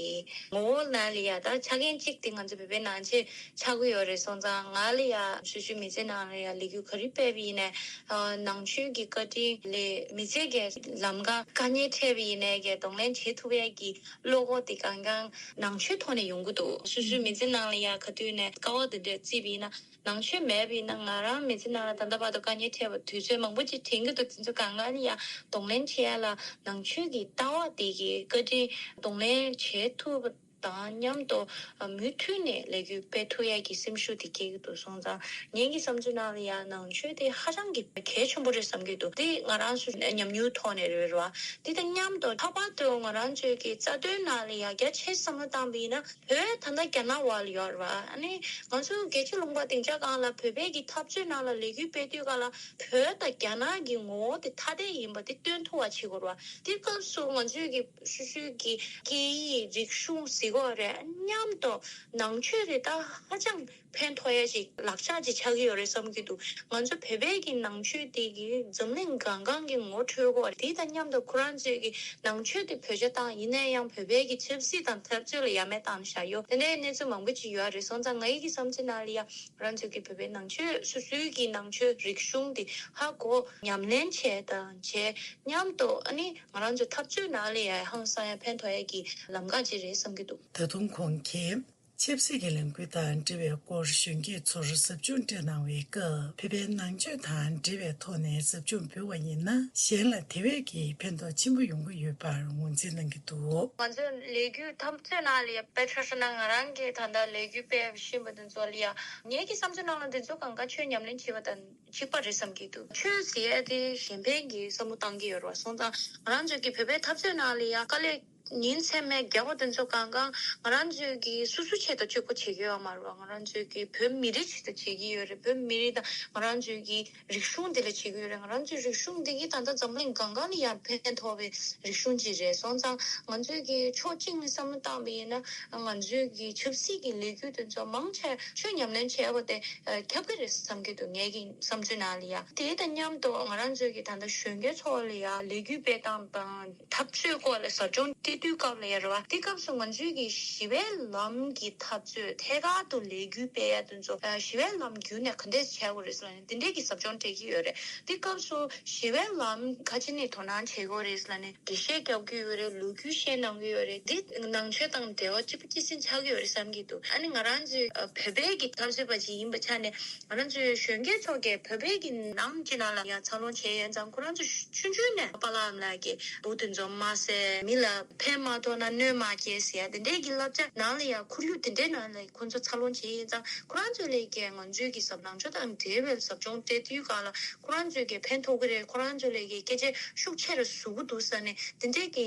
ངོ་བོ་ནང་ལ་ཡ་ད་ཆ་རྐྱེན་གཅིག་དེ་ང་ཚོ་བོད་པའི་ནང་ཆོས་ཆགས་ཀྱི་ཡོད་རེད། སོང་ཙང་ང་ལ་ཡ་སོ་སོའི་མི་ཚེ་ནང་ལ་ཡ་ལས་འགུལ་ག་རེ་སྤེལ་བ་ཡིན་ནའི་ཨ་ནང་ཆོས་ཀྱི་བཀའ་དྲིན་ལས་མི་ཚེ་གི་ལམ་ཁ་དཀའ་ངལ་འཕྲད་པ་ཡིན་ནའི་གི་གདོང་ལེན་བྱེད་ཐུབ་ཡ་གི་བློ་ཁོག་དེ་གང་གང་ནང་ཆོས་ཐོག་ནས་ཡོང་གི་འདུག་སོ་སོའི་མི་ཚེ་ནང་ལ་ཡ་ག་དུས་ནས་དཀའ་བ་དེ་འདྲ་བརྩིས་པ་ཡིན་ན། ནང་ཆོས་མེད་པ་ཡིན་ན་ང་རང་མི་ཚེ་ནང་ལ་ད་ལྟ་བར་དུ་དཀའ་ངལ་འཕྲད་པ་དུས་ཚོད་མང་པོ་ཅིག་དྲན་གྱི་འདུག་དེ་ཚོ་གང་ག་ནས་ཡང་གདོང་ལེན་བྱེད་ཡ་ལ་ནང་ཆོས་ཀྱི་ལྟ་བ་དེ་གི་བཀའ་དྲིན་གདོང་ལེན་བྱེད་ཐུབ་པ་དང་མཉམ་དུ་མུ་མཐུད་ནས་ལས་འགུལ་སྤེལ་ཐུབ་ཡ་གི་སེམས་ཤུགས་དེ་སྐྱེ་གི་འདུག་སོང་ཙང་ངེད་ཀྱི་བསམ་ཚུལ་ནང་ལ་ཡང་ནང་ཆོས་དེ་ཧ་ཅང་གི་གལ་ཆེན་པོ་རེད་བསམ་གྱི་འདུག་དེ་ང་རང་ཚོ་ཉམས་མྱོང་ཐོག་ནས་རེད་བ། དེ་དང་མཉམ་དུ་ལྷག་པར་དུ་ང་རང་ཚོའི་གི་རྩ་དོན་ནང་ལ་ཡང་རྒྱ་ཆེ་བསམ་བློ་བཏང་པ་ཡིན་ན། བོད་ད་ལྟ་རྒྱ་ནག་བར་ལ་ཡོད་རེད་བ། ཨ་ནི་ང་ཚོ་རྒྱལ་སྤྱི་ལུང་པ་སྡིངས་ཆ་སྒང་ལ་བོད་པའི་གི་འཐབ་རྩོད་ནང་ལ་ལས་འགུལ་སྤེལ་དུས་སྒང་ལ་བོད་དང་རྒྱ་ནག་གི་ངོ་བོ་དེ་ཐ་དད་ཡིན་པ་དེ་སྟོན་ཐུབ་པ་བྱེད་དགོས་རེད་བ། དེ་སྐབས་སུ་ང་ཚོའི་གི་སོ་སོའི་གི་སྐད་ཡིག་རིག་གཞུང་ཟེར་དགོས་རེད། མཉམ་དུ་ནང་ཆོས་རེད། ད་ཧ་ཅང་ཕན་ཐོགས་ཡ་ཅིག་ལག་ཆ་ཅིག་ཆགས་ཀྱི་ཡོད་རེད་བསམ་གྱི་འདུག་ང་ཚོ་བོད་པའི་གི་ནང་ཆོས་དེ་གི་འཛམ་གླིང་སྒང་གང་གི་ངོ་འཕྲོད་སྐོར་དེ་དང་མཉམ་དུ་ཁོ་རང་ཚོའི་གི་ནང་ཆོས་དེ་བོད་ཆས་བཏང་ཡིན་ན་ཡང་བོད་པའི་གི་ཆབ་སྲིད་དང་འཐབ་རྩོད་ལ་ཡ་མེད་བཏང་བཞག་ཡོད། དེ་འདྲའི་གནས་ཚུལ་མང་པོ་ཅིག་ཡོད་རེད། སོང་ཙང་ངའི་གི་བསམ་ཚུལ་ནང་ལ་ཡ་ང་རང་ཚོའི་གི་བོད་པའི་ནང་ཆོས་སོ་སོའི་གི་ནང་ཆོས་རིག་གཞུང་དེ་ཧ་གོ་ཉམས་ལེན་བྱས་དང་བྱས་མཉམ་དུ་ཨ་ནི་ང་རང་ཚོའི་འཐབ་རྩོད་ནང་ལ་ཡ་ཧང་སང་ཡ་ཕན་ཐོགས་ཡ་གི་ལམ་ཁ་ཅིག་རེད་བསམ་གྱི་འདུག་ད་དུང་ཁོང་གིས། ཆབ་སྲིད་ཀྱི་ལས་འགུལ་དང་འབྲེལ་བའི་སྐོར་གཞོན་སྐྱེས་ཚོར་ཟབ་སྦྱོང་སྤྲད་གནང་བའི་སྐབས། བོད་པའི་ནང་ཆོས་དང་འབྲེལ་བའི་ཐོག་ནས་ཟབ་སྦྱོང་འབུལ་བ་ཡིན་ན། གཞན་ལ་དེ་བས་ཀྱི་ཕན་ཐོགས་ཆེན་པོ་ཡོང་གི་ཡོད་པར་ངོས་འཛིན་གནང་གི་འདུག་ང་ཚོའི་ལས་འགུལ་འཐབ་རྩོད་ནང་ལ་ཡ་དཔེ་ཆ་བཞག་ན་ང་རང་གིས་ད་ལྟ་ལས་འགུལ་སྤེལ་བཞིན་པ་དེ་ཚོ་ལ་ཡ་ངེད་ཀྱི་བསམ་ཚུལ་ནང་ལ་འདི་ཚོ་གང་ག་ཆོས་ཉམས་ལེན་བྱེད་པ་དང་གཅིག་པ་རེད་བསམ་གྱི་འདུག་ཆོས་ཟེར་ཡ་དེ་གཞན་ཕན་གྱི་བསམ་བློ་བཏང་གི་ཡོད་རེད་བ། སོང་ཙང་ང་རང་ཚོའི་གི་བོད་པའི་འཐབ་རྩོད་ནང་ལ་ཡ་དཀའ་ལས། ཉིན་མཚན་མེད་རྒྱག་པ་དེ་ཚོ་གང་གང་ང་རང་ཚོའི་གི་སོ་སོའི་ཆེད་དུ་གཅིག་པོ་བྱེད་ཀྱི་ཡོད་མ་རེད་བ། ང་རང་ཚོའི་གི་བོད་མི་རིགས་ཆེད་དུ་བྱེད་ཀྱི་ཡོད་རེད། བོད་མི་རིགས་དང་ང་རང་ཚོའི་གི་རིག་གཞུང་འདི་ལ་བྱེད་ཀྱི་ཡོད་རེད། ང་རང་ཚོའི་རིག་གཞུང་འདི་གི་ད་ལྟ་འཛམ་གླིང་སྒང་གང་ལ་ཡང་ཕན་ཐོགས་པའི་རིག་གཞུང་ཅིག་རེད། སོང་ཙང་ང་ཚོའི་གི་ཕྱོགས་གཅིག་ནས་བསམ་བློ་བཏང་པ་ཡིན་ན་ང་ཚོའི་གི་ཆབ་སྲིད་ཀྱི་ལས་འགུལ་དེ་ཚོ་མང་ཆེ་ཆོས་ཉམས་ལེན་བྱས་པ་དེ་ཁྱབ་ཀྱི་རེད་བསམ་གྱི་འདུག་ངའི་གི་བསམ་ཚུལ་ནང་ལ་ཡ། དེ་དང་མཉམ་དུ་ང་རང་ཚོའི་གི་ད་ལྟ་གཞོན་སྐྱེས་ཚོ་ལ་ཡ་ལས་འགུལ་སྤེལ་སྟངས་དང་། འཐབ་རྩོད་སྐོར་ལ་ཟབ་སྦྱོང་སྤྲད་དུས་སྐབས་ལ་ཡ་རེད་བ། དེ་སྐབས་སུ་ང་ཚོའི་གི་ཞི་བའི་ལམ་གྱི་འཐབ་རྩོད་ཐད་ཀར་དུ་ལས་འགུལ་སྤེལ་ཡ་དེ་ཚོ་ཞི་བའི་ལམ་བརྒྱུད་ནས་ག་འདྲས་བྱས་དགོས་རེད་ཟེར་ནས་དེ་འདྲས་ཀྱི་ཟབ་སྦྱོང་སྤྲད་ཀྱི་ཡོད་རེད། དེ་སྐབས་སུ་ཞི་བའི་ལམ་ག་ཅི་ནས་དོ་སྣང་བྱེད་དགོས་རེད་ཟེར་ནས་འགྲེལ་བཤད་རྒྱག་གི་ཡོད་རེད། ལོ་རྒྱུས་བཤད་གནང་གི་ཡོད་རེད། འདི་ནང་ཆོས་དང་འབྲེལ་བ་གཅིག་པ་གཅིག་སེ་ཆགས་ཀྱི་ཡོད་རེད་བསམ་གྱི་འདུག་ཨ་ནི་ང་རང་ཚོའི་བོད་པའི་གི་འཐབ་རྩོད་པ་ཅིག་ཡིན་པའི་ཆ་ནས། ང་རང་ཚོའི་གཞོན་སྐྱེས་ཚོ་གིས་བོད་པའི་གི་ནང་གི་ནང་ལ་ཡང་འཚར་ལོངས་བྱས་ཡོད་ཙང་ཁོ་རང་ཚོ་ཆུང་ཆུང་ནས་པཱ་ལགས་ཨ་མ་ལགས་ཀྱི་འབུ་དེ་ཚོ་མ་བསད། མི་ལ་ཕན་མ་ཐོགས་ན་གནོད་མ་སྐྱེལ་ཟེར་ཡ་དེ་འདྲའི་གི་བསླབ་བྱ་ནང་ལ་ཡང་ཁོར་ཡུག་དེ་འདྲའི་ནང་ལ་ཁོ་ཚོ་འཚར་ལོངས་བྱས་ཡོད་ཙང་ཁོ་རང་ཚོ་ལས་ཀྱི་ང་ཚོའི་གི་ཟབ་ནང་ཆོས་དང་འབྲེལ་བའི་ཟབ་སྦྱོང་སྤྲད་དུས་སྒང་ལ་ཁོ་རང་ཚོའི་གི་ཕན་ཐོགས་ཀྱི་རེད། ཁོ་རང་ཚོ་ལས་ཀྱི་སྐད་ཆ་ཤུགས་ཆེ་རུ་ཟུག་གི་འདུག་ཟེར་ནས་དེ་འདྲའི་གི་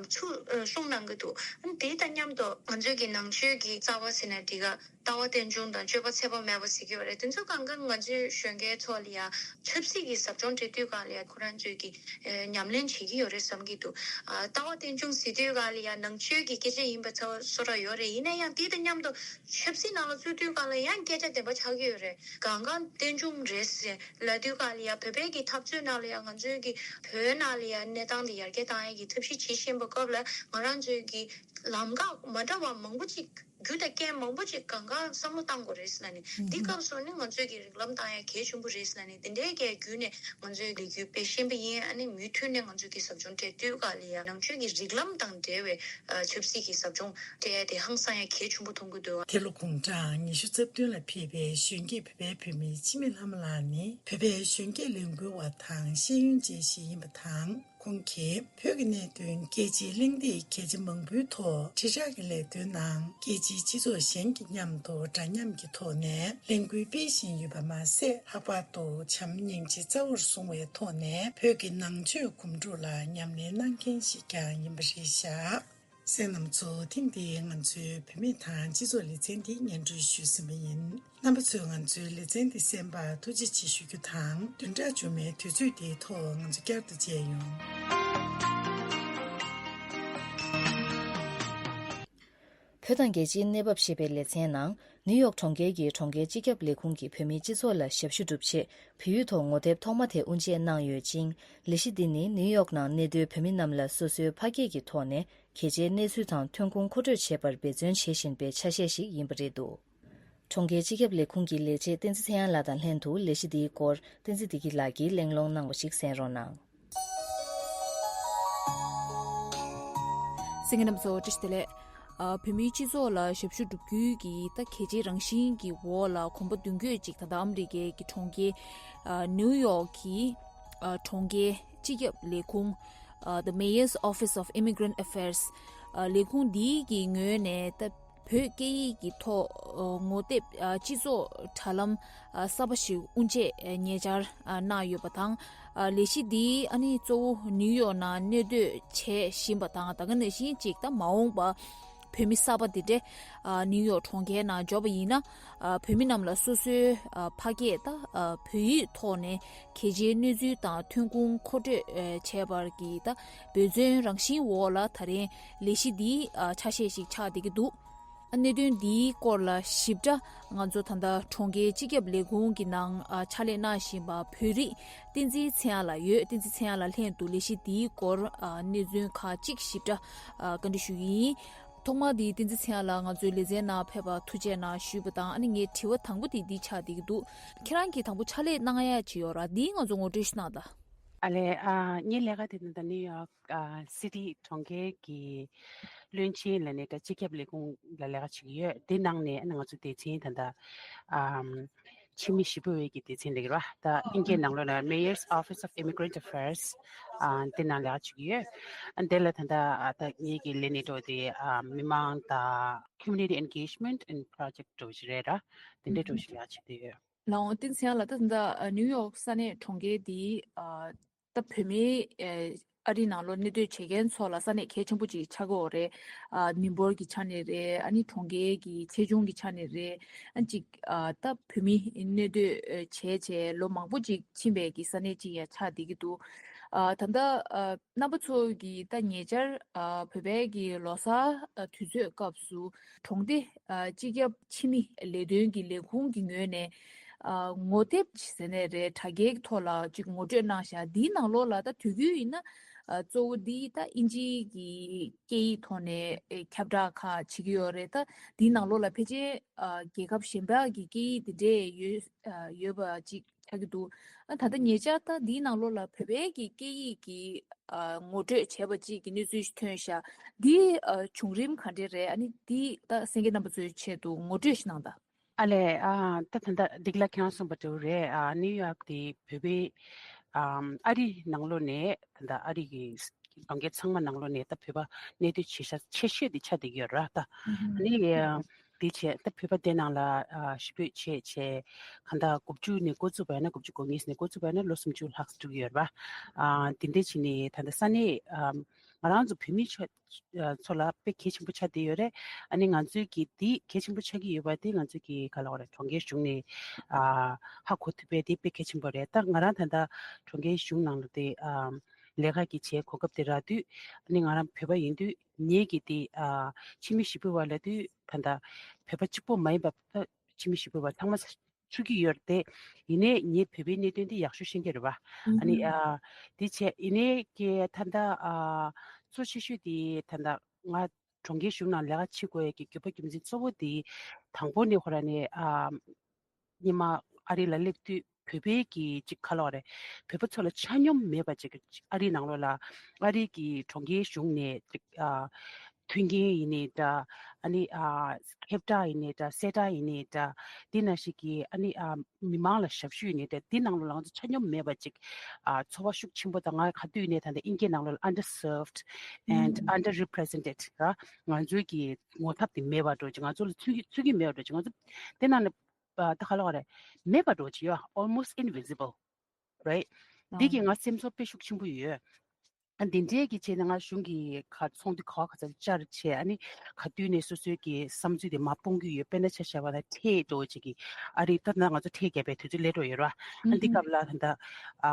ཚུལ་གསུངས་གནང་གི་འདུག་ཨ་ནི་དེ་དང་མཉམ་དུ་ང་ཚོའི་གི་ནང་ཆོས་ཀྱི་རྩ་བ་ཟེར་ན་འགྲིག་ག་ལྟ་བ་རྟེན་འབྱུང་དང་སྤྱོད་པ་ཚད་པ་མེད་པ་ཟེར་གྱི་ཡོད་རེད། དེ་ཚོ་གང་ག་ང་ཚོའི་གཞོན་སྐྱེས་ཚོ་ལ་ཡ་ཆབ་སྲིད་ཀྱི་ཟབ་སྦྱོང་སྤྲད་དུས་སྒང་ལ་ཡ་ཁོ་རང་ཚོས་ཀྱི་ཨེ་ཉམས་ལེན་བྱེད་ཀྱི་ཡོད་རེད་བསམ་གྱི་འདུག་ཨ་ལྟ་བ་རྟེན་འབྱུང་ཟེར་དུས་སྒང་ལ་ཡ་ནང་ཆོས་ཀྱི་སྐད་ཆ་ཡིན་པ་ཚ་བ་བཟོ་འདྲ་ཡོད་རེད། ཡིན་ན་ཡང་དེ་དང་མཉམ་དུ་ཆབ་སྲིད་ནང་ལ་ཚུད་དུས་སྒང་ལ་ཡང་སྐད་ཆ་བདེན་པ་ཆགས་ཀྱི་ཡོད་རེད། གང་ག་རྟེན་འབྱུང་རེད་ཟེར་ལབ་དུས་སྒང་ལ་ཡ་བོད་པའི་གི་འཐབ་རྩོད་ནང་ལ་ཡ་ང་ཚོའི་གི་བོད་ནང་ལ་ཡ་གནས་སྟངས་དེ་ཡར་རྒྱས་བཏང་ཡ་གི་ཐབས་ཤེས་བྱེད་བཞིན་པའི་སྐབས་ལ་ང་རང་ཚོའི་གི་ལམ་ཁ་མ་འདྲ་བ་མང་པོ་ཅིག་རྒྱུ་དང་རྐྱེན་མང་པོ་ཅིག་གང་ག་བསམ་བློ་བཏང་དགོས་རེད་ཟེར་ལབ་ནས། འདི་སྐབས་སུ་ནི་ང་ཚོས་ཀྱི་རིགས་ལམ་བཏང་ཡ་གལ་ཆེན་པོ་རེད་ཟེར་ལབ་ནས། དེ་འདྲའི་གི་བརྒྱུད་ནས་ང་ཚོས་ལས་འགུལ་སྤེལ་བཞིན་པ་ཡིན། ཨ་ནི་མུ་མཐུད་ནས་ང་ཚོས་ཀྱི་ཟབ་སྦྱོང་སྤྲད་དུས་ག་ལ་ཡ་ནང་ཆོས་ཀྱི་རིགས་ལམ་དང་འབྲེལ་བའི་ཆབ་སྲིད་ཀྱི་ཟབ་སྦྱོང་སྤྲད་ཡ་དེ་ཧང་སང་ཡ་གལ་ཆེན་པོ་མཐོང་གི་འདུག་དེ་ལོ་དགུང་གྲངས་ཉི་ཤུ་རྩ་བདུན་ལ་ཕེབས་པའི་གཞོན་སྐྱེས་བོད་པའི་བུད་མེད་འཆི་མེད་ལྷ་མོ་ལགས་ནི་བོད་པའི་གཞོན་སྐྱེས་ལས་འགུལ་བ་དང་ཤེས་ཡོན་ཅན་ཞིག་ཡིན་པ་དང་། ཁོང་གིས་བོད་ཀྱི་གནད་དོན་རྒྱལ་སྤྱིའི་གླེང་སྟེགས་གལ་ཆེ་མང་པོའི་ཐོག་དྲིལ་བསྒྲགས་ཀྱི་ལས་དོན་ནང་རྒྱལ་སྤྱིའི་སྤྱི་ཚོགས་གཞན་གྱི་མཉམ་དུ་འདྲ་མཉམ་གྱི་ཐོག་ནས་ལས་འགུལ་སྤེལ་བཞིན་ཡོད་པ་མ་ཟད། ལྷག་པར་དུ་བྱམས་སྙིང་རྗེ་རྩ་བོར་བཟུང་བའི་ཐོག་ནས་བོད་ཀྱི་ནང་ཆོས་གོམ་བགྲོད་ལ་ཉམས་ལེན་གནང་མཁན་ཞིག་ཀྱང་ཡིན་པ་རེད་བཞག་གསན་མཁན་རྣམ་ཚོ། ཐེངས་འདིའི་ང་ཚོའི་བུད་མེད་དང་སྤྱི་ཚོགས་ལེ་ཚན་འདི་སྙན་སྒྲོན་ཞུས་ཟིན་པ་ཡིན། རྣམ་པ་ཚོས་ང་ཚོའི་ལེ་ཚན་འདི་གསན་པར་ཐུགས་རྗེ་ཆེ་ཞུ་རྒྱུ་དང་། བདུན་ཕྲག་མཇུག་མའི་དུས་ཚོད་འདིའི་ཐོག་ང་ཚོ་བསྐྱར་དུ་མཇལ་ཡོང་། བོད་དང་རྒྱལ་སྤྱིའི་གནས་བབ་ཞེས་པའི་ལེ་ཚན་ནང་། ནིའུ་ཡོག་གྲོང་ཁྱེར་གྱི་གྲོང་ཁྱེར་སྤྱི་ཁྱབ་ལས་ཁུངས་ཀྱིས་བོད་མིའི་སྤྱི་ཚོགས་ལ་ཞབས་ཞུ་སྒྲུབ་ཆེད་བལ་ཡུལ་དུ་ངོ་དེབ་ཐོག་མ་དེ་དབུ་འབྱེད་གནང་ཡོད་ཅིང་། ལས་གཞི་འདི་ནི་ནིའུ་ཡོག་ནང་གནས་སྡོད་བོད་མི་རྣམས་ལ་སོ་སོའི་ཕ་སྐད་ཀྱི་ཐོག་ནས་གལ་ཆེའི་གནས་ཚུལ་དང་ཐོན་ཁུངས་མཁོ་སྤྲོད་བྱེད་པར་འབད་བརྩོན་བྱེད་བཞིན་པའི་ཆ་ཤས་ཤིག་ཡིན་པ་རེད་འདུག་གྲོང་ཁྱེར་སྤྱི་ཁྱབ་ལས་ཁུངས་ཀྱི་ལས་བྱེད་བསྟན་འཛིན་ཚེ་དབྱངས་ལགས་དང་ལྷན་དུ་ལས་གཞི་འདིའི་སྐོར་བསྟན་འཛིན་བདེ་སྐྱིད་ལགས་ཀྱིས་གླེང་སློང་གནང་བ་ཞིག་གསན་རོགས་གནང་། གསན་མཁན་རྣམ་ཚོ་བཀྲ་ཤིས་བདེ་ལེགས། ཨ། བོད་མིའི་སྤྱི་ཚོགས་ལ་ཞབས་ཞུ་སྒྲུབ་རྒྱུའི་གི་ད་གལ་ཆེའི་རང་བཞིན་གྱི་འོག་ལ་གོམ་པ་མདུན་སྐྱོད་ཅིག་ད་ལྟ་ཨ་མི་རི་ཀའི་གི་གྲོང་ཁྱེར་ཨ་ནིའུ་ཡོག་གི་ཨ་གྲོང་ཁྱེར་སྤྱི་ཁྱབ་ལས་ཁུངས་ཨ་The Mayor's Office of Immigrant Affairs ཨ་ལས་ཁུངས་འདིའི་གི་ངོས་ནས་ད་བོད་སྐད་ཡིག་གི་ཐོག་ཨ་ངོ་དེབ་ཨ་སྤྱི་ཚོགས་དྲ་ལམ་ཨ་གསར་པ་ཞིག་དབུ་འབྱེད་ཨ་ཉེ་ཆར་ཨ་གནང་ཡོད་པ་དང་། ཨ་ལས་གཞི་འདི་ཨ་ནི་གཙོ་བོ་ནིའུ་ཡོག་ནང་གནས་སྡོད་བྱེད་བཞིན་པ་དང་། ད་ག་ནང་བཞིན་ཅིག་ད་མ་འོངས་པ་བོད་མི་གསར་པ་འདི་འདྲས་ཨ་ནིའུ་ཡོག་གྲོང་ཁྱེར་ནང་འབྱོར་བ་ཡིན་ན། ཨ་བོད་མི་རྣམས་ལ་སོ་སོའི་ཨ་ཕ་སྐད་ད་ཨ་བོད་ཡིག་ཐོག་ནས་གལ་ཆེའི་གནས་ཚུལ་དང་ཐོན་ཁུངས་མཁོ་སྤྲོད་ཨ་བྱས་པར་གྱི་ད་འབད་བརྩོན་རང་བཞིན་འོག་ལ་ད་རིང་ལས་གཞི་འདིའི་ཨ་ཆ་ཤས་ཤིག་ཆགས་བསྡད་ཀྱི་འདུག་གནད་དོན་འདིའི་སྐོར་ལ་ཞིབ་ཕྲ་ང་ཚོ་ད་ལྟ་གྲོང་ཁྱེར་སྤྱི་ཁྱབ་ལས་ཁུངས་ཀྱི་ནང་ཨ་ཕྱག་ལས་གནང་བཞིན་པ་བོད་རིགས་བསྟན་འཛིན་ཚེ་དབྱངས་ལགས་ཡོད། བསྟན་འཛིན་ཚེ་དབྱངས་ལགས་ལྷན་དུ་ལས་གཞི་འདིའི་སྐོར་ཨ་གནས་ཚུལ་ཁག་ཅིག་ཞིབ་ཕྲ་ཨ་བཀའ་འདྲི་ཞུ་གི་ཡིན། ཐོག་མར་འདི་བསྟན་འཛིན་ཚེ་དབྱངས་ལགས་ང་ཚོའི་ལེ་ཚན་ནང་ཕེབས་པར་ཐུགས་རྗེ་གནང་ཞུས་པ་དང་། ཨ་ནི་ངའི་དྲི་བ་དང་པོ་དེ་འདི་ཆགས་བསྡད་ཀྱི་འདུག་ཁྱེད་རང་གིས་དང་པོ་ཕྱག་ལས་གནང་ཡ་ཅིག་ཡོད་ར། འདི་ང་ཚོ་ངོ་སྤྲོད་ཞུ་གནང་དང་། ཨ་ལས། ཨ་ངའི་ལས་ཀ་དེ་ནི་ད་ནིའུ་ཡོག་ཨ་སི་ཊི་གྲོང་ཁྱེར་གྱི་བློན་ཆེན་ལ་ནི་ད་སྤྱི་ཁྱབ་ལས་ཁུངས་ལ་ལས་ཀ་བྱེད་ཀྱི་ཡོད། དེ་ནང་ནས་ཨ་ནི་ང་ཚོ་སྡེ་ཚན་ད་ལྟ་ཨམ་ཕྱི་མི་ཞི་གཡོག་པའི་གི་སྡེ་ཚན་ལ་རེད་བ། ད་ཨིན་སྐད་ནང་ལོགས་ལ་Mayor's Office of Immigrant Affairs ཨ་དེ་ནང་ལས་ཀ་བྱེད་ཀྱི་ཡོད། ཨ་དེ་ལ་ད་ལྟ་ཨ་ད་ངེད་ཀྱི་ལས་གནས་འགྲོ་དེ་ཨ་མི་མང་དང་Community Engagement and Project འགྲོ་བཞིན་རེད་ར། དེ་འདྲའི་འགྲོ་བཞིན་ལས་ཀ་བྱེད་བསྡད་ཡོད། ལགས་འོང་། བསྟན་འཛིན་ཚེ་དབྱངས་ལགས། ད་ད་ལྟ་ནིའུ་ཡོག་ས་གནས་གྲོང་ཁྱེར་འདི་ཨ་ད་བོད་མིའི་ཨ་ཨ་རི་ནང་ལོགས་གནས་སྡོད་བྱེད་མཁན་ཚོ་ལ་ས་གནས་གལ་ཆེན་པོ་ཅིག་ཆགས་ཀྱི་ཡོད་རེད། ཨ་མི་འབོར་གྱི་ཆ་ནས་རེད། ཨ་ནི་གྲོང་ཁྱེར་གྱི་ཆེ་ཆུང་གི་ཆ་ནས་རེད། ཨ་ཅིག་ཨ་ད་བོད་མི་གནས་སྡོད་བྱས་བྱས་ལོ་མང་པོ་ཅིག་ཕྱིན་པའི་གི་ས་གནས་ཅིག་ཡང་ཆགས་བསྡད་ཀྱི་འདུག་ཨ་ད་ལྟ་ཨ་རྣམ་པ་ཚོ་གིས་ད་ཉེ་ཆར་ཨ་བོད་པའི་གི་ལོ་གསར་ཨ་དུས་ཚོད་སྐབས་སུ་གྲོང་སྡེ་ཨ་སྤྱི་ཁྱབ་ཕྱི་མི་ལས་དོན་གྱི་ལས་ཁུངས་ཀྱི་ངོས་ནས་ཨ་ངོ་དེབ་ཟེར་ནས་རེད། དྲ་རྒྱའི་ཐོག་ལ་ཅིག་ངོ་སྤྲོད་གནང་བཞག་འདིའི་ནང་ལོགས་ལ་ད་དུས་རྒྱུན་ཡིན་ན་ཨ་གཙོ་བོ་འདི་ད་ཨིན་ཇིའི་གི་སྐད་ཡིག་ཐོག་ནས་ཨེ་ཁྱབ་བསྒྲགས་ཁག་བྱེད་ཀྱི་ཡོད་རེད། ད་འདིའི་ནང་ལོགས་ལ་ཕལ་ཆེར་ཨ་རྒྱལ་ཁབ་གཞན་པ་གི་སྐད་ཡིག་འདི་འདྲས་ཡོད་ཨ་ཡོད་པ་ཅིག་ཆགས་ཀྱི་འདུག་ཨ་ད་ལྟ་ཉེ་ཆར་ད་འདིའི་ནང་ལོགས་ལ་བོད་པའི་གི་སྐད་ཡིག་གི་ཨ་ངོ་སྤྲོད་བྱས་པ་ཅིག་གི་གནས་ཚུལ་ཞིག་ཐོན་ཤག་འདི་ཨ་བྱུང་རིམ་ག་འདྲས་རེད། ཨ་ནི་འདི་ད་གསན་མཁན་རྣམ་པ་ཚོའི་ཆེད་དུ་ངོ་སྤྲོད་ཞིག་གནང་དང་། ཨ་ལས། ཨ་ད་ད་ལྟ་འདི་ལ་ཁྱེད་རང་གསུངས་པ་འདྲ་བོ་རེད། ཨ་ནིའུ་ཡོག་དེ་བོད་པའི་ཨམ་ཨ་རི་ནང་ལོགས་ནས་ད་ལྟ་ཨ་རི་གི་གྲོང་ཁྱེར་ཚང་མ་ནང་ལོགས་ནས་ད་བོད་པ་གནས་སྡོད་བྱེད་ཤག་ཆེ་ཤོས་དེ་ཆགས་བསྡད་ཀྱི་ཡོད་ར། ད་ཨ་ནི་ཨ་དེ་བྱས་ད་བོད་པ་དེ་ནང་ལ་ཨ་ཞེ་པོ་བྱས་བྱས་གང་ལྟར་དགུ་བཅུ་ནས་འགོ་བཙུགས་པ་ཡིན་ན། དགུ་བཅུ་གོ་གཉིས་ནས་འགོ་བཙུགས་པ་ཡིན་ན་ལོ་སུམ་ཅུ་ལྷག་འགྲོ་གི་ཡོད་རེད་པ། ཨ་དེ་འདྲ་བྱས་ནས་ད་ལྟ་ས་གནས་ཨམ་ང་རང་ཚོ་བོད་མི་ཚོ་ལ་དཔེ་གལ་ཆེན་པོ་ཆགས་བསྡད་ཡོད་རེད། ཨ་ནི་ང་ཚོའི་གི་དེ་གལ་ཆེན་པོ་ཆགས་ཀྱི་ཡོད་པ་དེ་ང་ཚོའི་གི་ག་ལ་བ་རེད། གྲོང་ཁྱེར་གཞུང་ནས་ཨ་ཧ་གོ་ཐུབ་པའི་དེ་དཔེ་གལ་ཆེན་པོ་རེད། ད་ང་རང་ད་ལྟ་གྲོང་ཁྱེར་གཞུང་ནང་ལ་དེ་ཨམ་ལས་ཀ་གི་བྱས་གོ་སྐབས་དེ་རག་དུས། ཨ་ནི་ང་རང་བོད་པ་ཡིན་དུས་ངེད་ཀྱི་དེ་ཨ་ཕྱི་མི་ཞེ་པོ་བ་ལབ་དུས་ད་ལྟ་བོད་པ་གཅིག་པོ་མ་ཡིན་པ་ད་ཕྱི་མི་ཞེ་པོ་བ་ཚང་མ་ཚུད་ཀྱི་ཡོད་རེད་དེ། ཡིན་ནའི་ངས་བོད་པའི་གནད་དོན་དེ་ཡག་ཤོས་ཤེས་ཀྱི་རེད་བ། ཨ་ནི་ཨ་དེ་བྱས་ཡིན་ནའི་ཀྱེ་ད་ལྟ་ཨ་གཙོ་ཆེ་ཤོས་དེ་ད་ལྟ་ང་ གྲོང་ཁྱེར་གཞུང་ནང་ལས་ཀ་བྱེད་དགོས་ཡས་ཀྱི་དགོས་པ་རྒྱུ་མཚན་གཙོ་བོ་དེ་དང་པོ་ནི་ཁོ་རང་ནས་ཨ་སྔོན་མ་ཨ་རི་ལ་སླེབས་དུས་བོད་པའི་གི་ཅིག་ག་ལབ་དགོས་རེད། བོད་པ་ཚོ་ལ་ཆ་སྙོམས་མེད་པ་ཅིག་ཨ་རིའི་ནང་ལོགས་ལ་ཨ་རི་གི་གྲོང་ཁྱེར་གཞུང་ནས་ཅིག་ཨ་མཐུན་རྐྱེན་ཡིན་ནའི་འདྲ། ཨ་ནི་ཨ་ཁྱབ་བསྒྲགས་ཡིན་ནའི་འདྲ། གསལ་བསྒྲགས་ཡིན་ནའི་འདྲ། དེ་ནང་བཞིན་གྱི་ཨ་ནི་ཨ་མི་མང་ལ་ཞབས་ཞུ་ཡིན་ནའི་འདྲ། དེ་ནང་ལོགས་ལ་ང་ཚོ་ཆ་སྙོམས་མེད་པ་ཅིག་ཨ་ཚོར་བ་ཤུགས་ཆེན་པོ་དང་། ང་ག་དུས་ནས་ད་ལྟ་ཨིན་སྐད་ནང་ལོགས་ལ་underserved and underrepresented ར། ང་ཚོའི་གི་ངོ་ཚབ་དེ་མེད་པ་འདྲ་ཅིག་ང་ཚོ་ལ་ཚུད་ཀྱི་ཚུད་ཀྱི་མེད་པ་འདྲ་ཅིག་ང་ཚོ་དེ་ནང་ནས་ཨ་ད་ག་ལབ་དགོས་རེད། མེད་པ་འདྲ་ཅིག་ཡོད། Almost invisible, right? འདི་གིས་ང་སེམས་ཚོར་དཔེ་ཤུགས་ཆེན་པོ་ཡོད། ཨ་འདི་འདྲའི་གི་བྱས་ནས་ང་གཞུང་གི་ཁ་ཚོགས་འདུ་ག་བ་ག་ཚོད་བཅར་བྱས། ཨ་ནི་ག་དུས་ནས་སོ་སོའི་གི་བསམ་ཚུལ་དེ་མར་སྤུངས་ཀྱི་ཡོད། དཔེར་ན་ཆ་བཞག་པ་ན་ཊེཌ་འདྲ་ཅིག་གི་ཨ་རི་ད་ལྟ་ང་ཚོ་ཊེཌ་རྒྱབ་པའི་དུས་ཚོད་སླེབས་འགྲོ་ཡོད་ར། ཨ་འདི་སྐབས་ལ་ད་ལྟ་ཨ་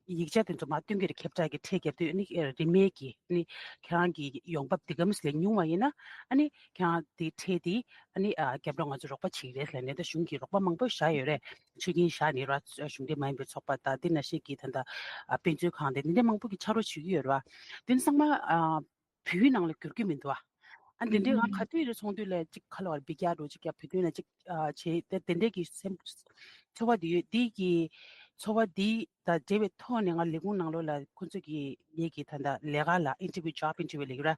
ཡིག་ཆ་དེ་ཚོ་མར་སྟོན་གྱི་རེད། ཁྱབ་བསྒྲགས་ཀྱི་ཊེཌ་རྒྱབ་དུས་ཨ་ནི་རིན་མེད་ཀྱི་ཨ་ནི་ཁྱེད་རང་གི་ཡོང་འབབ་འདི་ག་མི་སླེབས་ཉུང་བ་ཡིན་ན་ཨ་ནི་ཁྱེད་རང་དེ་ཊེཌ་དེ་ཨ་ནི་ཨ་རྒྱབ་རོགས་ང་ཚོ་རོགས་པ་བྱེད་ཀྱི་རེད་ལབ་ནས། ད་གཞུང་གི་རོགས་པ་མང་པོ་བཞག་ཡོད་རེད། ཆོད་སྐྱིན་བཞག་ནས་ར། གཞུང་འབྲེལ་མ་ཡིན་པའི་ཚོགས་པ་དང་དེ་ནང་བཞིན་གྱི་ད་ལྟ་ཨ་དཔེ་མཛོད་ཁང་དེ་འདི་འདྲ་མང་པོ་གི་ཕྱག་རོགས་བྱེད་ཀྱི་ཡོད་རེད་བ། དེ་ཚང་མ་ཨ་བོད་ཡིག་ནང་ལ་བསྒྱུར་གྱི་མི་འདུག་བ། ཨ་འདི་འདྲའི་ང་ག་དུས་རེ་ཚོགས་འདུ་ལ་ཅིག་ག་ལབ་དགོས་རེད། འབུད་རྒྱག་འདྲ་ཅིག་ཡ་བོད་དོན་ལ་ཅིག་ཨ་བྱེད་དེ་དེ་འདྲའི་གི་སེམས་ཚོར་བ་དེ་ཡོད། དེ་གི་ཚོར་བ་དེ་དང་འབྲེལ་བའི་ཐོག་ནས་ང་ལས་ཁུངས་ནང་ལོགས་ལ་ཁོང་ཚོ་གི་ངེད་ཀྱི་ད་ལྟ་ལས་ཀ་ལ་interview, job interview ལབ་ཀྱི་ར།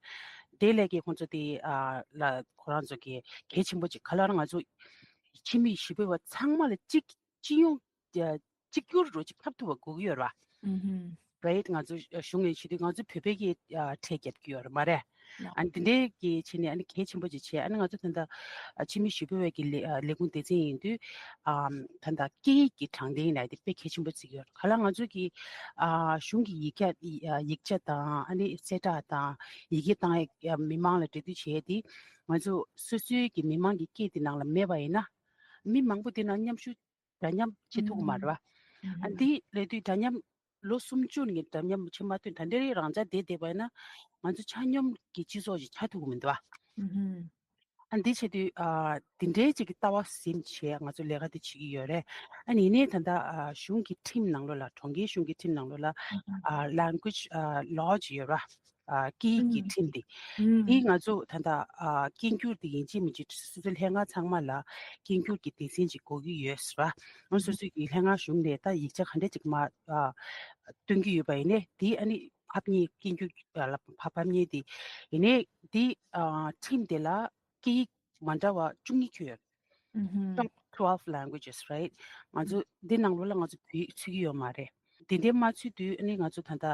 དེ་ལས་ཀྱི་ཁོང་ཚོ་དེ་ཨ་ལ་ཁོ་རང་ཚོ་གི་གལ་ཆེན་པོ་ཅིག་ག་ལབ་དགོས་རེད། ང་ཚོ་ཕྱི་མི་ཞི་བའི་བ་ཚང་མ་ལ་གཅིག་སྤྱི་ཡོངས་ཀྱི་གཅིག་གྱུར་འདྲ་ཅིག་ཁྱབ་ཐུབ་པ་དགོས་ཀྱི་ཡོད་ར། རེད། ང་ཚོ་གཞུང་ནས་བྱེད་དུས་ང་ཚོ་བོད་པའི་གི་ཨ་ཊེཌ་རྒྱབ་ཀྱི་ཡོད་རེད་མ་རེད། ཨ་ནི་དེ་འདྲའི་གི་བྱས་ནས་ཨ་ནི་གལ་ཆེན་པོ་ཅིག་བྱས། ཨ་ནི་ང་ཚོ་ད་ལྟ་ཨ་ཕྱི་མི་ཞི་བའི་གི་ལས་ཨ་ལས་ཁུངས་སྡེ་ཚན་ཡིན་དུས་ཨ་ད་ལྟ་སྐད་ཡིག་གི་དྲང་བདེན་ལབ་དེ་དཔེ་གལ་ཆེན་པོ་བརྩི་གི་ཡོད་རེད། ག་ལབ་དགོས་རེད། ང་ཚོ་གི་ཨ་གཞུང་གི་ཡིག་ཆ་ཡིག་ཆ་དང་ཨ་ནི་གསལ་བསྒྲགས་དང་ཡི་གེ་བཏང་ཡ་མི་མང་ལ་འབྲེལ་མཐུད་བྱས་དེ་ང་ཚོ་སོ་སོའི་གི་མི་མང་གི་སྐད་དེ་ནང་ལ་མེད་པ་ཡིན་ན། མི་མང་པོ་དེ་ནང་མཉམ་ཞུགས་འདྲ་མཉམ་བྱེད་ཐུབ་ཀྱི་མ་རེད་བ། ཨ་འདི་ལབ་དུས་འདྲ་མཉམ་ལོ་སུམ་ཅུ་ནས་འདྲ་མཉམ་བྱེད་མ་ཐུབ། ད་འདི་རང་འཇགས་བསྡད་བསྡད་པ་ཡིན་ན་ང་ཚོ་ཆ་སྙོམས་ཀྱི་སྤྱི་ཚོགས་ཤིག་ཆགས་ཐུབ་ཀྱི་མི་འདུག་བ། ཨ་འདི་བྱེད་དུས་ཨ་འདི་འདྲའི་ཅིག་གི་ལྟ་བ་ཟིན་བྱས་ང་ཚོ་ལས་ཀ་འདི་བྱེད་ཀྱི་ཡོད་རེད། ཨ་ནི་ཡིན་ནའི་ད་ལྟ་ཨ་གཞུང་གི་ཁྲིམས་ནང་ལོགས་ལ། གྲོང་ཁྱེར་གཞུང་གི་ཁྲིམས་ནང་ལོགས་ལ་ཨ་language ཨ་law ཅིག་ཡོད་ར། ཨ་སྐད་ཡིག་གི་ཁྲིམས་དེ། དེ་ང་ཚོ་ད་ལྟ་ཨ་སྐད་འགྱུར་དེ་ཡིན་གཅིག་མིན་གཅིག་སོ་སོའི་ལྷན་ཁང་ཚང་མ་ལ་སྐད་འགྱུར་གྱི་སྡེ་ཚན་ཅིག་དགོས་ཀྱི་ཡོད་ཟེར་བ། ང་སོ་སོའི་གི་ལྷན་ཁང་གཞུང་ནས་ད་ཡིག་ཆ་ག་འདྲ་ཅིག་མར་ཨ་སྟོན་གྱི་ཡོད་པ་ཡིན་ནའི་དེ་ཨ་ནི་ཕབ་ཉེས། སྐད་འགྱུར་ཨ་ལ་ཕབ་ཕབ་ཉེས་དེ་ཡིན་ནའི་དེ་ཨ་ཁྲིམས་དེ་ལ་སྐད་ཡིག་མ་འདྲ་བ་བཅུ་གཉིས་ཁྱོན་ཡོད། Top twelve languages, right? ང་ཚོ་འདི་ནང་ལོགས་ལ་ང་ཚོ་བོད་ཡིག་ཚུད་ཀྱི་ཡོད་མ་རེད། དེ་འདྲའི་མ་ཚུད་དུས་ཨ་ནི་ང་ཚོ་ད་ལྟ་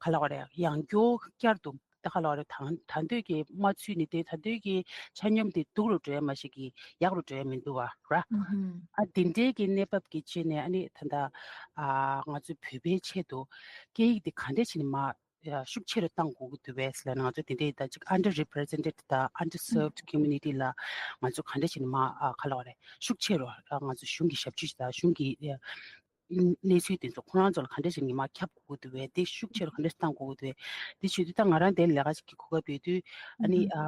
ག་ལབ་དགོས་རེད། ཡང་བསྐྱར་དུ་ད་ག་ལབ་དགོས་རེད། ད་ད་འདོད་ཀྱི་མ་ཚུད་ནས་དེ་ད་འདོད་ཀྱི་ཆ་སྙོམས་དེ་སྡུག་རུ་འགྲོ་ཡ་མ་གཞི་གི་ཡག་རུ་འགྲོ་ཡ་མི་འདུག་བ་ར། ཨ་འདི་འདྲའི་གི་གནས་བབ་ཀྱི་ཆེད་ནས་ཨ་ནི་ད་ལྟ་ཨ་ང་ཚོ་བོད་པའི་ཆེད་དུ་སྐད་ཡིག་དེ་ག་འདྲས་བྱས་ནས་མར་ཡ་ཤུགས་ཆེ་རུ་གཏང་དགོས་ཀྱི་འདུག་པས་ལབ་ན། ང་ཚོ་དེ་འདྲའི་ད་ཅིག་underrepresented དང་underserved community ལ་ང་ཚོ་ག་འདྲ་བྱས་ནས་མར་ཨ་ག་ལབ་དགོས་རེད། ཤུགས་ཆེ་རུ་ཨ་ང་ཚོ་གཞུང་གི་ཞབས་ཕྱི་དང་གཞུང་གི་ཡ་གནས་ཚུལ་དེ་ཚོ་ཁོ་རང་ཚོ་ལ་ག་འདྲ་བྱས་ནས་མར་ཁྱབ་དགོས་ཀྱི་འདུག་པས། དེ་ཤུགས་ཆེ་རུ་ག་འདྲ་བཏང་དགོས་ཀྱི་འདུག་པས། དེ་བྱེད་དུས་ད་ང་རང་དེ་ལས་ཀ་ཅིག་གི་གོ་སྐབས་ཡོད་དུས་ཨ་ནི་ཨ་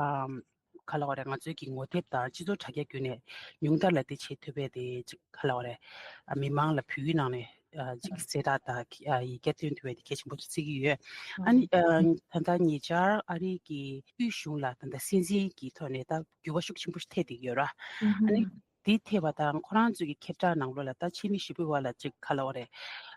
ག་ལབ་དགོས་རེད། ང་ཚོའི་གི་ངོ་དེབ་དང་སྤྱི་ཚོགས་དྲ་རྒྱ་བརྒྱུད་ནས་ཉུང་མཐར་ལ་དེ་བྱེད་ཐུབ་པའི་དེ་ཅིག་ག་ལབ་དགོས་རེད། ཨ་མི་མང་ལ་བོད་ཡིག་ནང་ནས་ཨ་ཅིག་གསལ་བསྒྲགས་དང་ཨ་ཡི་གེ་སྟོན་ཐུབ་པའི་དེ་གལ་ཆེན་པོ་བརྩི་གི་ཡོད། ཨ་ནི་ཨ་ད་ལྟ་ཉེ་ཆར་ཨ་རི་གི་དབུས་གཞུང་ལ་ད་ལྟ་སྲིད་འཛིན་གྱི་ཐོག་ནས་ད་འགྱུར་བ་ཤུགས་ཆེན་པོ་ཞིག་ཐེབས་བསྡད་ཡོད་ར། ཨ་ནི་དེ་ཐེབས་པ་དང་ཁོ་རང་ཚོ་གི་ཁྱབ་བསྒྲགས་ནང་ལོགས་ལ་ད་ཕྱི་མི་ཞི་བའི་བར་ལ་ཅིག་ག་ལབ་དགོས་རེད།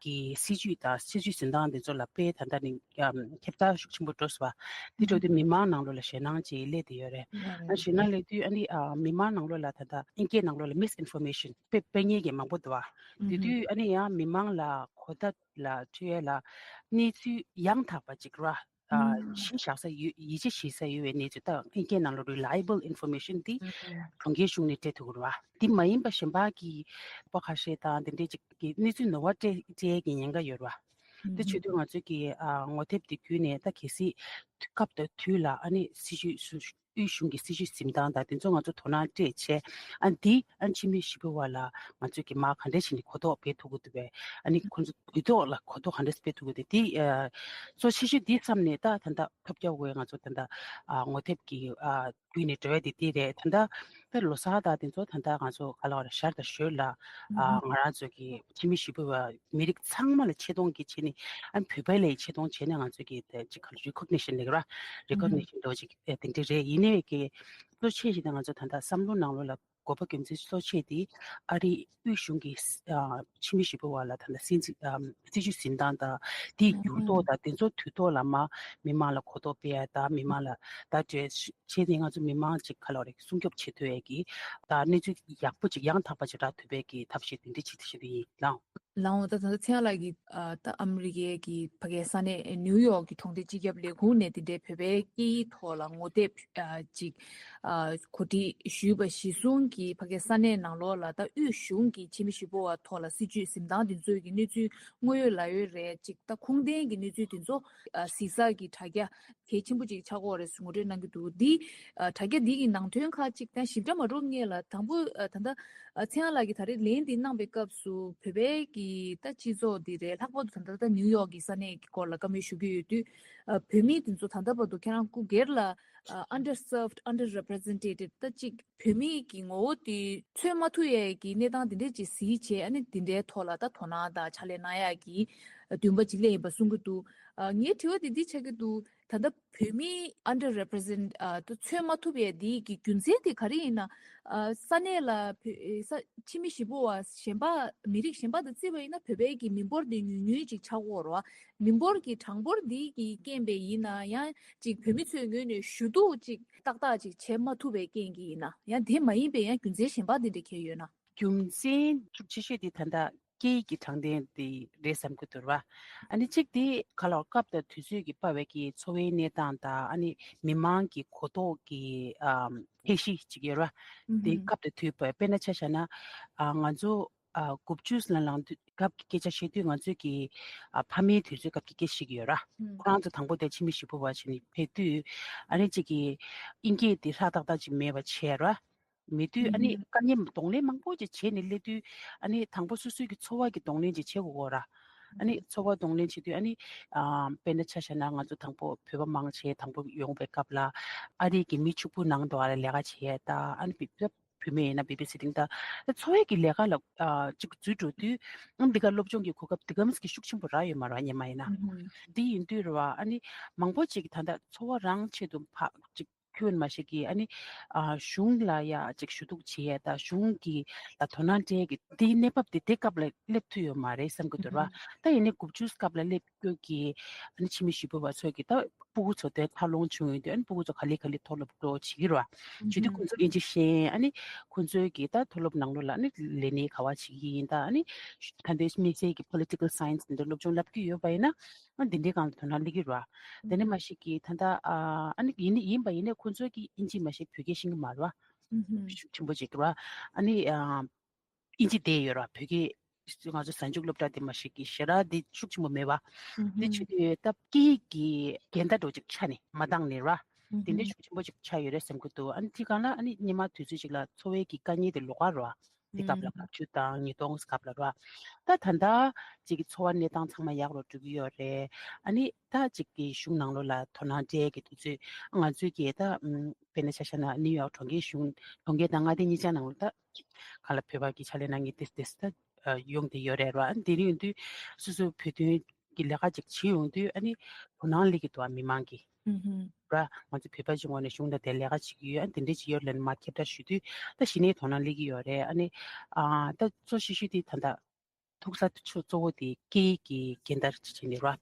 གི་སྲིད་ཇུས་དང་སྲིད་ཇུས་འཛིན་སྟངས་དེ་ཚོ་ལ་དཔེ་ད་ལྟ་ནི་ཨམ་ཁྱབ་བསྒྲགས་ཤུགས་ཆེན་པོ་འགྲོ་སོང་བ། དེ་འགྲོ་དུས་མི་མང་ནང་ལོགས་ལ་ཞེད་སྣང་ཅིག་སླེབས་བསྡད་ཡོད་རེད། ཨ་ཞེད་སྣང་སླེབས་དུས་ཨ་ནི་ཨ་མི་མང་ནང་ལོགས་ལ་ད་ལྟ་ཨིན་སྐད་ནང་ལོགས་ལ་misinformation དཔེ་སྤེལ་མཁན་གྱི་མང་པོ་འདུག་བ། དེ་དུས་ཨ་ནི་ཡང་མི་མང་ལ་གོ་བརྡ་ལ་འཕྲོད་ཡས་ལ་གནས་ཚུལ་ཡང་དག་པ་ཅིག་ར། ཨ་གཞི་བཞག་ས་ཡོད། ཡིད་ཆེས་བྱེད་ས་ཡོད་པའི་གནས་ཚུལ། ད་ཨིན་སྐད་ནང་ལོགས་reliable information དེ་གྲོང་ཁྱེར་གཞུང་ནས་སྤྲད་ཐུབ་ཀྱི་རེད་བ། དེ་མ་ཡིན་པ་གཞན་པ་གི་པ་ཁ་ཤས་དང་དེ་འདྲའི་ཅིག་གི་གནས་ཚུལ་ནོར་བ་སྤྲད་སྤྲད་ཀྱི་ཉེན་ཁ་ཡོད་རེད་བ། དེ་བྱེད་དུས་ང་ཚོས་ཀྱི་ཨ་ངོ་དེབ་དེ་བརྒྱུད་ནས་ད་གལ་སྲིད་སྐབས་དང་དུས་ལ་ཨ་ནི་སྲིད་ཇུས་སུ་དབུས་གཞུང་གི་སྲིད་ཇུས་འཛིན་སྟངས་དང་དེ་ཚོ་ང་ཚོ་དོ་སྣང་སྤྲད་བྱས། ཨ་འདི་ཨ་ཕྱི་མི་ཞི་བའི་བར་ལ་ང་ཚོས་ཀྱི་མར་ག་འདྲ་བྱས་ནས་གོ་རྟོགས་སྤེལ་ཐུབ་ཀྱི་འདུག་པས། ཨ་ནི་ཁོ་ཚོ་དུས་ཐོག་ལ་གོ་རྟོགས་ག་འདྲ་སྤེལ་ཐུབ་ཀྱི་འདུག་དེ་ཨ་གཙོ་ཆེ་ཤོས་འདི་བསམ་ནས་ད་ད་ལྟ་ཐོལ་རྒྱག་འོས་ང་ཚོ་ད་ལྟ་ཨ་ངོ་དེབ་ཀྱི་ཨ་ བརྒྱུད་ནས་འགྲོ་ཡ་དེ་དེ་རེད། ད་ལྟ་ད་ལོ་གསར་དང་དེ་ཚོ་ད་ལྟ་ང་ཚོ་ག་ལ་བ་རེད། ཞར་དང་ཞོར་ལ་ཨ་ང་རང་ཚོ་གི་ཕྱི་མི་ཞི་བ་བོ་མི་རིགས་ཚང་མ་ལ་ཆེ་མཐོང་གི་ཆེད་ནས་ཨ་བོད་པ་ལ་ཡི་ཆེ་མཐོང་བྱས་ནས་ང་ཚོ་གི་ད་ཅིག་ག་ལ་རི་ཀོག་ནི་ཤན་ལབ་ཀྱི་ར། རི་ཀོག་ནི་ཤན་འདྲ་བོ་ཅིག་ཨེ་དེ་འདྲ་རེད། ཡིན་ནའི་གི་གཙོ་ཆེ་ཞིག་ད་ང་ཚོ་ད་ལྟ་བསམ་བློ་ནང་ལོགས་ལ་དགོས་པ་རྒྱུ་མཚན་གཙོ་ཆེ་དེ་ཨ་རིའི་དབུས་གཞུང་གི་ཨ་ཕྱི་མི་ཞི་བ་བོ་ལ་ད་ལྟ་སྲིད་འཛིན་ཨ་སྲིད་བྱུས་འཛིན་སྟངས་དང་དེའི་འགྱུར་ལྡོག་དང་དེ་ཚོ་དུས་ཐོག་ལ་མ་མི་མང་ལ་གོ་རྟོགས་སྤེལ་ཡ་དང་མི་མང་ལ་ད་གྲོས་བྱས་ནས་ང་ཚོ་མི་མང་ཅིག་ག་ལ་བ་རེད། སྲུང་སྐྱོབ་བྱེད་ཐུབ་ཡས་ཀྱི་ད་གནས་ཚུལ་ཡག་པོ་ཅིག་ཡང་དག་པ་ཅིག་རག་ཐུབ་པའི་གི་ཐབས་ཤེས་དེ་འདྲ་བྱེད་ཐུབ་ཤེས་དེ་ཡིན་ལགས། ལགས་འོང་། ད་ད་ལྟ་ཚེ་དབྱངས་ལགས་ཀྱིས་ཨ་ད་ཨ་མི་རི་ཀའི་གི་ཕ་གིའི་ས་གནས་ནིའུ་ཡོག་གི་གྲོང་སྡེ་སྤྱི་ཁྱབ་ལས་ཁུངས་ནས་དེ་འདྲའི་བོད་པའི་སྐད་ཡིག་ཐོག་ལ་ངོ་དེབ་ཨ་ཅིག་ཨ་གོ་སྒྲིག་ཞུས་པ་གཞིར་བཟུང་གིས་ཕ་གིའི་ས་གནས་ནང་ལོགས་ལ་ད་དབུས་གཞུང་གི་ཕྱི་མི་ཞི་བ་བོ་ཐོག་ལ་སྲིད་བྱུས་འཛིན་སྟངས་དེ་ཚོའི་གི་གནས་ཚུལ་དངོས་ཡོད་ལ་ཡོད་རེད། ཅིག་ད་ཁུངས་ལྡན་གྱི་གནས་ཚུལ་དེ་ཚོ་ཨ་གཟིགས་ས་གི་དྲ་རྒྱ་གལ་ཆེན་པོ་ཅིག་ཆགས་ཀྱི་ཡོད་རེད་ཟེར་ངོ་སྤྲོད་གནང་གི་འདུག་འདི་ཨ་དྲ་རྒྱ་འདི་གི་ནང་དོན་ཁག་ཅིག་ད་ཞིབ་ཕྲ་མ་འགྲོ་སྔོན་ལ་དང་པོ་ཨ་ད་ལྟ་ཨ་ཚེ་དབྱངས་ལགས་ཀྱིས་ད་རེས་ལན་འདི་གནང་པའི་སྐབས་སུ་བོད་པའི་གི་ད་སྤྱི་ཚོགས་འདི་རེད། ལྷག་པར་དུ་ད་ལྟ་ད་ནིའུ་ཡོག་གི་ས་གནས་ཀྱི་སྐོར་ལ་བཀའ་མོལ་ཞུ་གི་ཡོད་དུས། ཨ་བོད་མི་དེ་ཚོ་ད་ལྟ་བར་དུ་ཁྱེད་རང་སྐུ་སྒེར་ལ་ཨ་underserved underrepresented ད་ཅིག་བོད་མི་གི་ངོ་བོ་དེ་མཚོན་མ་ཐུབ་ཡས་ཀྱི་གནས་སྟངས་དེ་འདྲས་ཅིག་གཟིགས་བྱས། ཨ་ནི་དེ་འདྲའི་ཐོག་ལ་ད་དོ་སྣང་དང་ཕྱག་ལས་གནང་ཡག་གི་འདུན་པ་ཅིག་སླེབས་ཡིན་པ་གསུང་གི་འདུག་ཨ་ངའི་དྲི་བ་དེ་འདི་ཆགས་ཀྱི་འདུག་ད་ལྟ་བོད་མི་underrepresent ཨ་ད་མཚོན་མ་ཐུབ་ཡས་འདི་གི་རྒྱུ་མཚན་དེ་ག་རེ་ཡིན་ན། ཨ་ས་གནས་ལ་བོད་ས་ཕྱི་མི་ཞི་བ་བོ་གཞན་པ་མི་རིགས་གཞན་པ་དང་བརྩིས་པ་ཡིན་ན་བོད་པའི་གི་མི་འབོར་དེ་ཉུང་ཉུང་ཅིག་ཆགས་ཀྱི་ཡོད་རེད་བ། མི་འབོར་གྱི་གྲངས་འབོར་འདི་གི་རྐྱེན་པས་ཡིན་ན། ཡང་ཅིག་བོད་མི་ཚོའི་ངོས་ནས་ཞུ་གཏུག་ཅིག་ཏག་ཏག་ཅིག་བྱེད་མ་ཐུབ་པའི་རྐྱེན་གྱིས་ཡིན་ན། ཡང་དེ་མ་ཡིན་པའི་ཡང་རྒྱུ་མཚན་གཞན་པ་འདི་འདྲ་གང་ཡོད་ན། རྒྱུ་མཚན་ཤུགས་ཆེ་ཤོས་དེ་ད་ལྟ་སྐད་ཡིག་གི་དྲང་བདེན་དེ་རེད་བསམ་གྱི་འདུག་ར། ཨ་ནི་གཅིག་དེ་ག་ལ་སྐབས་དང་དུས་ཚོད་ཀྱིས་སྤར་བའི་གི་འཚོ་བའི་གནས་སྟངས་དང་ཨ་ནི་མི་མང་གི་གོ་རྟོགས་ཀྱི་ཨམ་ཁྱད་གཞི་ཅིག་ཡོད་ར། དེ་སྐབས་དང་དུས་སྤར། དཔེར་ན་ཆ་བཞག་ན་ཨ་ང་ཚོ་ཨ་དགུ་བཅུ་ལ་ལངས་དུས་སྐབས་ཀྱི་སྐད་ཆ་བཤད་དུས་ང་ཚོས་ཀྱི་ཨ་ཕ་མའི་དུས་ཚོད་སྐབས་ཀྱི་སྐད་ཆ་ཞིག་ཡོད་ར། ཁོ་རང་ཚོ་དང་པོ་དེ་ཕྱི་མི་ཞི་བ་བོ་བྱས་ནས་ཕེབས་དུས་ཨ་ནི་གཅིག་གི་དབྱིན་སྐད་དེ་ཧྲག་ཏག་ཏག་ཅིག་མེད་པ་བྱས་ར། མེད་དུས་ཨ་ནི་དཀའ་ངལ་གདོང་ལེན་མང་པོ་ཅིག་བྱས་ནས་སླེབས་དུས་ཨ་ནི་དང་པོ་སོ་སོའི་གི་འཚོ་བ་གི་གདོང་ལེན་ཅིག་བྱེད་དགོས་ཀྱི་ཡོད་ར། ཨ་ནི་འཚོ་བ་གདོང་ལེན་བྱེད་དུས་ཨ་ནི་ཨ་དཔེར་ན་ཆ་བཞག་ན་ང་ཚོ་དང་པོ་བོད་པ་མང་ཆེ་དང་པོ་ཡོང་བའི་སྐབས་ལ་ཨ་རི་གི་མི་ཕྱུག་པོ་ནང་དུ་ཨ་ལ་ལས་ཀ་བྱེད་ཡས་ད་ཨ་ནི་བི་བོད་མི་ཡིན་ན་བེ་བི་སི་ཊིང་ད་འཚོ་བའི་གི་ལས་ཀ་ལ་ཨ་ཅིག་འཛུལ་འགྲོ་དུས་ཨ་འདི་ག་སློབ་སྦྱོང་གི་གོ་སྐབས་འདི་གམ་གི་ཤུགས་ཆེན་པོ་རག་ཡོད་མ་རེད་བ། སྔོན་མ་ཡིན་ན། འདི་ཡིན་དུས་རེད་བ། ཨ་ནི་མང་པོ་ཅིག་ད་ལྟ་འཚོ་བ་རང་ཆེད་དུ་ཕ་ཅིག་ཁྱོན་མ་ཞིག་གིས་ཨ་ནི་ཨ་གཞུང་ལ་ཡ་ཅིག་ཞུ་གཏུག་བྱེད་ཡས་དང་གཞུང་གི་ལ་དོ་སྣང་སྤྲད་ཀྱི་དེའི་གནས་བབ་དེ་དེ་སྐབས་ལ་སླེབས་ཐུབ་ཡོད་མ་རེད་བསམ་གྱི་འདུག་ར། ད་ཡིན་ནའི་དགུ་བཅུ་སྐབས་ལ་སླེབས་དགོས་ཀྱི་ཨ་ནི་ཕྱི་མི་ཞི་བ་བོ་ཚོ་གི་ད་སྤུ་གུ་ཚོ་དེ་འཚར་ལོངས་བྱུང་ཡོང་དུས་ཨ་ནི་སྤུ་གུ་ཚོ་ག་ལེ་ག་ལེ་མཐོ་སློབ་འགྲོ་བྱེད་ཀྱི་ར། བྱེད་དུས་ཁོང་ཚོ་དབྱིན་ཇི་ཤེས། ཨ་ནི་ཁོང་ཚོའི་གི་ད་མཐོ་སློབ་ནང་ལོགས་ལ་ཨ་ནི་ལས་གནས་ག་བ་བྱེད་ཀྱི་ཡིན། ད་ཨ་ནི་ད་ལྟའི་དམིགས་བསལ་གྱི་political science འདི་སློབ་སྦྱོང་བསླབ་ཀྱི་ཡོད་པ་ཡིན་ན། ཨ་འདི་འདྲའི་སྒང་ལ་དོ་སྣང་སླེབས་ཀྱི་རེད་བ། དེ་ནས་མ་གཞི་གི་ད་ལྟ་ཨ་ཨ་ནི་ཡིན་ནི་ཡིན་པ་ཡིན་ནའི་ཁོང་ཚོའི་གི་དབྱིན་ཇི་མ་གཞི་བོད་སྐད་ཤེས་ཀྱི་མ་རེད་བ། ཤུགས་ཆེན་པོ་ཅིག་རེད་བ། ཨ་ནི་ཨ་དབྱིན་ཇི་བསྡད་ཡོད་རེད་བ། བོད་སྐད་ང་ཚོ་གཟའ་མཇུག་སློབ་གྲྭ་དེ་མ་གཞི་གི་ཞེ་དྲག་དེ་ཤུགས་ཆེན་པོ་མེད་བ། དེ་བྱེད་དུས་ད་སྐད་ཡིག་གི་འགལ་ཟླ་འདྲ་བོ་ཅིག་ཆགས་ནས་མ་འདང་ནས་རེད་བ། དེ་འདྲའི་ཤུགས་ཆེན་པོ་ཅིག་ཆགས་ཡོད་རེད་བསམ་གྱི་འདུག་ཨ་ནི་དེ་སྒང་ལ་ཨ་ནི་སྔོན་མ་དུས་ཚོད་ཅིག་ལ་འཚོ་བའི་གི་དཀའ་ངལ་དེ་ལོགས་ཀ་རེད་བ། དེ་སྐབས་ལ་ལྔ་བཅུ་དང་ཉིས་སྟོང་སྐབས་ལ་ར། ད་ད་ལྟ་ཅིག་གི་འཚོ་བ་གནས་སྟངས་ཚང་མ་ཡག་རུ་འགྲོ་གི་ཡོད་རེད། ཨ་ནི་ད་ཅིག་གི་གཞུང་ནང་ལོགས་ལ་དོ་སྣང་སྤྲད་ཀྱི་དུས་ཚོད་ང་ཚོའི་གི་ད་ཨམ་དཔེར་ན་ཆ་བཞག་ན་ནིའུ་ཡོག་གྲོང་ཁྱེར་གཞུང་གྲོང་ཁྱེར་དང་མངའ་སྡེ་གཉིས་ཆ་ནང་ལ་ད་ག་ལ་བོད་པ་གི་ཕྱག་ལས་གནང་མཁན་ཏེ་ཏེ་ད་ཡོང་བསྡད་ཡོད་རེད་ར། ཨ་ནི་དེ་རིང་ཡོང་དུས་སོ་སོའི་བོད་དོན་གྱི་ལས་ཀ་ཅིག་བྱེད་ཡོང་དུས་ཨ་ནི་དོ་སྣང་སླེབས་ཀྱི་འདུག་ཨ་མི་མང་གི་ར། ང་ཚོ་བོད་པ་ཅིག་ངོས་ནས་གཞུང་དང་དེ་ལས་ཀ་བྱེད་ཀྱི་ཡོད། ཨ་དེ་འདྲ་ཅིག་ཡོད་ལབ་ནས་མར་ཁྱབ་བསྒྲགས་ཞུ་དུས་ད་གཞི་ནས་དོ་སྣང་སླེབས་ཀྱི་ཡོད་རེད། ཨ་ནི་ཨ་ད་གཙོ་ཤོས་ཤོས་དེ་ད་ལྟ་ཐུག་ས་ཆུ་གཙོ་བོ་དེ་སྐད་ཡིག་གི་འགལ་ཟླ་ཅིག་བྱས་ནས་ར།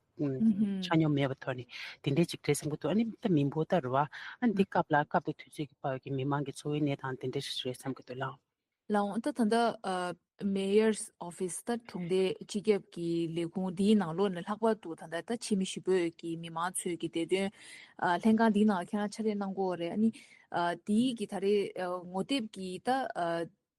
ཆ་སྙོམས་མེད་པའི་ཐོག་ནས་དེ་འདྲ་ཅིག་རེད་བསམ་གྱི་འདུག་ཨ་ནི་ད་མི་འབོར་ད་རེད་བ། ཨ་ནི་འདི་སྐབས་ལ་སྐབས་དང་དུས་ཚོད་ཀྱི་བར་གྱི་མི་མང་གི་འཚོ་བའི་གནས་སྟངས་དེ་འདྲ་ཞིག་རེད་བསམ་གྱི་འདུག་ལགས། ལགས་འོང་། ད་ད་ལྟ་ཨ་Mayor's Office ད་གྲོང་སྡེ་སྤྱི་ཁྱབ་ཀྱི་ལས་ཁུངས་འདིའི་ནང་ལོགས་ནས་ལྷག་པར་དུ་ད་ལྟ་ད་ཕྱི་མི་ཞི་བོད་ཀྱི་མི་མང་ཚོས་ཀྱི་བདེ་དོན་ཨ་ལྷན་ཁང་འདིའི་ནང་ཁྱེད་རང་ཕྱག་ལས་གནང་གི་ཡོད་རེད། ཨ་ནི་ཨ་འདིའི་གི་ད་རེས་ཨ་ངོ་དེབ་ཀྱི་ད་ཨ་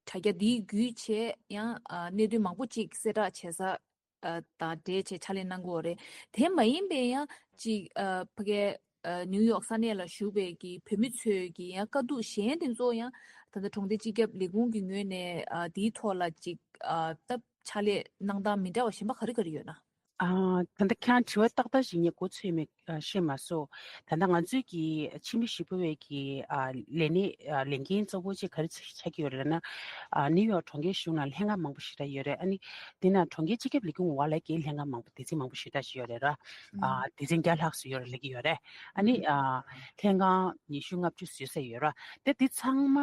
དྲ་རྒྱ་འདིའི་བརྒྱུད་བྱས་ཡང་ཨ་གནད་དོན་མང་པོ་ཅིག་གསལ་བསྒྲགས་བྱེད་ས་ཨ་དང་འབྲེལ་བྱས་ཕྱག་ལས་གནང་གི་ཡོད་རེད། དེ་མ་ཡིན་པའི་ཡང་ཅིག་ཨ་ཕ་གའི་ཨ་ནིའུ་ཡོག་ས་གནས་ལ་བཞུགས་པའི་གི་བོད་མི་ཚོས་ཀྱི་ཡང་དཀའ་སྡུག་གཞན་དེ་ཚོ་ཡང་ད་ལྟ་གྲོང་སྡེ་སྤྱི་ཁྱབ་ལས་ཁུངས་ཀྱི་ངོས་ནས་ཨ་དེའི་ཐོག་ལ་ཅིག་ཨ་ད་ཕྱག་ལས་གནང་སྟངས་མི་འདྲ་བ་གཞན་པ་ག་རེ་ག་རེ་ཡོད་ན། ཨ། ད་ལྟ་ཁྱེད་རང་དྲི་བ་ཏག་ཏག་ཞིག་ངས་གོ་ཚོད་མེད། ཨ། ཤེས་མ་སོང་། ད་ལྟ་ང་ཚོའི་གི་ཕྱི་མི་ཞི་གཡོག་པའི་གི་ཨ་ལས་གནས། ཨ། ལས་འགན་གཙོ་བོ་གཅིག་ག་རེ་ཆགས་ཀྱི་ཡོད་རེད་ན། ཨ། ནིའུ་ཡོག་གྲོང་ཁྱེར་གཞུང་ནང་ལྷན་ཁང་མང་པོ་ཞེ་དྲག་ཡོད་རེད། ཨ་ནི་དེ་ནང་གྲོང་ཁྱེར་སྤྱི་ཁྱབ་ལས་ཁུངས་འོག་ལ་གི་ལྷན་ཁང་མང་པོ། སྡེ་ཚན་མང་པོ་ཞེ་དྲག་ཞིག་ཡོད་རེད་ར། ཨ། སྡེ་ཚན་བརྒྱ་ལྷག་ཙམ་ཡོད་རེད། ལས་ཀྱི་ཡོད་རེད། ཨ་ནི། ཨ། ལྷན་ཁང་ཉི་ཤུ་ལྔ་བཅུ་བཟོས་ས་ཡོད་ར། དེ་དེ་ཚང་མ་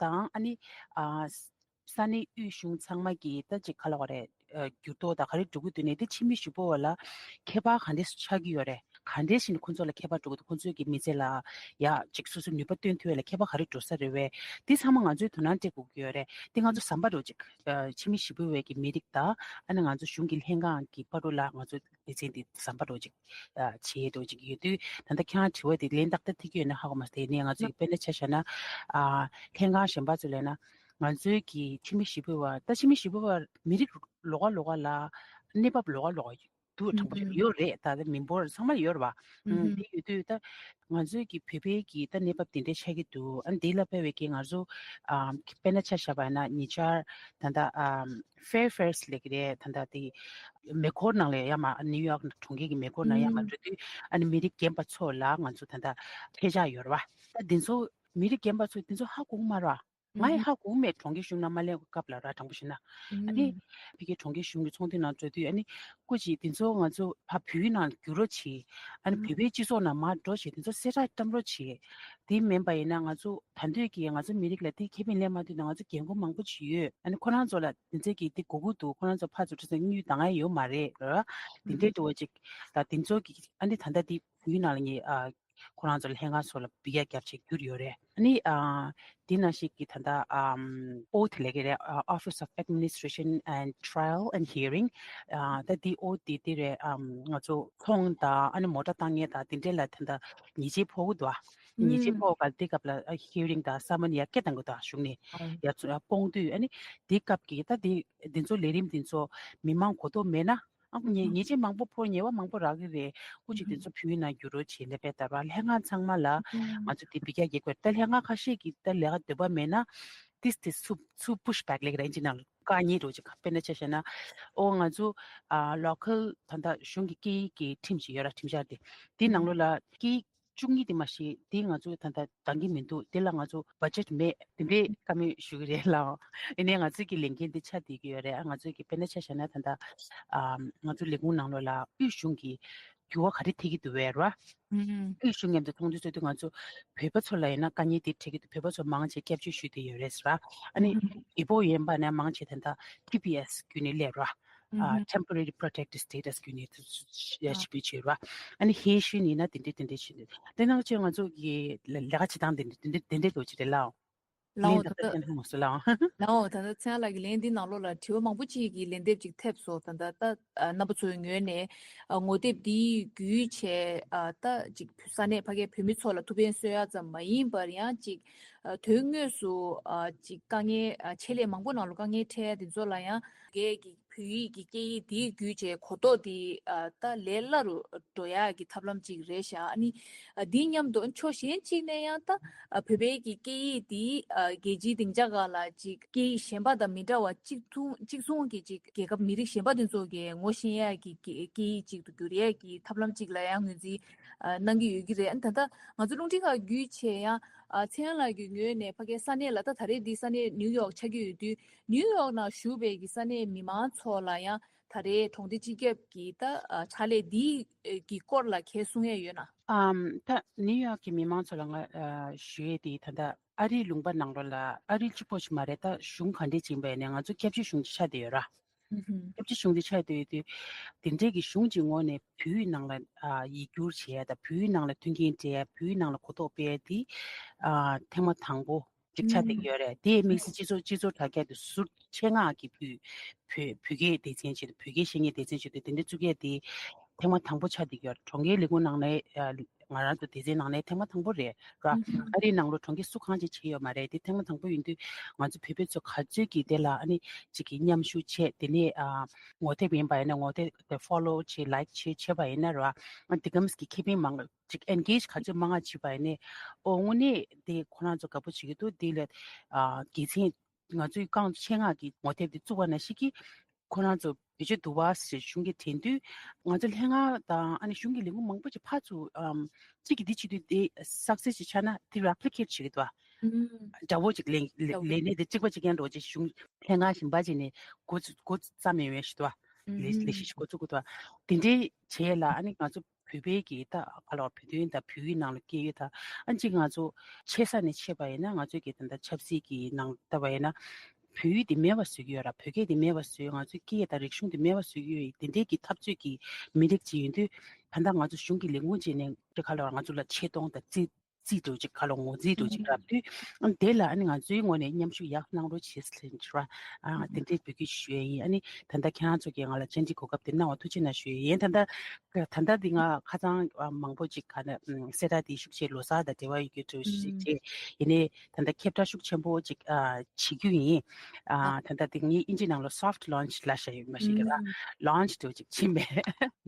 དང་། ཨ་ནི། ཨ། ས་གནས་དབུས་གཞུང་ཚང་མ་གི་ད་ཅིག་ག་ལབ་དགོས་རེད། ཨ། འགྱུར་ལྡོག་དང་ག་རེ་འགྲོ་གི་འདུག་ནས། དེ་ཕྱི་མི་ཞི་གཡོག་པ་ལ་ཁྱད་པར་ག་འདྲས་ཆགས་ཀྱི་ཡོད་རེད། ག་འདྲས་ཞིག་ནས་ཁོང་ཚོ་ལ་ཁྱད་པར་འགྲོ་གི་འདུག་ཁོང་ཚོའི་གི་མི་ཚེ་ལ་ཡ་ཅིག་སོ་སོའི་ནུས་པ་བཏོན་ཐུབ་ཡ་ལ་ཁྱད་པར་ག་རེ་འགྲོ་ས་རེད་བས། དེ་ཚང་མ་ང་ཚོས་དོ་སྣང་སྤྲད་དགོས་ཀྱི་ཡོད་རེད། དེ་ང་ཚོ་ཟམ་པ་འདྲ་ཅིག་ཨ། ཕྱི་མི་ཞི་གཡོག་པའི་གི་མི་རིགས་དང་། ཨ་ནི་ང་ཚོ་གཞུང་གི་ལྷན་ཁང་གི་བར་དུ་ལ་ང་ཚོ་སྡེ་ཚན་འདི་ཟམ་པ་འདྲ་ཅིག་ཨ། བྱེད་འདྲ་ཅིག་ཡོད་དུས། ད་ལྟ་ཁྱེད་རང་དྲི་བ་དེ་ལན་ཏག་ཏག་ཐེབས་ཀྱི་ཡོད་ན་ཧ་གོ་མ་སོང་། དེ་ནས་ང་ཚོ་གི་དཔེར་ན་ཆ་བཞག་ན། ཨ། ལྷན་ཁང་གཞན་པ་ཚོ་ལབ་ན། ང་ཚོའི་གི་ཕྱི་མི་ཞི་གཡོག་པ། ད་ཕྱི་མི་ཞི་གཡོག་པ་མི་རིགས་ལོགས་ཀ་ལོགས་ཀ་ལ་གནས་བབ་ལོགས་ཀ་ལོགས་ཀ་འདུག་དྲང་པོ་ཞིག་ཡོད་རེད། ད་ལྟ་མི་འབོར་ཚང་མ་ཡོད་རེད་པ། ཨུམ། དེ་ཡོད་དུས་ད་ང་ཚོའི་གི་བོད་པའི་གི་ད་གནས་བབ་དེ་འདྲས་ཆགས་ཀྱི་འདུག་ཨ་ནི་དེ་ལ་དཔག་པའི་གི་ང་ཚོ། ཨ། དཔེར་ན་ཆ་བཞག་པ་ཡིན་ན། ཉེ་ཆར་ད་ལྟ། ཨ། Fair Fairs ལབ་ཀྱི་རེད། ད་ལྟ་དེ་མེ་འཁོར་ནང་ལ་ཡར་མར། ནིའུ་ཡོག་གྲོང་ཁྱེར་གྱི་མེ་འཁོར་ནང་ཡར་མར་འགྲོ་དུས། ཨ་ནི་མི་རིགས་རྒན་པ་ཚོ་ལ་ང་ཚོ་ད་ལྟ་ཐད་ཆགས་ཡོད་རེད་པ། ད་དེ་ཚོ་མི་རིགས་རྒན་པ་ཚོ་དེ་ཚོ་ཧ་གོ་གི་མ་རེད་པ། ང་ཡང་ཧ་གོ་མེད། གྲོང་ཁྱེར་གཞུང་ནང་མ་སླེབས་སྐབས་ལ་ར། དྲང་པོ་བཤད་ན། ཨ་ནི་ཕ་གིའི་གྲོང་ཁྱེར་གཞུང་གི་ཚོགས་འདུ་ནང་འགྲོ་དུས། ཨ་ནི་སྐུ་མཁྱེན། དེ་ཚོ་ང་ཚོ་ཕར་བོད་ནང་འགྱུར་རོགས་བྱེད། ཨ་ནི་བོད་པའི་སྤྱི་ཚོགས་ནང་མར་འགྲོ་བྱེད། དེ་ཚོ་གསལ་བསྒྲགས་བཏང་རོགས་བྱེད། དེ་མིན་པ་ཡིན་ན་ང་ཚོ་ད་འདོད་ཀྱི་ང་ཚོ་མི་རིགས་ལ་དེ་ཁེ་ཕན་ལེན་མ་ཐུབ་ན། ང་ཚོ་རྒན་རྒོན་མང་པོ་ཅིག་ཡོད། ཨ་ནི་ཁོ་རང་ཚོ་ལ་དེ་ཚོ་གི་དེ་དགོས་ཀྱི་འདུག་ཁོ་རང་ཚོ་ཕར་ཚུར་ཁྲིད་ཚེ་དངུལ་འདང་ཡ་ཡོད་མ་རེད་ར། དེ་འདྲའི་འགྲོ་བ་ཅིག་ད་དེ་ཚོ་གི། ཨ་ནི་ད་ལྟ་དེ་བོད་ནང་ལ་ངས། ཨ། ཁོ་རང་ཚོ་ལ་ལྷན་ཁང་ཚོ་ལ་འབུལ་ཡ་རྒྱབ་བྱས་བསྒྱུར་ཡོད་རེད། ཨ་ནི། ཨ། དེ་ནང་བཞིན་གྱི་ད་ལྟ། ཨམ། ཨོ་ཐི་ལབ་ཀྱི་རེད། ཨ། Office of Administration and Trial and Hearing། ཨ། ད་དེ་ཨོ་ཐི་དེ་རེད། ཨམ། ང་ཚོ་ཚོང་དང་། ཨ་ནི་མོ་ཊ་བཏང་མཁན་དང་དེ་འདྲ་ལ་ད་ལྟ་ཉེས་ཆད་ཕོག་གི་འདུག་ཨ། ཉེས་ཆད་ཕོག་ག་དེ་སྐབས་ལ། ཨ། ཧི་ཡ་རིང་དང་སམ་མན་ཡར་སྐད་བཏང་གི་འདུག་གཞུང་ནས་ཡར་ཚུར། ཨ། སྤོང་དུས། ཨ་ནི་དེ་སྐབས་ཀྱི་ད་དེ་དེ་ཚོ་ལས་རིམ་དེ་ཚོ་མི་མང་གོ་རྟོགས་མེད་ན། ཨ། ཉེས་ཉེས་ཆད་མང་པོ་ཕོག་ཉེས་པ་མང་པོ་རག་གི་རེད། སྐུ་མཁྱེན། དེ་ཚོ་བོད་ནང་བསྒྱུར་རོགས་བྱེད་ལབ་པའི་ལྟར་བ། ལྷན་ཁང་ཚང་མ་ལ་ང་ཚོ་དེ་འབུལ་རྒྱག་རྒྱག་དགོས། ད་ལྷན་ཁང་ཁ་ཤས་ཀྱིས་ད་ལས་ཀ་འདོད་པ་མེད་ན། This this ཚུར་ཚུར་push back ལབ་ཀྱི་རེད། ཨིན་ཇི་ནང་ལ་དཀའ་ངལ་འདྲ་ཅིག་དཔེར་ན་ཆ་བཞག་ན། ཨོ། ང་ཚོ། ཨ། local ད་ལྟ་གཞུང་གི་སྐད་ཡིག་གི་ཁྲིམས་ཤིག་ཡོད་ར། ཁྲིམས་འཆར་དེ། དེ་ནང་ལོགས་ལ་སྐད་ཡིག་བཅུ་གཉིས་དེ་མ་གཞི་དེ་ང་ཚོ་ད་ལྟ་འདང་གི་མི་འདུག་དེ་ལ་ང་ཚོ་budget མེད། དེ་འདྲའི་བཀའ་མོལ་ཞུ་གི་རེད་ལགས། ཡིན་ནའི་ང་ཚོའི་གི་ལས་འགན་དེ་ཆགས་བསྡད་ཀྱི་ཡོད་རེད། ཨ། ང་ཚོའི་གི་དཔེར་ན་ཆ་བཞག་ན་ད་ལྟ། ཨ། ང་ཚོ་ལས་ཁུངས་ནང་ལོགས་ལ་དབུས་གཞུང་གི་འགྱུར་བ་ག་རེ་ཐེབས་ཀྱི་འདུག་བས་ར། ཨུམ། དབུས་གཞུང་མཉམ་དུ་མཐོང་ཆོས་ཚོགས་དུས། ང་ཚོ་བོད་པ་ཚོ་ལ་ཡིན་ན་དཀའ་ངལ་དེ་འཕྲད་ཀྱི་འདུག་བོད་པ་ཚོ་མང་ཆེ་སྐྱབས་བཅོལ་ཞུས་བསྡད་ཡོད་རེད་ཟེར་བ། ཨ་ནི་ཨུམ། ཨེ་པོ་ཡིན་པ་ན་མང་ཆེ་ད་ལྟ་ཊི་པི་ཨེསི་བརྒྱུད་ནས་སླེབས་ར། ཨ། ཨུམ། Temporary Protected Status བརྒྱུད་ནས་ཞིབ་འཇུག་བྱས་ར། ཨ་ནི་ཧེ་ཤུན་ཡིན་ན་དེ་འདྲས་དེ་འདྲས་བྱས་འདུག་དེ་ནང་ཆེ་ང་ཚོ་གི་ལས་ཀ་བྱེད་སྟངས་དེ་འདྲས་དེ་འདྲས་དེ་འདྲས་འགྲོ་གི་རེད་ལགས། ལའོ། ལན་ད་ད་ལྟ་བསྟན་ཐུབ་མ་སོང་ལའོ། ལའོ། ད་ལྟ་ཚེ་དབང་ལགས་ཀྱི་ལན་འདི་ནང་ལོགས་ལ་དྲི་བ་མང་པོ་ཅིག་གི་ལན་འདེབས་ཅིག་ཐེབས་སོང་། ད་ལྟ་ད་རྣམ་པ་ཚོའི་ངོས་ནས། ཨ། ངོ་དེབ་འདི་བརྒྱུད་བྱས། ཨ། ད་ཅིག་ས་གནས་ཕ་གིའི་བོད་མི་ཚོ་ལ་ཐུགས་ཕན་གསོས་ཡ་ཙམ་མ་ཡིན་པར། ཡང་ཅིག་ཨ། དོན་དངོས་སུ། ཨ། ཅིག་དཀའ་ངལ། ཨ། ཆེད་ལས་མང་པོ་ནང་ལ་དཀའ་ངལ་འཕྲད་ཡ་དེ་ཚོ་ལ་ཡང་། ངས་ཀྱི་བོད་ཡིག་གི་སྐད་ཡིག་འདི་བརྒྱུད་བྱས་གོ་རྟོགས་འདི། ཨ། ད་ལས་སླ་རུ་འགྲོ་ཡག་གི་ཐབས་ལམ་ཅིག་རེད་ཤག་ཨ་ནི། ཨ། འདི་མཉམ་དུ་ཕྱོགས་གཞན་གཅིག་ནས་ཡང་ད། ཨ། བོད་པའི་གི་སྐད་ཡིག་འདི། ཨ། རྒྱལ་སྤྱིའི་སྡིངས་ཆ་སྒང་ལ་ཅིག་སྐད་ཡིག་གཞན་པ་དང་མི་འདྲ་བ། གཅིག་མཚུངས་གཅིག་མཚུངས་ཀྱི་ཅིག་རྒྱལ་ཁབ་མི་རིགས་གཞན་པ་དེ་ཚོ་གི་ངོ་ཤེས་ཡག་གི་སྐད་སྐད་ཡིག་ཅིག་ཏུ་འགྱུར་ཡག་གི་ཐབས་ལམ་ཅིག་ལ་ཡང་ངོས་འཛིན། ཨ། གནང་གི་ཡོད་ཀྱི་རེད། ཨ་ནི་ད་ལྟ་ང་ཚོ་རླུང་འཕྲིན་ཁང་བརྒྱུད་བྱས་ཡང་། ཨ། ཚེ་དབང་ལགས་ཀྱི་ངོས་ནས་ཕ་གིའི་ས་གནས་ལ། ད་ད་རེས་འདི་ས་གནས་ནིའུ་ཡོག་ཆགས་ཀྱི་ཡོད་དུས། ནིའུ་ཡོག་ནང་བཞུགས་པའི་གི་ས་གནས་མི་མང་ཚོ་ལ་ཡང་ད་རེས་གྲོང་སྡེ་སྤྱི་ཁྱབ་ཀྱི་ད། ཨ། ཕྱག་ལས་འདི་གི་སྐོར་ལ་ག་རེ་གསུང་ཡས་ཡོད་ན། ཨམ། ད་ནིའུ་ཡོག་གི་མི་མང་ཚོ་ལ་ང་ཨ་ཞུ་ཡས་དེ། ད་ལྟ་ཨ་རིའི་ལུང་པ་ནང་ལོགས་ལ། ཨ་རི་གཅིག་པོ་ཞིག་མ་རེད། ད་གཞུང་ག་འདྲས་ཅིག་ཡིན་པ་ཡིན་ནའི་ང་ཚོ་སྐྱབས་བཅོལ་གཞུང་ཅིག་ཆགས་བསྡད་ཡོད་ར། ཨུ་ཧུམ། སྐྱབས་བཅོལ་གཞུང་དེ་ཆགས་བསྡད་ཡོད་དུས། དེ་འདྲས་ཀྱི་གཞུང་གཅིག་ངོས་ནས་བོད་ཡིག་ནང་ལ། ཨ། ཡིག་སྒྱུར་བྱེད་ཡ་དང་། བོད་ཡིག་ནང་ལ་གོ་རྟོགས་སྤེལ་ཡ། བོད་ཡིག་ནང་ལ་གོ་རྟོགས་སྤེལ་ཡ་དེ། ཨ། ཐེངས་མ་དང་པོ་ཅིག་ཆགས་བསྡད་ཀྱི་ཡོད་རེད། དེ་དམིགས་བསལ་སྤྱི་ཚོགས་སྤྱི་ཚོགས་དྲ་རྒྱ་དེ་ཟུར་ཆེད་མངགས་ཀྱི་བོད་བོད་བོད་སྐད་སྡེ་ཚན་ཆེད་དུ། བོད་སྐད་ཤེས་མཁན་སྡེ་ཚན་ཆེད་དུ་དེ་འདྲ་བཙུགས་ཡ་དེ་ཐེངས་མ་དང་པོ་ཆགས་བསྡད་ཀྱི་ཡོད་རེད། གྲོང་ཁྱེར་ལས་ཁུངས་ནང་ནས། ཨ། ང་རང་ཚོ་སྡེ་ཚན་ནང་ནས་ཐེངས་མ་དང་པོ་རེད་ར། ཨ་རིའི་ནང་ལོགས་གྲོང་ཁྱེར་སུ་གང་ཅིག་བྱས་ཡོད་མ་རེད། དེ་ཐེངས་མ་དང་པོ་ཡིན་དུས་ང་ཚོ་བོད་པ་ཚོ་ག་ཚོད་ཀྱིས་དེ་ལ། ཨ་ནི་ཅིག་གི་མཉམ་ཞུགས་བྱས། དེ་ནས། ཨ། ངོ་དེབ་ཡིན་པ་ཡིན་ན་ངོ་དེབ་དེ་follow བྱས། like བྱས་བྱས་པ་ཡིན་ན་ར། ཨ། དེ་གམ་གྱི་ཁེ་ཕན་མང་ཅིག་engage ག་ཚོད་མང་ང་བྱས་པ་ཡིན་ནའི། ཨོ། དངོས་གནས་དེ་ཁོ་རང་ཚོ་དགའ་པོ་བྱེད་ཀྱི་འདུག་དེ་ལ། ཨ། དགེ་མཚན། ང་ཚོའི་རྐང་ཆེད་མངགས་ཀྱི་ངོ་དེབ་དེ་བཙུགས་པ་ནང་བཞིན་གྱི་ཁོ་རང་ཚོ་ བེད་སྤྱོད་བསྡུ་བ་ཞེས་གཞུང་གིས་དྲན་དུས། ང་ཚོ་ལྷན་ཁང་དང་ཨ་ནི་གཞུང་གི་ལས་ཁུངས་མང་པོ་ཅིག་ཕར་ཚུར་ཨམ་གཅིག་གིས་འདི་བྱེད་དུས་དེ་སག་སེ་སི་ཅིག་ཆགས་ན་དེ་རེབ་ལི་ཀེ་ཊི་བྱེད་ཀྱི་འདུག་བ། འདྲ་བོ་ཅིག་ལས་ལས་ལས་གནས་དེ་གཅིག་པ་གཅིག་རྐྱང་འདྲ་བོ་ཅིག་གཞུང་ལྷན་ཁང་གཞན་པ་ཅིག་ནས་འགོ་འགོ་བརྩམས་ཡོད་ཞུ་འདུག་བ། ལས་ལས་གཞི་ཞིག་འགོ་བཙུགས་ཀྱི་འདུག་བ། དེ་འདྲའི་བྱས་ལ་ཨ་ནི་ང་ཚོ་བོད་པའི་གི་ད་ག་ལ་བ་བོད་དོན་དང་བོད་ཡིག་ནང་ལ་སྐད་ཡིག་དང་ཨ་ནི་གཅིག་ང་ཚོ་ཆེ་ས་ནས་ཆེ་བ་ཡིན་ན་ང་ཚོའི་གི་ད་ལྟ་ཆབ་སྲིད་ཀྱི་ནང་ལྟ་བ་ཡིན་ན། བོད་ཡིག་དེ་མེད་པ་བཟོ་གི་ཡོད་ར། བོད་སྐད་དེ་མེད་པ་བཟོས། ང་ཚོའི་སྐད་དང་རིག་གཞུང་དེ་མེད་པ་བཟོ་གི་ཡོད། དེ་འདྲའི་གི་འཐབ་རྩོད་ཀྱི་མི་རིགས་ཅིག་ཡིན་དུས། ད་ལྟ་ང་ཚོ་གཞུང་གི་ལས་ཁུངས་ཅིག་ནས་ཁ་ལོ་ང་ཚོ་ལ་ཆེ་མཐོང་དང་རྩིས་རྩིས་འགྲོ་ཅིག་ཁ་ལོ་ངོ་རྩིས་འགྲོ་ཅིག་རག་དུས། དེ་ལ་ཨ་ནི་ང་ཚོའི་ངོས་ནས་མཉམ་ཞུགས་ཡག་གནང་རོགས་བྱེད་ཟེར་ཞུ་བ། ཨ་དེ་འདྲའི་འབོད་སྐུལ་ཞུ་ཡས་ཡིན། ཨ་ནི་ད་ལྟ་ཁྱེད་རང་ཚོ་གིས་ང་ལ་བཅར་འདྲི་གོ་སྐབས་དེ་གནང་བ་ཐུགས་རྗེ་གནང་ཞུ་ཡས་ཡིན། ད་ལྟ་ད་ལྟ་འདི་ང་ཁ་སང་མང་པོ་ཅིག་ག་ན་གསལ་བསྒྲགས་དེ་ཤུགས་ཆེ་ལོ་གསར་དང་འབྲེལ་བ་ཡོད་རྒྱུ་འདྲ་ཞིག་བྱས། ཡིན་ནའི་ད་ལྟ་ཁྱབ་བསྒྲགས་ཤུགས་ཆེན་པོ་ཅིག་ཨ་བྱེད་རྒྱུ་ཡིན། ཨ་ད་ལྟ་དེ་ངས་ཨིན་ཇི་ནང་ལ་soft launch་ལབ་བཞག་ཡོད་མ་ཤེས་གི་ལ། launch་འདྲ་ཅིག་ཕྱིན་པས་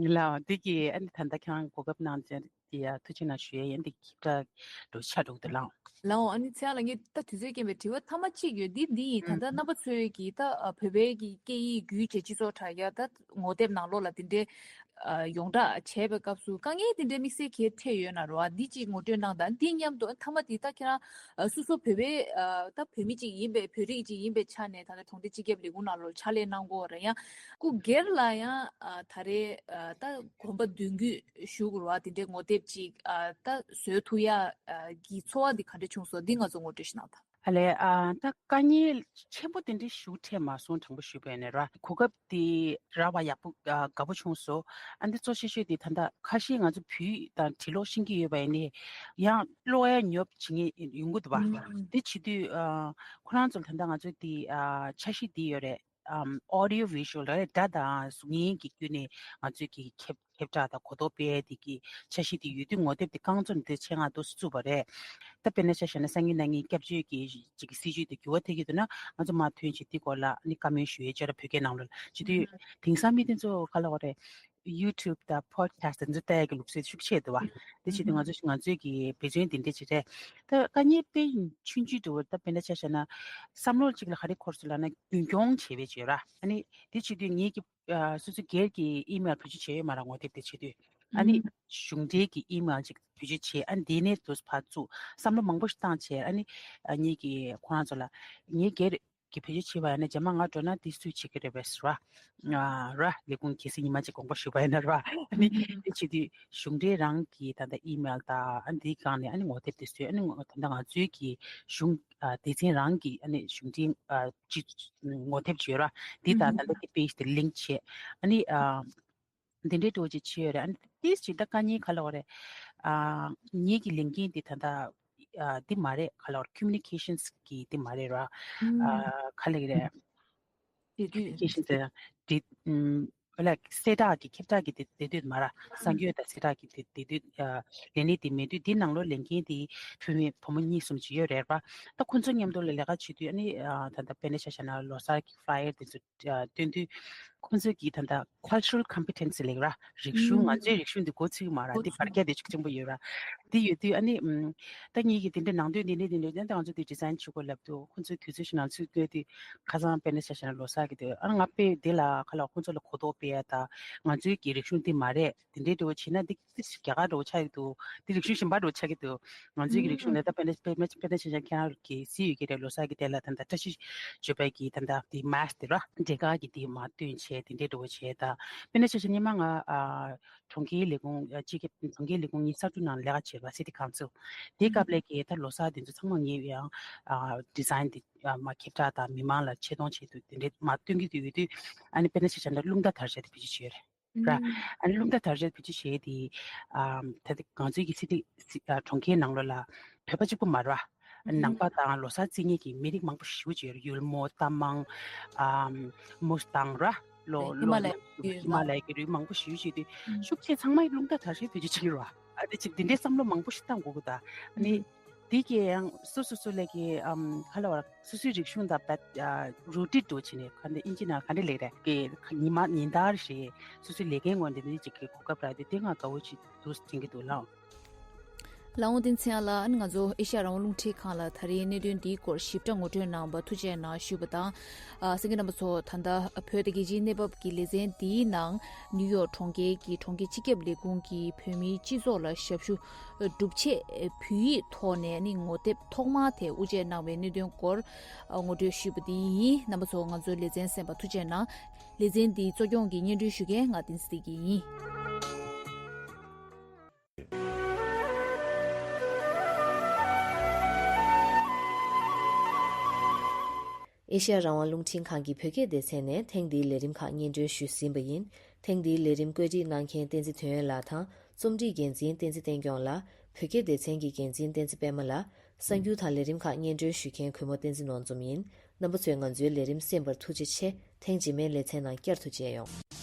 ལ། འདི་གི་ཨ་ནི་ད་ལྟ་ཁྱེད་རང་གོ་སྐབས་གནང་བྱས་ཡ་ཐུགས་རྗེ་གནང་ཞུ་ཡས་ཡིན། འདི་ཁྱབ་བསྒྲགས་འདྲ་ཆགས་འགྲོ་གི་འདུག་ལགས། ལའོ། ཨ་ནི་ཚེ་ཡང་ལགས། ངས་ད་དུས་ཚོད་རྐྱེན་པས་དྲི་བ་མཐའ་མ་གཅིག་ཡོད། འདི་འདི་ཡིན། ད་ལྟ་རྣམ་པ་ཚོས་ཀྱིས་ད་བོད་པའི་གི་སྐད་ཡིག་བརྒྱུད་བྱས་སྤྱི་ཚོགས་དྲ་རྒྱ་ད་ངོ་དེབ་ནང་ལོགས་ལ་དེ་འདྲའི་ཡོངས་བསྒྲགས་བྱས་པའི་སྐབས་སུ་དཀའ་ངལ་དེ་འདྲའི་དམིགས་བསལ་གལ་འཕྲད་ཡོད་ན་རོ། ཨ་འདི་གཅིག་ངོ་སྤྲོད་གནང་དང་། འདི་མཉམ་དུ་མཐའ་མ་དེ་ད་ཁྱེད་རང་སོ་སོ་བོད་པའི་ད་བོད་མི་གཅིག་ཡིན་པའི་བོད་རིགས་གཅིག་ཡིན་པའི་ཆ་ནས་ད་ལྟ་གྲོང་སྡེ་སྤྱི་ཁྱབ་ལས་ཁུངས་ནང་ལོགས་ཕྱག་ལས་གནང་གོ་ར། ཡང་སྐུ་སྒེར་ལ་ཡང་ད་རེས་ད་གོམ་པ་མདུན་སྐྱོད་ཞུ་དགོས་ར། དེ་འདྲའི་ངོ་དེབ་ཅིག་ཨ་ད་བཟོས་ཐུབ་ཡ་ཨ་གི་ཚོར་བ་འདི་ག་འདྲ་བྱུང་སོང་། འདི་ང་ཚོ་ངོ་སྤྲོད་ཞིག་གནང་དང་། ཨ་ལས། ཨ་ད་དཀའ་ངལ་ཆེན་པོ་དེ་འདྲའི་ཞིག་འཕྲད་མ་སོང་། དྲང་པོ་ཞུས་པ་ཡིན་ན་ར། གོ་སྐབས་དེ་རག་པ་ཡག་པོ་ཨ་དགའ་པོ་བྱུང་སོང་། ཨ་འདི་གཙོ་ཆེ་ཤོས་དེ་ད་ལྟ་ཁ་ཤས་ང་ཚོ་བོད་དང་བྲིས་ཀློག་ཤེས་ཀྱི་ཡོད་པ་ཡིན་ནའི་ཡང་ཀློག་ཡ་ཉོབ་བྱེད་མཁན་ཡོང་གི་འདུག་བ། དེ་བྱེད་དུས་ཨ་ཁོ་རང་ཚོ་ལ་ད་ལྟ་ང་ཚོ་དེ་ཨ་འཆར་གཞི་དེ་ཡོད་རེད། ཨམ་audio visual་རེད། སྒྲ་དང་གཟུགས་བརྙན་གྱི་བརྒྱུད་ནས་ང་ཚོས་ཀྱི་ཁྱབ་ཁྱབ་བསྒྲགས་དང་གོ་རྟོགས་སྤེལ་ཡས་དེ་གི་འཆར་གཞི་དེ་ཡོད་དུས། ངོ་དེབ་དེ་རྐང་བཙུགས་ནས་དེ་ཆེད་མངགས་འདུག་སེ་བཙུགས་པ་རེད། ད་དཔེར་ན་ཆ་བཞག་ན་སང་ཉིན་གནངས་ཉིན་སྐྱབས་བཅོལ་གྱི་ཅིག་གི་སྲིད་ཇུས་དེ་འགྱུར་བ་ཐེབས་ཀྱི་འདུག་ན། ང་ཚོ་མར་ཐོན་བྱས་དེ་སྐོར་ལ་ནི་བཀའ་མོལ་ཞུ་ཡས་བཅར་བོད་སྐད་ནང་ལོགས་ལ་བྱེད་དུས། དེང་སང་མི་དེ་ཚོ་ག་ལ་བ་རེད། YouTube་དང་podcast་དེ་ཚོ་ལྟ་ཡ་གི་ལུགས་སྲོལ་ཤུགས་ཆེ་འདུག་བ། དེ་བྱེད་དུས་ང་ཚོ་ང་ཚོའི་གི་འབད་བརྩོན་དེ་འདྲ་ཅིག་རེད། ད་དཀའ་ངལ་དཔེ་ཆུང་ཆུང་འདྲ་བོ། ད་དཔེར་ན་ཆ་བཞག་ན་བསམ་བློ་གཅིག་ལ་ག་རེ་འཁོར་སོང་ལབ་ན། རྒྱུན་སྐྱོང་བྱེད་པའི་བྱེད་ར། ཨ་ནི་དེ་བྱེད་དུས་ངེད་ཀྱི་ཨ་སོ་སོ་སྒེར་གྱི་email་བེད་སྤྱོད་བྱས་ཡོད་མ་ར། ངོ་དེབ་དེ་བྱེད་དུས། ཨ་ནི་གཞུང་འབྲེལ་གྱི་email་ཅིག་བེད་སྤྱོད་བྱས། ཨ་ནི་དེ་ནས་དུ་ཕར་ཚུར་བསམ་བློ་མང་པོ་ཞིག་བཏང་བྱས། ཨ་ནི་ཨ་ངེད་ཀྱིས་ཁོ་རང་ཚོ་ལ་ངེད་སྒེར་གྱི་བེད་སྤྱོད་བྱས་པ་ཡིན་ན་རྗེས་མ་ང་འགྲོ་ན་དེ་སུས་བྱེད་ཀྱི་རེད་པས་ཟེར་བ། ཨ་ར། ལས་ཁུངས་གལ་སྲིད་ཉི་མ་གཅིག་དགོངས་པ་ཞུས་པ་ཡིན་ན་ར། ཨ་ནི་དེ་བྱེད་དུས་གཞུང་འབྲེལ་རང་གི་ད་ལྟ་email་དང་ཨ་ནི་དེའི་སྒང་ནས་ཨ་ནི་ངོ་དེབ་དེ་བཟོས། ཨ་ནི་ད་ལྟ་ང་ཚོའི་གི་གཞུང་ཨ་སྡེ་ཚན་རང་གི་ཨ་ནི་གཞུང་འབྲེལ་ཨ་ཅི་ངོ་དེབ་བརྗོད་ར། དེ་དང་ད་ལྟ་དེ་page་དེ་link་བྱས། ཨ་ནི་ཨ་འདི་འདྲའི་འགྲོ་ཅིག་བྱས་ཡོད་རེད། ཨ་ནི་དེ་ཅིག་ད་དཀའ་ངལ་ག་ལ་བ་རེད། ཨ་ངེད་ཀྱི་ལས་འགན་དེ་ད་ལྟ་ཨ་འདི་མ་རེད། ག་ལ་བ་རེད། communications་གི་འདི་མ་རེད་ར། ཨ་ག་ལ་གི་རེད། དེ་དུས་communications་དེ་འདི་ཨམ་ལ་གསལ་བསྒྲགས་ཀྱི་ཁྱབ་བསྒྲགས་ཀྱི་དེ་དེ་དུས་མ་ར། གསར་འགོད་དང་གསལ་བསྒྲགས་ཀྱི་དེ་དེ་དུས་ཨ་ལས་གནས་དེ་མེད་དུས། འདི་ནང་ལོགས་ལས་འགན་དེ་བུད་མེད་བུ་མོ་གཉིས་གསུམ་ཅིག་ཡོད་རེད་པ། ད་ཁོ་ཚོ་མཉམ་དུ་ལ་ལས་ཀ་བྱེད་དུས། ཨ་ནི་ཨ་ད་ལྟ་དཔེར་ན་ཆ་བཞག་ན་ལོ་གསར་གྱི་flyer་དེ་ཚོ་ཨ་སྟོན་དུས། ཁོ་ཚོས་ཀྱིས་ད་ལྟ་cultural competency་ལབ་ར། རིག་གཞུང་། ང་ཚོའི་རིག་གཞུང་འདི་འགོ་ཚུགས་མ་ར། འདི་བར་ཁྱད་དེ་ཤུགས་ཆེན་པོ་ཡོད་ར། འདི་ཡོད་དུས་ཨ་ནི་ཨམ་ད་ངེད་ཀྱིས་དེ་འདྲ་ནང་དོན་འདི་འདྲ་འདི་འདྲ་ད་ང་ཚོ་འདི་design་བྱེད་དགོས་ལབ་དུས། ཁོ་ཚོས་དུས་ཚོད་ཞིག་ནང་ཚུར་བཀོད་དུས། ཁ་སང་དཔེར་ན་ཆ་བཞག་ན་ལོ་གསར་གྱི་དུས། ཨ་ང་དཔེ་འདི་ལ་ཁ་ལ་ཁོ་ཚོ་ལ་གོ་རྟོགས་སྤེལ་ཡ་ད། ང་ཚོའི་གི་རིག་གཞུང་འདི་མ་རེད། དེ་འདྲའི་འདྲ་བོ་བྱས་ན་འདི་ཏིས་རྒྱ་གར་འདྲ་བོ་ཆགས་ཀྱི་འདུག་འདི་རིག་གཞུང་གཞན་པ་འདྲ་བོ་ཆགས་ཀྱི་འདུག་ང་ཚོའི་གི་རིག་གཞུང་ལ་ད་དཔེར་ན་དཔེར་ན་དཔེར་ན་ཆ་བཞག་ཁྱེད་རང་གི་གཟིགས་ཡོད་ཀྱི་རེད། ལོ་གསར་གྱི་དེ་ལ་ད་ལྟ་བཀྲ་ཤིས་བརྗོད་པའི་གི་ད་ལྟ་དེ་mask་དེ་ར། འབྲས་དཀར་གྱི་དེ་མར་བཏོན་བྱས་དེ་འདྲའི་འདྲ་བོ་བྱས། ད་དཔེར་ན་ཆ་བཞག་སྔོན་མ་ང་ཨ་གྲོང་ཁྱེར་ལས་ཁུངས་ཨ་སྤྱི་ཁྱབ་གྲོང་ཁྱེར་ལས་ཁུངས་གཉིས་གསར་འཛུགས་ནང་ལས་ཀ་བྱས་པ། city council། དེའི་སྐབས་ལ་གི་ད་ལོ་གསར་དེ་ཚོ་ཚང་མ་ངས་ཡང་ཨ་design་དེ་ཨ་མར་ཁྱབ་བསྒྲགས་དང་མི་མང་ལ་ཆེ་མཐོང་བྱེད་དུས་དེ་འདྲའི་མར་སྟོན་གྱི་ཡོད་དུས། ཨ་ནི་དཔེར་ན་ཆ་བཞག་ན་རླུང་རྟ་དར་ཤ་དེ་བེད་སྤྱོད་བྱས་ཡོད་རེད། ར། ཨ་ནི་རླུང་རྟ་དར་ཤ་བེད་སྤྱོད་བྱས་དེ། ཨམ་ད་ལྟ་ང་ཚོའི་གི་སི་ཊི་སི་ཨ་གྲོང་ཁྱེར་ནང་ལོགས་ལ་བོད་པ་གཅིག་པུ་མ་རེད་བ། ནང་པ་དང་ལོ་གསར་རྩིས་མཁན་གྱི་མི་རིགས་མང་པོ་ཞེ་པོ་ཅིག་ཡོད་རེད། ཡུལ་མོ། རྟ་མང་། ཨམ་མུ་སི་ཐང་ར། ལོ་ལོ་ཧི་མ་ལ་ལོ་ཡའི་ཧི་མ་ལ་ཡའི་གི་རུས་མང་པོ་ཞེ་པོ་ཅིག་དེ་ཤུགས་ཆེ་ཚང་མས་རླུང་རྟ་དར་ཤ་བེད་སྤྱོད་བྱེད་ཀྱི་རེད་བ། ཨ་དེ་ཅིག་འདི་འདྲའི་བསམ་བློ་མང་པོ་ཞིག་བཏང་དགོས་ཀྱི་ད། ཨ་ནི། དེ་གའི་ཡང་སོ་སོ་སོ་ལས་ཀྱི་ཨམ་ག་ལ་བར་སོ་སོའི་རིག་གཞུང་དང་བད་ཨ་རུ་ཊི་འགྲོ་བྱས་ནས་ག་འདི་ཨིན་ཇི་ནང་ག་འདྲ་ལེགས་རེད་ཀྱི་ཉི་མ་ཉིན་ལྟར་ཞིག་སོ་སོའི་ལས་ཀའི་ངོས་འདི་འདི་ཅིག་གི་གོ་སྐབས་རག་དུས་དེ་ང་དགའ་བོ་ཅིག་འདུག་དྲན་གྱི་འདུག་ལགས། ལགས་འོང་། བསྟན་འཛིན་ཚེ་དབྱངས་ལགས། ང་ཚོ་ཨེ་ཤ་ཡ་རང་དབང་རླུང་འཕྲིན་ཁང་ལ་ད་རེས་གནད་དོན་འདིའི་སྐོར་ཞིབ་ཕྲ་ངོ་སྤྲོད་གནང་བར་ཐུགས་རྗེ་གནང་ཞུས་པ་དང་། ཨ། གསན་མཁན་རྣམ་པ་ཚོ། ད་ལྟ་བོད་དང་རྒྱལ་སྤྱིའི་གནས་བབ་ཀྱི་ལེ་ཚན་འདིའི་ནང་ནིའུ་ཡོག་གྲོང་ཁྱེར་གྱི་གྲོང་ཁྱེར་སྤྱི་ཁྱབ་ལས་ཁུངས་ཀྱིས་བོད་མིའི་སྤྱི་ཚོགས་ལ་ཞབས་ཞུ་སྒྲུབ་ཆེད་བོད་ཡིག་ཐོག་ནས་ནི་ངོ་དེབ་ཐོག་མ་དེ་དབུ་འབྱེད་གནང་བའི་གནད་དོན་སྐོར་ངོ་སྤྲོད་ཞུས་པ་དེ་ཡིན། རྣམ་པ་ཚོ་ང་ཚོའི་ལེ་ཚན་གསན་པར་ཐུགས་རྗེ་གནང་། ལེ་ཚན་འདིའི་གཙོ་སྐྱོང་གི་སྙན་སྒྲོན་ཞུ་མཁན་ང་བསྟན་འཛིན་བདེ་སྐྱིད་ཡིན། ཨེ་ཤ་ཡ་རང་དབང་རླུང་འཕྲིན་ཁང་གི་བོད་སྐད་སྡེ་ཚན་ནས་ཐེངས་འདིའི་ལས་རིམ་ཁག་སྙན་སྒྲོན་ཞུས་ཟིན་པ་ཡིན། ཐེངས་འདིའི་ལས་རིམ་བཀོད་སྒྲིག་གནང་མཁན་བསྟན་འཛིན་དོན་ཡོད་ལགས་དང་། རྩོམ་སྒྲིག་འགན་འཛིན་བསྟན་འཛིན་བསྟན་སྐྱོང་ལགས། བོད་སྐད་སྡེ་ཚན་གྱི་འགན་འཛིན་བསྟན་འཛིན་པད་མ་ལགས། གསར་འགྱུར་དང་ལས་རིམ་ཁག་སྙན་སྒྲོན་ཞུ་མཁན་གུས་མོ་བསྟན་འཛིན་ནོར་འཛོམས་ཡིན། རྣམ་པ་ཚོས་ང་ཚོའི་ལས་རིམ་གསན་པར་ཐུགས་རྗེ་ཆེ། ཐེངས་རྗེས་མའི་ལེ་ཚན་ནང་བསྐྱར་དུ་མཇལ་ཡོང་།